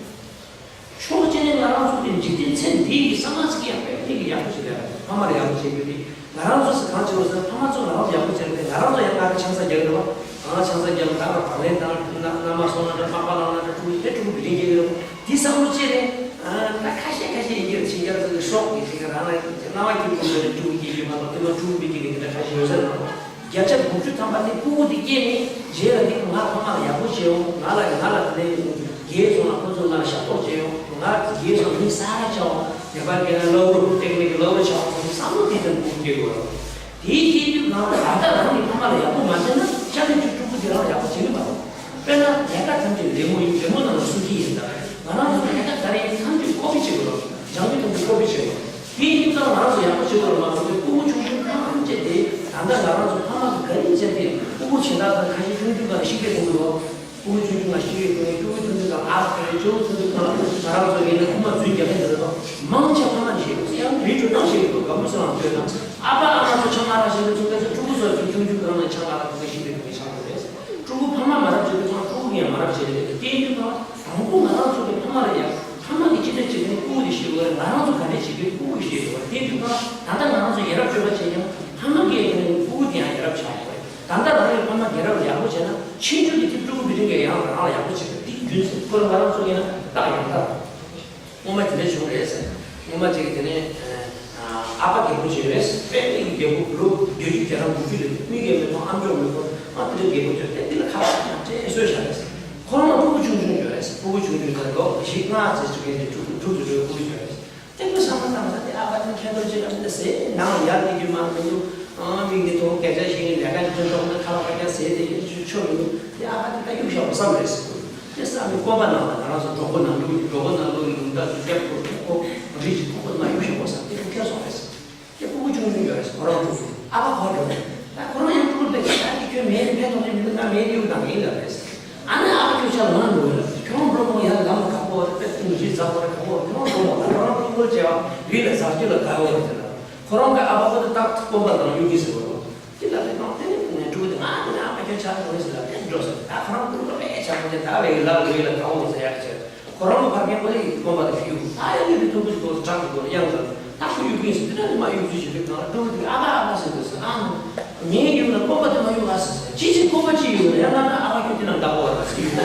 ཕྱོགས་གཅིག་ནས་ང་རང་ཚོ་དེ་འཇིག་རྟེན་ཚེ་འདིའི་གི་བསམ་པ་ཟིག་ཡང་དཔེ་ཁྱེད་ཀྱི་ཡག་པོ་བྱེད་ཡ་རེད། ཕ་མ་ལ་ཡག་པོ་བྱེད་རྒྱུ་དེ། ང་རང་ཚོ་ཟིག་གང་བྱེད་དགོས་ཟེར་ན་ཕ་མ་ཚོ་ང་རང་ཚོ་ཡག་པོ་བྱེད་རྒྱུ་དེ། ང་རང་ཚོ་ཡང་ང་ལ་ཆང་ས་རྒྱག་གི་རེད་བ། ང་ལ་ཆང་ས་རྒྱག་གི་རེད་བ། ད་ག་ལེན་བཏང་། ན་ན་མ་སོང་ན་འདྲ། པགས་པ་བླངས་ན་འདྲ། ཕྲུ་གུ་དེ་ཕྲུ་གུ་བི་ཌིང་རྒྱག་གི་རེད་བ། དེ་བསམ་བློ་ཅི་རེད། ཨ་ད་ཁ་ཤས་ཁ་ཤས་ཡིན་གྱི་རེད། ཆེ་རྒྱ་ཚོ་གི་སྲོག་གི་ཆེ་རྒྱ་རང་ལ་རྣ་བ་སྐྱིད་པོ་མེད་ན་ཕྲུ་གུ་སྐྱེ་རྒྱུ་མ་གཏོགས་དེ་མ་ཕྲུ་གུ་མི་སྐྱེ་གི་དེ་འདྲ་ཁ་ཤས་ཡོད་ས་རེད་བ། བརྒྱ་ཆ་དགུ་བཅུ་ཐམ་པ་དེ་ཕྲུ་གུ་དེ་སྐྱེས་ནས་རྗེས་ལ་དེ་ང་ཕ་མ་ལ་ཡག་པོ་བྱེད་འོང་། ང་ལ་ང་ལ་དེ་ནས་རྒས་སོང་ན་ཁོ་ཚོ་ང་ལ་ཞབས་ཏོག་བྱེད་འོང་། ང་རྒས་སོང་ན་མི་གསར་པ་ཆགས་འོང་། ནེ་པ་ལ་སྐད་ན་ལའུ་རུ་ཏེག་ནིག་གི་ལའུ་རུ་ཆགས་འོང་བསམ་བློ་དེ་ཙམ་ཕྲུ་གུ་སྐྱེ་དགོས་རེད། དེའི་སྐྱེས་དུས་གང་ལ་ད་ལྟ་རང་གི་ཕ་མ་ལ་ཡག་པོ་མ་བྱས་ན་ཤ་ནས་ཅིག་ཕྲུ་གུ་དེ་རང་ལ་ཡག་པོ་བྱེད་གི་མ་རེད། དཔེར་ན་ལས་ཀ་ཐམས་ཅད་ལད་མོ་ཡིན། ལད་མོ་ནང་ལ་སུ་སྐྱིད་ཡིན་ད། ང་རང་ཚོ་ལས་ཀ་ག་རེ་ཡིན་ཐམས་ཅད་ཀོ་པི་བྱེད་དགོས་རེད། སྦྱང་རྒྱུ་ཐམས་ཅད་ཀོ་པི་བྱེད་དགོས་རེད། དེའི་སྐྱིད་ཙམ་ང་རང་ཚོ་ཡག་པོ་བྱེད་དགོས་རེད་མ་གཏོགས་ཕྲུ་གུ་ཆུང་ཆུང་ཐམས་ཅད་དེ་ད་ལྟ་ང་རང་ཚོ་ཕ་མ་གི་ག་རེ་བྱས་ཏེ་ཕྲུ་གུ་བྱེད་སྟངས་དང་ཁ་ཤས་ཆུང་ཆུང་སྒང་ཤི་རྒས་གཏོང་གི་འདུག་ཕྲུ་གུ་ཆུང་ཆུང་སྒང་ཤི་རྒས་གཏོང་གི། ཕྲུ་གུ་ཆུང་ཆུང་སྒང་ཨ་ཁ་རེ་ཆུང་ཆུང་སྒང་ང་རང་ཚོ་ཡིན་ན་ཁུག་མ་རྫུན་རྒྱག་གི་འདུག་རེད་དོ། མང་ཆེ་ཕ་མ་ནས་ཤེས་དགོས། ཡང་མི་འགྲོ་སྟངས་ཤེས་དགོས། དགའ་མོ་སེ་ལང་ཐོས་དང་། ཨ་ཕ་ཨ་མ་ཚོ་ཆང་ཨ་རག་བཞེས་ནས་ཚོ་ཕྲུ་གུ་ཚོ་ཆུང་ཆུང་སྒང་ནས་ཆང་ཨ་རག་ཐོག་གི་ཤི་རྒས་གཏོང་གི་ཆགས་འགྲོ་རེད། ཕྲུ་གུ་ཕ་མ་མ་རབས་བྱེད་དུས་ཙང་ཕྲུ་གུ་ཡང་མ་རབས་བྱེད་རེད། དེ་ཡིན་དུས་ཙང་དང་པོ་ང་རང་ཚོ་གི་ཕ་མ་ལ་ཡག་ཕ་མ་གིས་ཅི་འདྲ་བྱེད་ཀྱི་ཡོད་ཁུ་བོ་གིས་ཤེས་དགོས་རེད། ང་རང་ཚོ་ག་འདྲ་བྱེད་ཀྱི་ཡོད་ཁུ་བོ་གིས་ཤེས་དགོས་རེད། དེ་ཡིན་དུས་ཙང་ད་ལྟ་ང་རང་ཚོ་ཡ་རབས་སྤྱོད་པ་བྱས་ཀྱང་ཕ་མ་གིས་ཡག་ཡོད་ན་ཁུ་བོ་དེ་ཡང་ཡ་རབས་ཆགས་ཡོད་རེད། ད་ལྟ་རང་གི་ཕ་མ་རྒན་རབས་ལ་ཡག་པོ་བྱས་ན་ཕྱིན་ཆད་དེ་དེ་ཕྲུ་གུ་བི་ཌིང་གིས་ཡང་རང་ལ་ཡག་པོ་བྱེད་ཀྱི་རེད། དེ་རྒྱུན་ཟེར་ཁོ་རང་ང་རང་ཚོ་ཡིན་ན་རྟགས་ཡང་དག་སྔོན་མ་དེ་འདྲ་བྱུང་རེད་ཟེར། སྔོན་མ་ཅིག་གིས་དེ་ནས་ཨ་ ཨ་ཕ་རྒད་པོ་ཅིག་རེད། དཔེ་མི་རྒད་པོ་ལོ་བརྒྱད་ཅུ་གྱ་གྲངས་དགུ་བཅུ་རེད། མི་རྒན་མེད་ཁོ་ཨམ་ཅོག་མེད་ཁོ་ཨ་དེ་འདྲ་རྒད་པོ་ཅིག་རེད། དེ་ལ་ཁ་ལག་ཅང་སྤྲད་སྲོལ་བཞག་རེད། ཁོ་རང་ལ་ཕྲུ་གུ་ཆུང་ཆུང་ཡོད་རེད། ཕྲུ་གུ་ཆུང་ཆུང་ད་ལོ་བཞི་ལྔ་ཙམ་ཅིག་གི་དེ་ཕྲུ་གུ་ཕྲུ་གུ་ཚོའི་ཕྲུ་གུ་ཡོད་རེད། དེ་ཚོ་བསམ་བློ་བཏང་ས་དེ་ཨ་ཕ་དེ་ཁྱད་མཚར་ཅིག་ལ་མི་འདུག་ཟེར། ནང་ལ་ཡར་བསྡད་རྒྱུ་མ་མི་འདུག་ཨང་། མི་གི་ཐོག་སྐད་ཆ་བཤད་ནས་ལས་ཀ་ཞིག་ཐོན་ཐོག་ན་ཁ་ལག་ཁ་རྒྱ་ཟས་དེ་ཡིན་ཆོ་ཆོ་མི་འདུག་དེ་ཨ་ཕ་དེ་ད་གཡུག་བཞག་པ་བསམ་རེད་ཟེར་གོ། དེ་བསམ་ནས་སྐོམ་པ་ནང་ལ་ང་རང་ཚོ་གྲོགས་པོ་ནང་འདུག་གྲོགས་པོ་ནང་ལོགས་ཀྱི་ལུང་བདག་ཚོ་རྒྱབ་ཁོ་ཁོ་རི་ཅིག་ཁོ་ཁོ་མ་གཡུག་བཞག་པ་བསམ། དེ་ཁོ་ཁྱེར་སོང་རེད་ཟེར། དེ་ཕྲུ་གུ་ཆུང་ཆུང་ཡོད་རེད། ཁོ་རང་ཕྲུ་གུ་ཨ་ཕ་ཁོ་འགྲོ་རེད། ད་ཁོ་རང་ཡང་ཕྲུ་གུ་དེ་ད་དེ་ཁྱོད་མེད་ཕན་ཐོགས་ཀྱི་མི་འདུག་ང་མེད་གཡུག་དང་ཡིན་ལབ་རེད་ཟེར། ཨ་ནི་ཨ་ཁྱོད་ཆ་ལོང་འགྲོ་ལ་ཁྱོད་འགྲོ་མོ་ཡར་ལམ་ཁ་པོ་རེད། དཔེ་ཐུང་ཞིག་ཛ་པོ་རེད། ཁ་པོ་ཁྱོད་འགྲོ་མོ་ད་ཁོ་རང་ཕྲུ་གུ་བྱས་བ་རི་ལ་ཟག་སྐྱིད་ལ་དགའ་བོ་རེད་ཟེར་ལ། ཁོ་རང་གི་ཨ་ཕ་ཁོ་དེ་ཏག་ཏག་སྐོམ་པ་དང་གཡུག་གི་ཟེར་བ་རོ། དེ་ལ་དེ་དང་དེ་ནི་ཕྲུ་གུ་དེ་ང་དེ་ནི་ཨ་ཕ་ཁྱོད་ཆ་ལོང་ཟེར་ལ་དེ་འགྲོ་ཟེར། ད་ཁོ་རང་ཕྲུ་གུ་དཔེ་ཆ་མོ་དེ་ད་བས་ལ་རི་ལ་དགའ་བོ་ཟེར་ཡག་ཆེ། ཁོ་རང་གི་ཕ་རྒན་པོ་ལ་ཡི་སྐོམ་པ་དང་གཡུག་ད་ཡང་ངས་དེ་ཐུག་པའི་སྐོར་དྲག་གི་སྐོར་གཡང་དང་། ད་ཁོ་གཡུག་གིན་ཟེར། དེ་ནས་མ་གཡུག་ཚུལ་ཞིག་རེད། གང་ལ་འགྲོ་གི་འདུག་ཨ་ཕ་ཨ་ཕ་ཟེར་དུས་ཟེར། ཨང་། ངའི་གཡུག་ན་སྐོམ་པ་དེ་མ་གཡུག་ཨ་ཟེར་ཟེར། ཅི་ཅི་སྐོམ་པ་ཅི་གཡུག་ན་ཡང་ན་ན་ཨ་ཕ་ཁྱོད་དེ་ན་འདག་གོ་ཨ་ཟེར་གཡུག་གོ།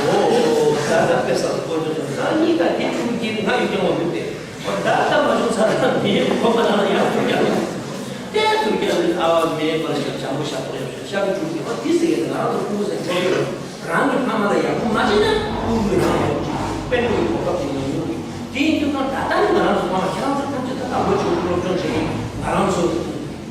ཨོ་ད་ད་དཔེ་ས་ལ་སྐོར་ཚོད་ཚོད་ད་གཉིས་ཀ་དེ་ཕྲུ་གུ་སྐྱེས་ནས་ང་གཡུག་ཀྱང་བ་མི་བདེ། ཨོ་ད་ད་མ་བྱུང་ཚར་ན་མི་ཡི་སྐོམ་པ་ན་ན་ཡང་ཐུག་ཀྱང་། དེ་ཐུག་ཀྱང་ཨ་བ་མེད་པར་ཞབས་བྱང་པོ་ཞབས་ཏོག་ཡག་ཤོས་ཤར་ཕྲུ་གུ་སྐྱེས་པ་དེ་ཟེར་ཡས་ང་རང་ཚོ་ཕྲུ་གུ་ཟེར་ཚོགས་ཡོད། རང་གི་ཕ་མ་ལ་ཡག་པོ་མ་བྱས་ན་དབུལ་བོའི་ནང་ཡོང་གི། དཔལ་འབྱོར་གྱི་གོ་སྐབས་དེ་ཉུང་ཉུང་གི། དེ་ཡིན་དུས་ཀྱང་ད་ལྟ་ནི་ང་རང་ཚོ་ཕ་མ་ཁྱེད་རང་ཚོ་ཐམས་ཅད་ད་དང་པོ་བྱུང་སློབ་སྦྱོང་བྱེད་མཁན་ང་རང་ཚོ་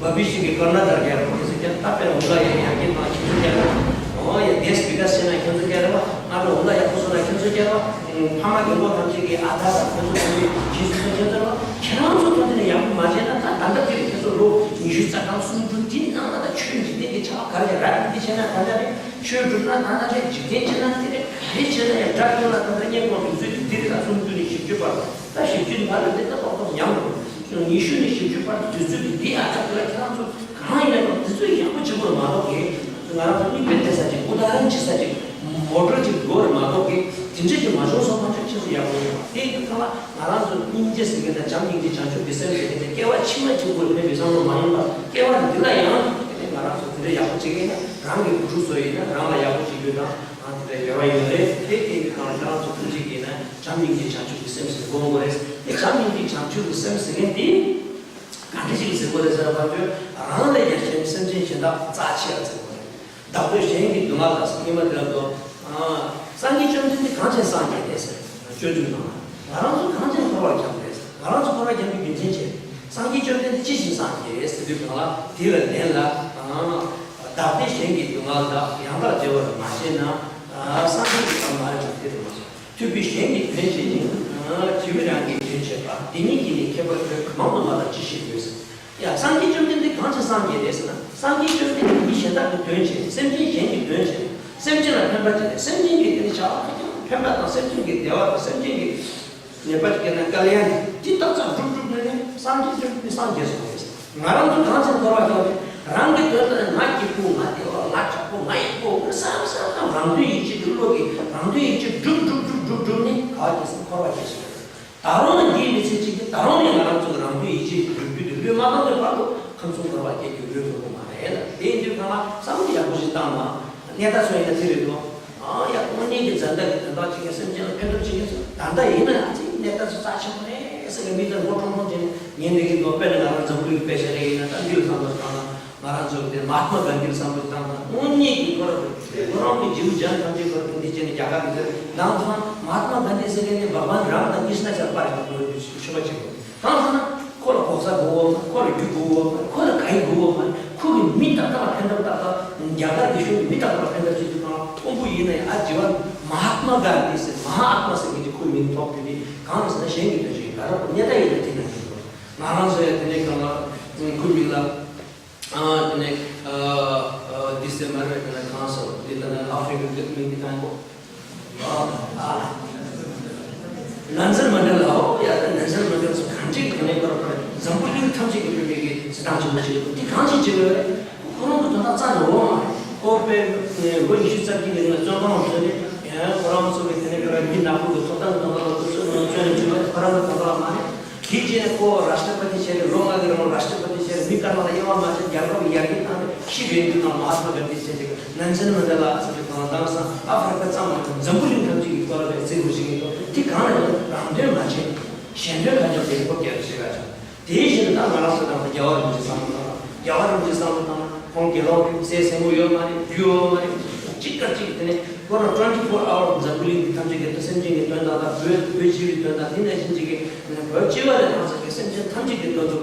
བ་བི་ཤི་གི་ཀར་ན་ཏར་རྒྱལ་རབས་ཁོ་ཚོ་ཀྱང་ད་དཔེར་འོ་ལ་ཡག་ཡག་གི་དང་ཁྱེད་ཚོ་རྒྱལ་རབས། འོ་ཡ་དེ་སྤི་ཀ་སེ་ན་ཁྱེད་ཚོ་རྒྱལ་རབས། ང་ཚོ་འོ་ལ་ཡག་པོ་སོང་ན་ཁྱེད་ཚོ་རྒྱལ་རབས། ཕ་མ་རྒན་གོག་ཐམས་ཅད་ཀྱི་ཨ་ད་དང་ཁྱེད་ཚོ་ཐམས་ཅད་ཁྱེད་ཚོ་ཁྱེད་ཚོ་རྒྱལ་རབས། ཁྱེད་རང་ཚོ་ཐམས་ཅད་ནས་ཡག་པོ་མ་བྱས་ན་ད་ད་ལྟ་དེ་ཁྱེད་ཚོ་ལོ་ཉི་ཤུ་རྩ་གྲངས་སུམ་ཅུ་དེ་ནང་ལ་ད་ཆོས་འཇིག་རྟེན་གྱི་ཆ་བ་ག་རེ་ར་འདི་བྱས་ན་ད་ལྟ་རེད། ཆོས་སྒྲུབ་ན་ད་ལྟ་རེད། འཇིག་རྟེན་ཕྱི་ནང་དེ་རེད། ག་རེ་བྱས་ན་ཡང་དགྲ་ཀུན་ལ་ད་ལྟ་སྙད་ཁོང་དུས་ཚོད་དེ་དེ་རེད། ད་སུམ་ཅུ་ནས་བཞི་བཅུ་བར་ད་བཞི་བཅུ་ནས་ཕར་ལ་དེ་ད་ཏོག་ཏོག་ཉམས་འགྲོ། ཉི་ཤུ་ནས་བཞི་བཅུ་བར་དུ་དུས་ཚོད་དེ་དེ་ཡང་དགྲ་ཀུན་ལ་ཁྱེད་རང་ཚོ་གང་ཡིན་ན་ཡང་དུས་ཚོད་ཡག་པོ་བྱེད་དགོས་མ་གཏོགས་གི། ང་རང་ཚོ་མིག་དཔེ་བལྟས་ས་ཅིག་ཨུ་དྷ་རན་བྱེད་ས་ཅིག་མོ་ཊར་ཅིག་དགོས་རེད་མ་གཏོགས་གི། དེ་འདྲ་ཅིག་མ་བྱུང་སོང་ན་ཅིག་ཁྱེད་ཚོ་ཡག་པོ་ཡོད་པ་དེ་ཡིན་དུས་ཚང་མ། ང་རང་ཚོ་སྙིང་རྗེ་ཟེར་མཁན་དང་བྱམས་སྙིང་རྗེ་བྱང་ཆུབ་ཀྱི་སེམས་ཟེར་མཁན་དེ་སྐྱེ་བ་ཕྱི་མ་གཅིག་པུར་ཕན་པའི་བསམ་བློ་མ་ཡིན་པར་སྐྱེ་བ་འདི་ལ་ཡང་དེ་ནས་ང་རང་ཚོ་དེ་འདྲ་ཡག་པོ་བྱེད་མཁན་ཡིན་ན་རང་གི་བུ་ཕྲུག་ཚོ་ཡིན་ན་རང་ལ་ཡག་པོ་བྱེད་རྒྱུ་དང་ཨ་དེ་འདྲ་འབྲེལ་བ་ཡོད་རེད། དེ་དེ་གི་སྒང་ལ་ཁྱེད་རང་ཚོ་ཐུགས་རྗེ་གིས་ན་བྱམས་སྙིང་རྗེ་བྱང་ཆུབ་ཀྱི་སེམས་ཟེར་དགོས་མོ་རེད། དེ་བྱམས་སྙིང་རྗེ་བྱང་ཆུབ་ཀྱི་སེམས་ཟེར་མཁན་དེ་ག་འདྲ་ཞིག་ཟེར་དགོས་རེད་ཟེར་བ་ཚོས་རང་ལས་ཀྱང་གཞན་སེམས་ཅན་གཞན་དག་རྩ་ཆེ་བ་ཟེར་དགོས་རེད། བདག་པོས་གཞན་གྱི་སྡུག་བསྔལ་ལ་ཟེར་ཉི་མ་དེ་ལ་འདུག་ཨ། སངས་རྒྱས་བཅོམ་ལྡན་འདས་གང་བྱས་སངས་རྒྱས་རེད་ཟེར། སྤྱོད་འཇུག་ནང་ལ་ང་རང་ཚོ་གང་བྱས་འཁོར་བར་འཁྱམས་རེད་ཟེར། ང་རང་ཚོ་འཁོར་བར་འཁྱམས་པའི་རྒྱུ་མཚན་ཅི་རེད། སངས་རྒྱས་བཅོམ་ལྡན་འདས་ཅི་བཞིན་སངས་རྒྱས་རེད་ཟེར་དུས་གང་ལ་དེ་ལ་ལན་ལ། ཨ། བདག་པས་གཞན་གྱི་སྡུག་བསྔལ་དག་ཡང་དག་བདེ་བར་མ་བྱས་ན། ཨ། སངས་རྒྱས་ཀྱི་བསམ་པ་ཡང་དེ་རུ་མ་སོང་། ཐུབ་པས་གཞན་གྱི་དོན་བྱེད་ཅིང་། ཨ། བྱིས་པས་རང་གི་དོན་བྱེད་པ། དེ་གཉིས་ཀྱིས་ནི་ཁྱད་པར་ཕྲ་མང་དུ་མ་དག་ཅི་ཞིག་ཡོད་ཟེར། ཡ། སངས་རྒྱས་བཅོམ་ལྡན་འདས་གང་བྱས་སངས་རྒྱས་རེད་ཟེར་ན། སངས་རྒྱས་བཅོམ་ལྡན་འདས་མི་གཞན་དག་གི་དོན་བྱས། སེམས་ཅན་གཞན་གྱི་དོན་བྱས། སེམས་ཅན་ལ་ཕན་པ་བྱས་ཏེ་སེམས་ཅན་གྱི་དེ་ནི་བྱ་བ་ཕན་པ་དང་སེམས་ཅན་གྱི་བདེ་བ་དང་སེམས་ཅན་གྱི་ཉེས་པ་བྱས་ན་དཀའ་ལས་ཡང་དེ་ཏག་ཏག་སྒྲུབ་སྒྲུབ་ནས་ནི་སངས་རྒྱས་བཅོམ་ལྡན་འདས་སངས་རྒྱས་སོང་རེད། ང་རང་ཚོ་གང་ཚེ་འཁོར་བ་ཤོར་ཏེ་རང་གི་དོན་ལ་ང་སྐྱིད་པོ་ང་བདེ་བ་ང་དྲག་པོ་ང་ཡག་པོ་ང་བསམ་བསམ་ཙམ་རང་དོན་ཡིད་ཆེས་ཀྱི་བློ་གིས་རང་དོན་ཡིད་ཆེས་སྒྲུབ་སྒྲུབ་སྒྲུབ་སྒྲུབ་སྒྲུབ་ནས་ག་བ་སྐྱེས་སོང་། འཁོར་བ་སྐྱེས་སོང་། ད་རུང་ཡང་འདིའི་མི་ཚེ་གཅིག་གིས་ད་རུང་ཡང་ང་རང་ཚོ་ལ་རང་དོན་ཡིད་ཆེས་ཀྱི་སྒྲུབ་རྒྱུ་དེ་ལུས་མ་བཏང་བའི་བར་དུ་ཁམས་གསུམ་འཁོར་བ་སྐྱེ་རྒྱུ་ལུས་ཐུབ་ཀྱི་མ་རེད་ལ། དེ་ཡིན་དུས་གང་ལ་བསམ་བློ་ཡག་པོ་ཞིག་བཏང་ན། གནས་སྟངས་སུ་ཡིན་ན་དེ་རེད་དོ། ཨ་ཡ་དངོས་གནས་ཀྱི་བཟའ་ཟླ་གི་དོན་དག་བྱེད་མཁན་སེམས་ཅན་ལ་ཕན་ཐོགས་བྱེད་མཁན་ཚོ་ད་ལྟ་ཡིན་ན་ཨ་ཙི་གནས་སྟངས་སུ་རྩ་ཆེན་པོ་རེད་ཟེར་ནས་མི་ཚོར་མགོ་ཁྲོང་ཁྲོང་བྱས་ནས་ཉན་བསྡད་ཀྱི་འདུག་དཔེར་ན་ང་རང་འཛམ་བུ་གླིང་དཔེ་བཞག་ཡིན་ན་ད་འདི་ལ་བསམ་བློ་བཏང་ན། ང་རང་ཚོ་དེ་མ་ཧཱ་ཏྨ་གཱན་དྷི་ལ་བསམ་བློ་བཏང་ན་དངོས་གནས་ཀྱི་ཁོ་རང་ཁོ་རང་གི་རྗེའུ་འཇམ་ཐམས་ཅད་ཁོ་རང་འདི་བྱས་ནས་རྒྱ་གར་གྱི་ཚེ་ནང་དུ་མ་ཧཱ་ཏྨ་གཱན་དྷི་ཟེར་མཁན་ནི་བྷ་ག་ཝན་རཱམ་དང་ཀྲིཤ་ན་ཆར་པ་རེད། ཁོ་ཚོ་ཆོས་པ་ཅིག་གང་ཟེར་ན་ཁོ་ལ་གོ་ས་དགོས་བ་མ་ཁོ་ལ་རྒྱུ་དགོས་བ་མ་ཁོ་ལ་ག་ཡི་དགོས་བ་མ་ཁོ་གི་མི་ཏག་ཏག་ལ་ཕན་ཐོགས་ཏག་ཏག་རྒྱ་གར་གྱི་གཞུང་གི་མི་ཏག་ཏག་ལ་ཕན་ཐོགས་བྱེད་དུས་གང་ལ་དབང་པོ་ཡིན་ན་ཡང་ཨ་ཇི་བ་མ་ཧཱ་ཏྨ་གཱན་དྷི་ཟེར་མ་ཧཱ་ཨ་ཏྨ་ཟེར་མཁན་གྱི་ཁོའི་མིང་ཐོགས་དུས་ནི་གང་ལ་ཟེར་ན་གཞན་གྱི་དོན་བྱེད་ཀྱི་ད་ར་ཁོ་གནས་ད་ཡིན་ན་དེ་ན་ཡིན་དགོས། ང་རང་ཚོ་ཡང་དེ་ནས་གང་ལ་ཁོའི་མིང་ལ། ཨ་དེ་ནས་ཨ་ཨ་འདི་སེ་མ་རེད། དེ་ནས་གང་སོ་འདི་ལྟ་ན་ཨ་ཧྥེ་རི་ཀའི་མིང་འདི་གང་གོ་ཨ་ཨ་ནན་སན་མན་ཌེ་ལ། ཨོ་ཡ་ད་ནན་སན་མན་ཌེ་ལ་སོ་གང་ཅིག་དེ་ནས་ཁོ་ར་ཁོ་ར་འཛམ་བུ་གླིང་ཐམས་ཅད་ཀྱི་བོད་མི་གི་སྲིད་ཐང་ཆེན་པོ་ཅིག་འདི་གང་ཅིག་བྱེད་དགོས་རེད། ཁོ་རང་གི་དོན་དག་རྩ་ནས་འོང་མ་རེད། ཁོ་པའི་ལོ་ཉི་ཤུ་རྩ་གཅིག་གི་རིང་ལ་བཙོན་ཁང་ལ་བཙོན་ནས་ཡང་ཁོ་རང་ཚོ་གི་དེ་ནས་ཁོ་ར་མི་ནག་པོ་གི་ཐོབ་ཐང་གི་དོན་དག་ལ་ཁོ་བཙོན་ནས་བཙོན་ནས་བྱུང་བ་ཁོ་རང་གི་དོན་དག་ལ་མ་རེད། དེ་རྗེས་ནས་ཁོ་རཱ་ཤ་ཏྲ་པ་ཏི་བྱས་ནས་ལོ་ལྔ་གི་རིང་ལ་རཱ་ཤ་ཏྲ་པ་ཏི་བྱས་ནས་མི་སྐར་མ་ལ་དབྱེ་བ་མ་བྱས་རྒྱལ་ཁབ་ཀྱི་ཡར་རྒྱས་བཏང་ནས་ཤི་བའི་དུས་དང་མ་ཧཱ་ཏྨ་གཱན་དྷི་བྱས་ཏེ་ནན་སན་མན་ཌེ་ལ་ཟེར་དུས་གང་ལ་དེང་སང་ཨ་ཧྥེ་རི་ཀ་ཙམ་མ་ཡིན་པར་འཛམ་བུ་གླིང་ཐམས་ཅད་ཀྱི་སྐོར་ལ་བས་ཚིག་རུ་ཞིག་ཡིན་ཏོ། དེ་གང་ལ་ཡང་རང་དོན་མ་བྱས་གཞན་དོན་གང་ཅང་བྱེད་ཀྱི་ཁོ་སྐྱེལ་རུ་ཞིག་ལ་ཆགས། དེ་བཞིན་ད་ང་རང་ཚོ་དང་རྒྱལ་བ་རིན་པོ་ཆེ་བསམ་བློ་བཏང་ན། རྒྱལ་བ་རིན་པོ་ཆེ་བསམ་བློ་བཏང་ན་ཁོང་དགེ་སློང་རེད། སྲས་སྲས་མོ་ཡོད་མ་རེད། རྒྱུ་ཡོད་མ་རེད། གཅིག་དང་གཅིག་དེ་ནས་ཁོ་རང་twenty four hour འཛམ་བུ་གླིང་གི་ཐམས་ཅད་ཀྱི་སེམས་ཅན་གྱི་དོན་དག་དང་། བོད་བོད་སྤྱི་པའི་དོན་དག་དེ་ནང་བཞིན་གཅིག་གི་བོད་སྤྱི་པ་ལས་ལྷག་ས་གི་སེམས་ཅན་ཐམས་ཅད་ཀྱི་དོན་དུ་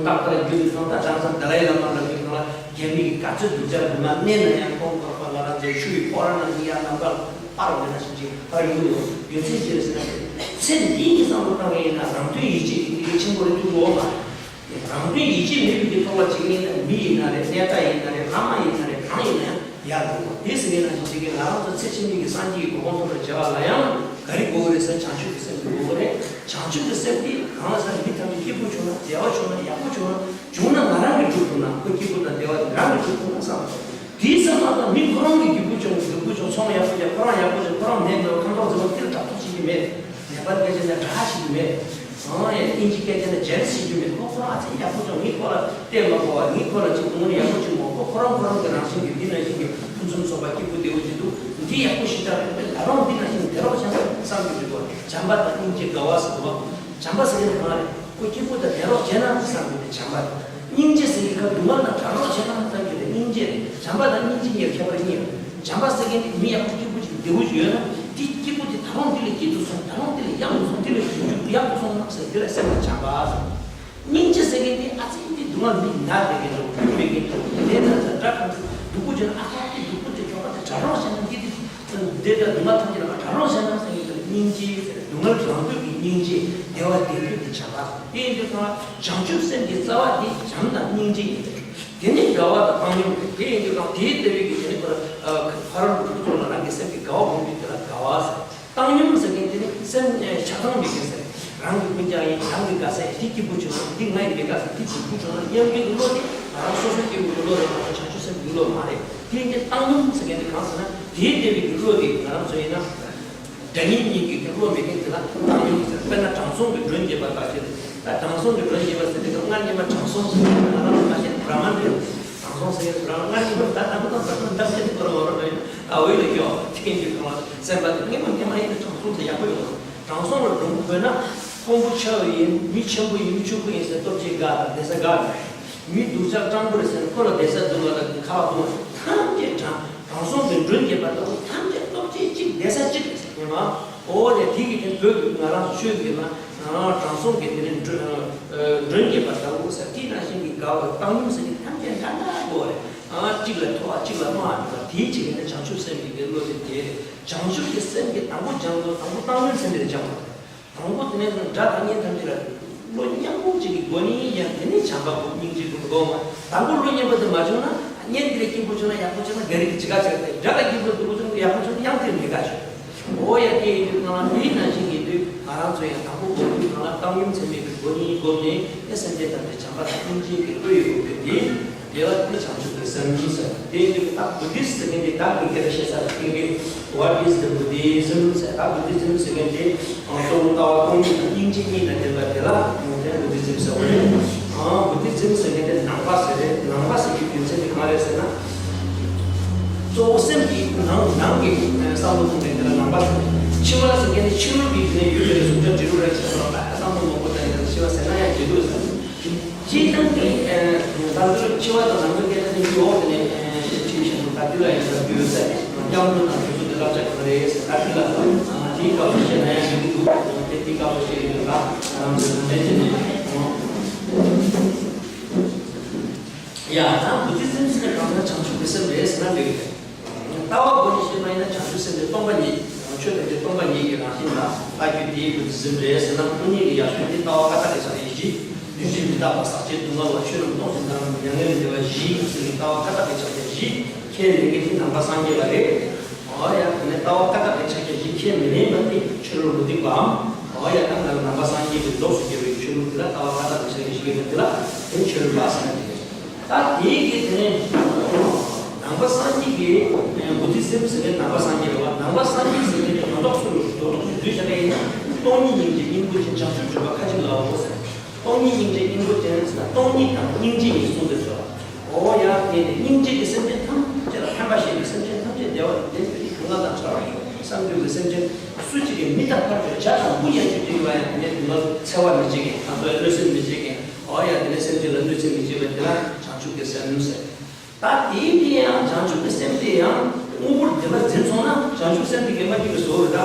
ཏག་ཏག་རྒྱུ་དེ་སོང་། ད་ལྷག་བསམ་དཱ་ལའི་བླ་མ་ལ་གི་ཁོང་ལ་རྒྱ་མི་གི་ག་ཚོད་སྡུག་ཅག་རུ་མ་གནས་ན་ཡང་ཁོང་ཁོ་རང་ལ་རང་ཚོའི་ཆུ་ཡི་ཕོ་བྲང་ནང་གི་ཡར་ནམ་མཁར་པར་འོང་ན་ཞིག་ཅིག་ཕར་ཡོང་གི་འདུག་རྒྱུ་མཚན་ཅི་རེད་ཟེར་ན། ཚེ་འདི་ཉིད་བསམ་བློ་བཏང་གི་ཡིན་ན་རང་དོན་ཡིད་བྱེད་ཀྱི་ཐིག་ལེ་ཆེན་པོ་རེ་ཐུག་གི་ཡོད་མ་རེད། རང་དོན་ཡིད་བྱེད་མེད་པའི་གི་ཐོག་ལ་བྱེད་ཀྱི་ཡིན་ན། མི་ཡིན་ན་རེད། གནས་བདག་ཡིན་ན་རེད། ལྷ་མ་ཡིན་ན་རེད། གང་ཡིན་ན་ཡང་ཡར་འགྲོ་དགོས། དེ་ཟེར་གྱི་ན་ཞིག་ཅིག་གི་ང་རང་ཚོ་ཚེ་ཕྱི་མའི་གི་སངས་རྒྱས་ཀྱི་གོ་འཕང་ཐོབ་པར་བྱ་བ་ལ་ཡང་ག་རེ་དགོས་ཀྱི་རེད་ཟེར། བྱང་ཆུབ་ཀྱི་སེམས་དེ་དགོས་ཀྱི་རེད། བྱང་ཆུབ་ཀྱི་སེམས་དེ་གང་ཟེར་མི་ཐམས་ཅད་སྐྱིད་པོ་བྱུང་ན། བདེ་བ་བྱུང་ན། ཡག་པོ་བྱུང་ན། བྱུང་ན་ང་རང་གིས་སྒྲུབ་ཐུབ་ན། ཁོ་སྐྱིད་པོ་དང་བདེ་བ་དེ་རང་གིས་སྒྲུབ་ཐུབ་ན་བསམ་དགོས། དེའི་ཚེ་མ་གཏོགས་མི་ཁོ་རང་གི་སྐྱིད་པོ་བྱུང་། སྡུག་པོ་བྱུང་། ཚོང་ཡག་པོ་བྱུང་། ཁོ་རང་ཡག་པོ་བྱུང་། ཁོ་རང་མེད་མེད་ཁ་མདོག་མཛེས་པོ་དེ་ལ་དྲག་པོ་བྱེད་ཀྱི་མེད། ནེ་པ་ལི་སྐད་ཆ་ནས་དྲག་བྱེད་ཀྱི་མེད། ཨང་། ཡང་དབྱིན་ཇི་སྐད་ཆ་ནས་ཇེ་ལེ་སི་བྱེད་ཀྱི་མེད། ཁོ་ཁོ་རང་ཨ་ཙི་ཡག་པོ་བྱུང་། ངས་ཁོ་ལ་བལྟས་མ་གོ་བ། ངས་ཁོ་ལ་ཅིག་དངོས་གནས་ཡག་པོ་ཅིག་མ་གོ། ཁོ་རང་ཁོ་རང་གི་རང་བཞིན་གྱི་འདི་ནང་བཞིན་གྱི་ཕུན་སུམ་ཚོགས་པ་སྐྱིད་པོ་བདེ་པོ་ཅིག་འདུག་འདི་ཡག་པོ་ཞེ་དྲག་རེད། ད་རུང་འདི་ནང་བཞིན་བདེ་རོགས་བྱས་ན་བསམ་གྱི་འདུག་གོ། བྱམས་པ་དང་སྙིང་རྗེ་དགའ་བ་ཟེར་གོ། བྱམས་པ་ཟེར་མཁན་གང་རེད། ཁོ་སྐྱིད་པོ་དང་བདེ་རོགས་བྱས་ན་བསམ་གྱི་འདུག་བྱམས་པ་དང་། སྙིང་རྗེ་ཟེར་མཁན་ཁོ་སྡུག་བསྔལ་དང་བྲལ་རོགས་བྱས་ན་བསམ་གྱི་འདུག་སྙིང་རྗེ་རེད། བྱམས་པ་དང་སྙིང་རྗེ་གཉིས་ཁྱད་པར་གཉིས་ཡོད། བྱམས་པ་ཟེར་མཁན་དེ་མི་ཡག་པོ་སྐྱིད་པོ་ཅིག་བདེ་པོ་ཅིག་ཡོད་ན། དེ་སྐྱིད་པོ་དེ་ད་རུང་དེ་ལས་སྐྱིད་དུ་སོང་། ད་རུང་དེ་ལས་ཡག་ཏུ་སོང་། དེ་ལས་ཡག་ཏུ་སོང་ན་ཟེར། དེ་ལ་སེམས་ལ་བྱམས་པ་ཟེར། སྙིང་རྗེ་ཟེར་མཁན་དེ་ཨ་ཙི་འདི་སྡུག་བསྔལ་མི་ན་བསྡད་མཁན་འདྲ་བོ། མི་མེད་མཁན་འདྲ་བོ། དེ་ན་ཚ་དྲག་གམ་སྡུག་པོ་བྱུང་ན། ཨ་ཁ་དེ་སྡུག་པོ་དེ་ཁྱོ་ག་དེ་དྲག་རོགས་བྱས་ན། འདི་དེ་འདི་འདྲ་སྡུག་བསྔལ་ཐམས་ཅད་ལ་དྲག་རོགས་བྱས་ན་ཟེར་མཁན་དེ་ལ་སྙིང་རྗེ་ཟེར། སྡུག་བསྔལ་རང་འདོད་ཀྱི་སྙིང་རྗེ། བདེ་བ་དེ་འདོད་ཀྱི་བྱམས་པ། དེ་ཡིན་དུས་ཙང་བྱང་ཆུབ་སེམས་ཀྱི་རྩ་བ་དེ་བྱམས་དང་སྙིང་རྗེ་ཡིན་པས། དེ་ནས་དགའ་བ་དང་བཏང་སྙོམས་རེད། དེ་ཡིན་དུས་ཙང་དེའི་ལྟ་བའི་གི་དེ་ནི་ཁོ་ལ་ཨ་ཕ་རོལ་པོ་ཚོ་ལ་རང་གི་སེམས་ཀྱི་དགའ་བ་སྒོམ་པའི་དེ་ལ་དགའ་བ་ཟེར། བཏང་སྙོམས་ཟེར་མཁན་དེ་ནི་སེམས་ཆ་ཚང་མེད་མཁན་ཟེར། རང་གི་ཀུན་ཀྱང་ཡིན། རང་གི་དགའ་ས་ཡིན། དེ་སྐྱིད་པོ་བྱུང་ན། འདི་ང་ཡི་མི་དགའ་ས། འདི་སྡུག་པོ་བྱུང་ན་སྙམ་པའི་གི་བློ་དེ་ང་རང་སོ་སོའི་སྐྱེ་བོའི་གི་བློ་རེད་མ་གཏོགས་བྱང་ཆུབ་སེམས་ཀྱི་བློ་མ་རེད། དེ་ཡིན་དུས་བཏང་སྙོམས་ཟེར་མཁན་དེ་གང་ཟེར་ན། དེའི་ལྟ་བའི་གི་བློ་དེ་ང་རང་ཚོ་ཡིན་ན། དགྲ་གཉེན་གཉིས་ཀྱི་བློ་མེད་མཁན་དེ་ལ་བཏང་སྙོམས་ཟེར། དཔེར་ན་དྲང་སྲོང་གི་མགྲོན་བརྒྱད་པ་ལྟ་བུ་ཞིག་རེད། ད་དྲང་སྲོང་གི་མགྲོན་བརྒྱད་པ་ཟེར་དུས་སྐབས་སྔར་སྔོན་མ་དྲང་སྲོང་ཟེར་དུས་ང་རང་ཚོ་མ་ཤེས་ན་བྲ་མ་འདྲ། དྲང་སྲོང་ཟེར་ཡས་བྲ་མ། སྔར་སྔོན་མ་ད་ད་མི་དང་ད་ད་ད་ཟེར་དུས་ཁོ་རང་ངོ་རང་ད་འོས་ལ་ཡོད་མཁན་གྱི་གང་ལ་སེམས་པ་དེ་སྔོན་མ་སྔོན་མ་ཡིན་ན་དྲང་སྲོང་ཟེར་ཡག་པོ་ཡོད། དྲང་སྲོང་ལ་མགྲོན་པོ་དགོས་ན་ཕོན་པོ་ཆེ་བ་ཡིན། མི་ཆེན་པོ་ཡིན། མི་ཆུང་ཀུ་ཡིན་ཟེར་སྟོབས་ཆེ་དགའ་དང་བསྡད་ས་དགའ། མི་སྡུག་ཅག་སྤྲང་པོ་རེད་ཟེར་ན་ཁོ་ལ་བསྡད་ས་སྡུག་བ་དང་ཁ་བ་སྡུག་བ་ཐམས་ཅད་དྲང་། དྲང་སྲོང་གི་མགྲོན་བརྒྱད་པ་ལྟ་བུ་ཐམས་ཅད་སྟོབས་ཆེ་གཅིག་བསྡད་ས་གཅིག་རེད་ཟེར་ཉོན་མ། འོ་ཡ། དེ་གི་དེ་བོད་ཀྱི་ང་རང་ཚོ་ཆོས་ཀྱི་ན་དྲང་སྲོང་གི་དེ་ནི་མགྲོན་མགྲོན་བརྒྱད་པ་ལྟ་བུ་ཟེར། དེ་ནང་བཞིན་གྱི་དགའ་བ་བཏང་སྙོམས་ཟེར་གྱི་ཐམས་ཅད་འདྲ་འདྲ་དགོས་རེད། གཅིག་ལ་མཐོ་བ་གཅིག་ལ་དམའ་བ་འདྲ་བ། དེའི་ཆེད་ཀྱི་ནི་བྱང་ཆུབ་སེམས་ཀྱི་དེ་བློ་དེ་དེ་རེད། བྱང་ཆུབ་ཀྱི་སེམས་ཀྱི་དང་པོ་སྦྱང་དགོས། དང་པོ་བཏང་སྙོམས་ཟེར་འདི་རེད་སྦྱང་དགོས། དང་པོ་དེ་ནས་བཟུང་དགྲ་དང་གཉེན་ཐམས་ཅད་ལ་བློ་མཉམ་པོ་གཅིག་གི་སྒོ་ནས་ཡང་དེ་ནས་བྱམས་པ་སྒོམ། སྙིང་རྗེ་སྒོམ་དགོས་མ། དང་པོ་བློ་མཉམ་པོ་དེ་མ་བྱུང་ན་གཉེན་དེ་ལ་སྐྱིད་པོ་བྱུང་ན་ཡག་པོ་བྱུང་ན་དགའ་རིགས་ཀྱི་ཇི་ག་ཆགས་ཏེ། དགྲ་ལ་སྐྱིད་པོ་སྡུག་པོ་བྱུང་ན་ཡག་པོ་བྱུང་ན་ཡང་དེ་མི་དགའ་ཆགས། འོ་ཡ། དེ་ཡིན་དུས་གང་ལ་དེའི་ནང་བཞིན་ཡིན་དུས་ང་རང་ཚོ་ཡང་དང་པོ་སྒོམ་དུས་གང་ལ་བཏང་སྙོམས་ཚད་མེད་ཀྱི་སྒོ་ནས་སྒོམ་ནས་ཨེ་སེམས་ཅན་ཐམས་ཅད་བྱམས་པ་དང་སྙིང་རྗེ་གི་བློ་ཡོད་དགོས་པས། དེ་དེ་བ་དེ་བྱང་ཆུབ་ཀྱི་སེམས་ཟེར། དེ་ཡིན་དུས་ད་བུ་དྷིསྟ་ཟེར་མཁན་དེ་ད་ངས་སྐད་ཆ་བཤད་ས་དེ་གི་What is the Buddhism ཟེར། ད་བུ་དྷི་ཛིམ་ཟེར་མཁན་དེ་གཙོ་བོ་ལྟ་བ་སྟོང་ཉིད་དང་སྙིང་རྗེ་གཉིས་དང་ལྡན་པ་དེ་ལ་ཡོང་དེ་བུ་དྷི་ཛིམ་ཟེར་བ་རེད། བུ་དྷི་ཛིམ་ཟེར་མཁན་དེ་ནང་པ་ཟེར་རེད། ནང་པ་ཟེར་གྱི་རྒྱུ་མཚན་དེ་གང་རེད་ཟེར་ན། གཙོ་བོ་སེམས་ཀྱི་ནང་ནང་གི་བསམ་བློ་གཏོང་མཁན་དེ་ལ་ནང་པ་ཟེར། ཕྱི་པ་ཟེར་མཁན་དེ་ཕྱི་རོལ་གྱི་ནས་ཡུལ་ལས་གཟུགས་སྒྲ་དྲི་རོ་རེག་བྱ་བ་བསམ་བློ་མང་པོ་བཏང་ཡོད་ན་ཕྱི་པ་ཟེར་ན་ཡང་འགྲིག་འདུག་ཟེར། སྤྱིར་བཏང་གི་ད་ཚོ་ཕྱི་པ་དང་ནང་པའི་སྐད་ཆ་དེ་ཡོག་དེ་ནས་ཅིག་བཤད་འདུག་ད་དེ་ལ་ཡང་ད་རྒྱུ་ཡོད་ས་སྐྱབས་འགྲོ་དང་དེ་ཚོ་དེ་བསླབ་བྱ་གང་རེད་ཟེར། ད་དེ་ལ་དེའི་སྐབས་སུ་བཤད་ན་ཡང་འགྲིག་གི་འདུག་དེ་དེའི་སྐབས་སུ་བཤད་ཡོད་ད་ང་རང་ཚོའི་ནང་ནས་དེ་ནས། ཡ། ད་བུ་དྷི་ཛིམ་ཟེར་ན་གང་ན་བྱང་ཆུབ་ཀྱི་སེམས་རེད་ཟེར་ན་འགྲིག་གི་རེད། ལྟ་བ་སྒོ་ནས་བཤད་པ་ཡིན་ན་བྱང་ཆུབ་སེམས་དེ་སྟོང་པ་ཉིད། ཆོས་ཐམས་ཅད་སྟོང་པ་ཉིད་ཀྱི་རང་བཞིན་ལ་ལྟ་རྒྱུ་དེའི་བུ་དྷི་ཛིམ་རེད་ཟེར་ན། སྟོང་ཉིད་ཀྱི་ཡར་སོན་དེ་ལྟ་བ་ཀ་དག་གི་ཕྱག་རྒྱ་བཞི། ལུས་ཅན་མི་རྟག་པ། ཟག་བཅས་སྡུག་བསྔལ་བ། ཆོས་རྣམས་སྟོང་ཞིང་བདག་རྣམས་མྱ་ངན་ལས་འདས་པ་བཞི་ཟེར་བའི་ལྟ་བ་ཀ་དག་གི་ཕྱག་རྒྱ་བཞི་ཁས་ལེན་མཁན་དེ་ནང་པ་སངས་རྒྱས་པ་རེད། འོ་ཡ། དེ་ནས་ལྟ་བ་ཀ་དག་གི་ཕྱག་རྒྱ་བཞི་ཁས་མི་ལེན་པ་དེ་ཆོས་ལུགས་མུ་སྟེགས་པའམ། འོ་ཡ། ད་ནང་པ་སངས་རྒྱས་པའི་ལོགས་སུ་གྱུར་པའི་ཆོས་ལུགས་དེ་ལ་ལྟ་བ་ཀ་དག་གི་ཕྱག་རྒྱ་བཞི་ཡོད་པ་དེ་ལ་དེ་ཆོས་ལུགས་པ་ཟེར་ན་འགྲིག་གི་རེད། ད་དེའི་གི་དེ་ནས་ནང་པ་སངས་རྒྱས་ཀྱི་བུ་དྷི་ཛིམ་ཟེར་བའི་ནང་པ་སངས་རྒྱས་རེད་བ། ནང་པ་སངས་རྒྱས་ཟེར་བའི་དོན་དག་སུ་ལ་དོན་དག་སུ་བསྡུས་བྱ་བ་ཡིན་ན། སྟོང་ཉིད་སྙིང་རྗེ་སྙིང་པོ་ཅན། བྱང་ཆུབ་སྒྲུབ་པ་ཁ་ཅིག་ལའོ་ཟེར། སྟོང་ཉིད་སྙིང་རྗེ་སྙིང་པོ་ཅན་ཟེར་ན་སྟོང་ཉིད་དང་སྙིང་རྗེ་གཉིས་གསུངས་ཏེ་ཟེར་བ། འོ་ཡ། དེ་ནི་སྙིང་རྗེ་གི་སེམས་ཅན་ཐམས་ཅད་ལ་ཕན་པ་བྱེད་པའི་སེམས་ཅན་ཐམས་ཅད་བདེ་བ་དང་ལྡན་པའི་སྡུག་བསྔལ་དང་བྲལ་བ་ཡིན་བསམ་འགྲུབ་ཀྱི་སེམས་ཅན། སུ་གཅིག་གིས་མི་དང་ཕར་བྱ་དང་འབུ་ཡན་ཆད་ཅིག་ཡོད་ཡང་དེ་ནས་དུས་ལ་འཚེ་བ་མི་བྱེད་མཁན། ང་ཚོ་ལ་གནོད་འཚེ་མི་བྱེད་མཁན། འོ་ཡ་དེ་ནས་སེམས་ཅན་ལ་གནོད་འཚེ་མི་བྱེད་པ་དེ་ལ་བྱང་ཆུབ་ཀྱི་སེམས་ཟེར། ད་དེའི་དེ་ཡང་བྱང་ཆུབ་ཀྱི་སེམས་དེ་ཡང་དངོས་པོར་བདེན་པར་འཛིན་སོང་ན་བྱང་ཆུབ་སེམས་དེ་གས་མ་སྐྱེས་པའི་བཟོ་རེད། ད་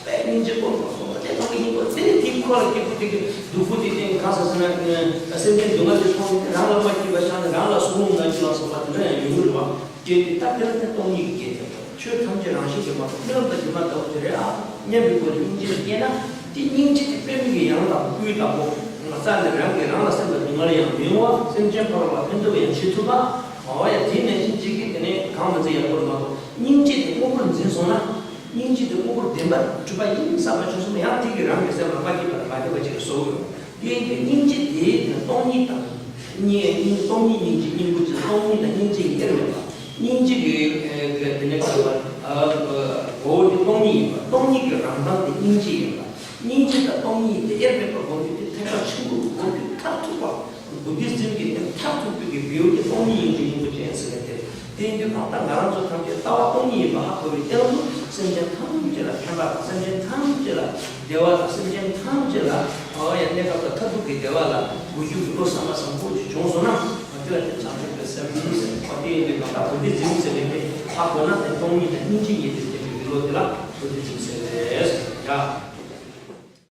དཔེ་སྙིང་རྗེ་སྐོར་མ་སོང་བ་དེ་མཐོང་གི་ཡིན་པ་དེ་ནི་དེའི་ཁོ་ལ་སྐྱེ་དགུ་དེ་གི་སྡུག་པོ་དེ་སྟེང་གང་ཟག་ཟེར་ན་སེམས་ཅན་སྡུག་བསྔལ་དེ་མཐོང་ནས་རང་ལ་མ་སྐྱེས་པ་ཆགས་ནས་རང་ལ་སྲོག་རླུང་ན་རྒྱུ་ལ་སོགས་པ་དེ་འདྲ་ཡང་ཡོང་གི་རེད་བ། སྐྱེ་དེ་ལྟ་དེ་ལ་ནི་སྟོང་ཉིད་ཀྱི་སྐད་དེ་ཆོས་ཐམས་ཅད་རང་བཞིན་གྱིས་མ་གཏོགས་རྨི་ལམ་དང་སྒྱུ་མ་ལྟ་བུ་དེ་རེད་ཨ། སྙམ་པའི་སྒོ་ནས་སྙིང་རྗེ་ལ་སྐྱེས་ན་དེ་སྙིང་རྗེ་དེ་པད་མ་གི་ཡང་དག་པའི་ལྟ་བུ་རྩ་ནས་རང་གིས་རང་ལ་སེམས་ལ་སྡུག་བསྔལ་ཡང་མི་ཡོང་བ། སེམས་ཅན་ཕ་རོལ་པོ་ལ་ཕན་ཐོགས་ཡང་བྱེད་ཐུབ་པ། འོ་ཡ་དེ་ནས་སྙིང་རྗེ་གིས་དེ་ནས་གང་མི་ཚེ་ཡག་པོ་རེད་མ་གཏོགས་སྙིང་རྗེ་དེ་དངོས་པོར་འཛིན་སོང་ན་སྙིང་རྗེ་དེ་དངོས་པོར་བདེན་པར་གྲུབ་པ་ཡིན་བསམ་པ་བྱུང་སོང་ན་ཡང་དེ་གིས་རང་གི་སེམས་ལ་མ་སྐྱིད་པ་དང་མ་བདེ་བ་ཅིག་བཟོ་གི་ཡོད། དེ་ཡིན་དུས་སྙིང་རྗེ་དེའི་དོན་སྟོང་ཉིད་དང་། སྙིང་སྙིང་སྟོང་ཉིད་སྙིང་རྗེ། སྙིང་པོ་ཅན་སྟོང་ཉིད་དང་སྙིང་རྗེ་ཡི་དབྱེར་མེད་པ། སྙིང་རྗེ་གི་དེ་ནས་ག་རེ་ལབ་དགོས་འོ་དེ་སྟོང་ཉིད་ཡིན་པ། སྟོང་ཉིད་ཀྱི་རང་མདངས་དེ་སྙིང་རྗེ་ཡིན་པ། སྙིང་རྗེ་དང་སྟོང་ཉིད་དེ་དབྱེར་མེད་པར་སྒོམ་རྒྱུ་དེ་ཐེག་པ་ཆེན་པོའི་སྒོམ་རྒྱུ་མཐར་ཐུག་པ། བུ་དྷི་ཛིམ་གྱི་མཐར་ཐུག་པའི་གི་བེའུ་དེ་སྟོང་ཉིད་སྙིང་རྗེ་སྙིང་པོ་ཅན་ཟེར་བ་དེ་རེད། དེ་ཡིན་དུས་གང་ལྟར་ང་རང་ཚོ་ཐམས་ཅད་ལྟ་བ་སྟོང་ཉིད་ཡིན་པ་ཧ་གོ་བའི་སྟེང་དུ་སེམས་ཅན་ཐམས་ཅད་ལ་ཕན་པ་དང་སེམས་ཅན་ཐམས་ཅད་ལ་བདེ་བ་དང་སེམས་ཅན་ཐམས་ཅད་ལ་འོ་ཡ་གནས་སྐབས་དང་མཐར་ཐུག་གི་བདེ་བ་ལ་འགོད་རྒྱུ་གི་བློ་བསམ་པ་བཟང་པོ་ཅིག་བྱུང་སོང་ན་འོ་དེ་ལ་དེ་བྱང་ཆུབ་ཀྱི་སེམས་ཟེར། འོ་དེ་ཡིན་དུས་གང་ལྟར་བུ་དྷི་ཛིམ་ཟེར་བའི་དེ་ཧ་གོ་ན་དེ་སྟོང་ཉིད་དང་སྙིང་རྗེ་གཉིས་དེ་སྐྱེ་བའི་གི་བློ་དེ་ལ་བུ་དྷི་ཛིམ་ཟེར་རེད་ཡ།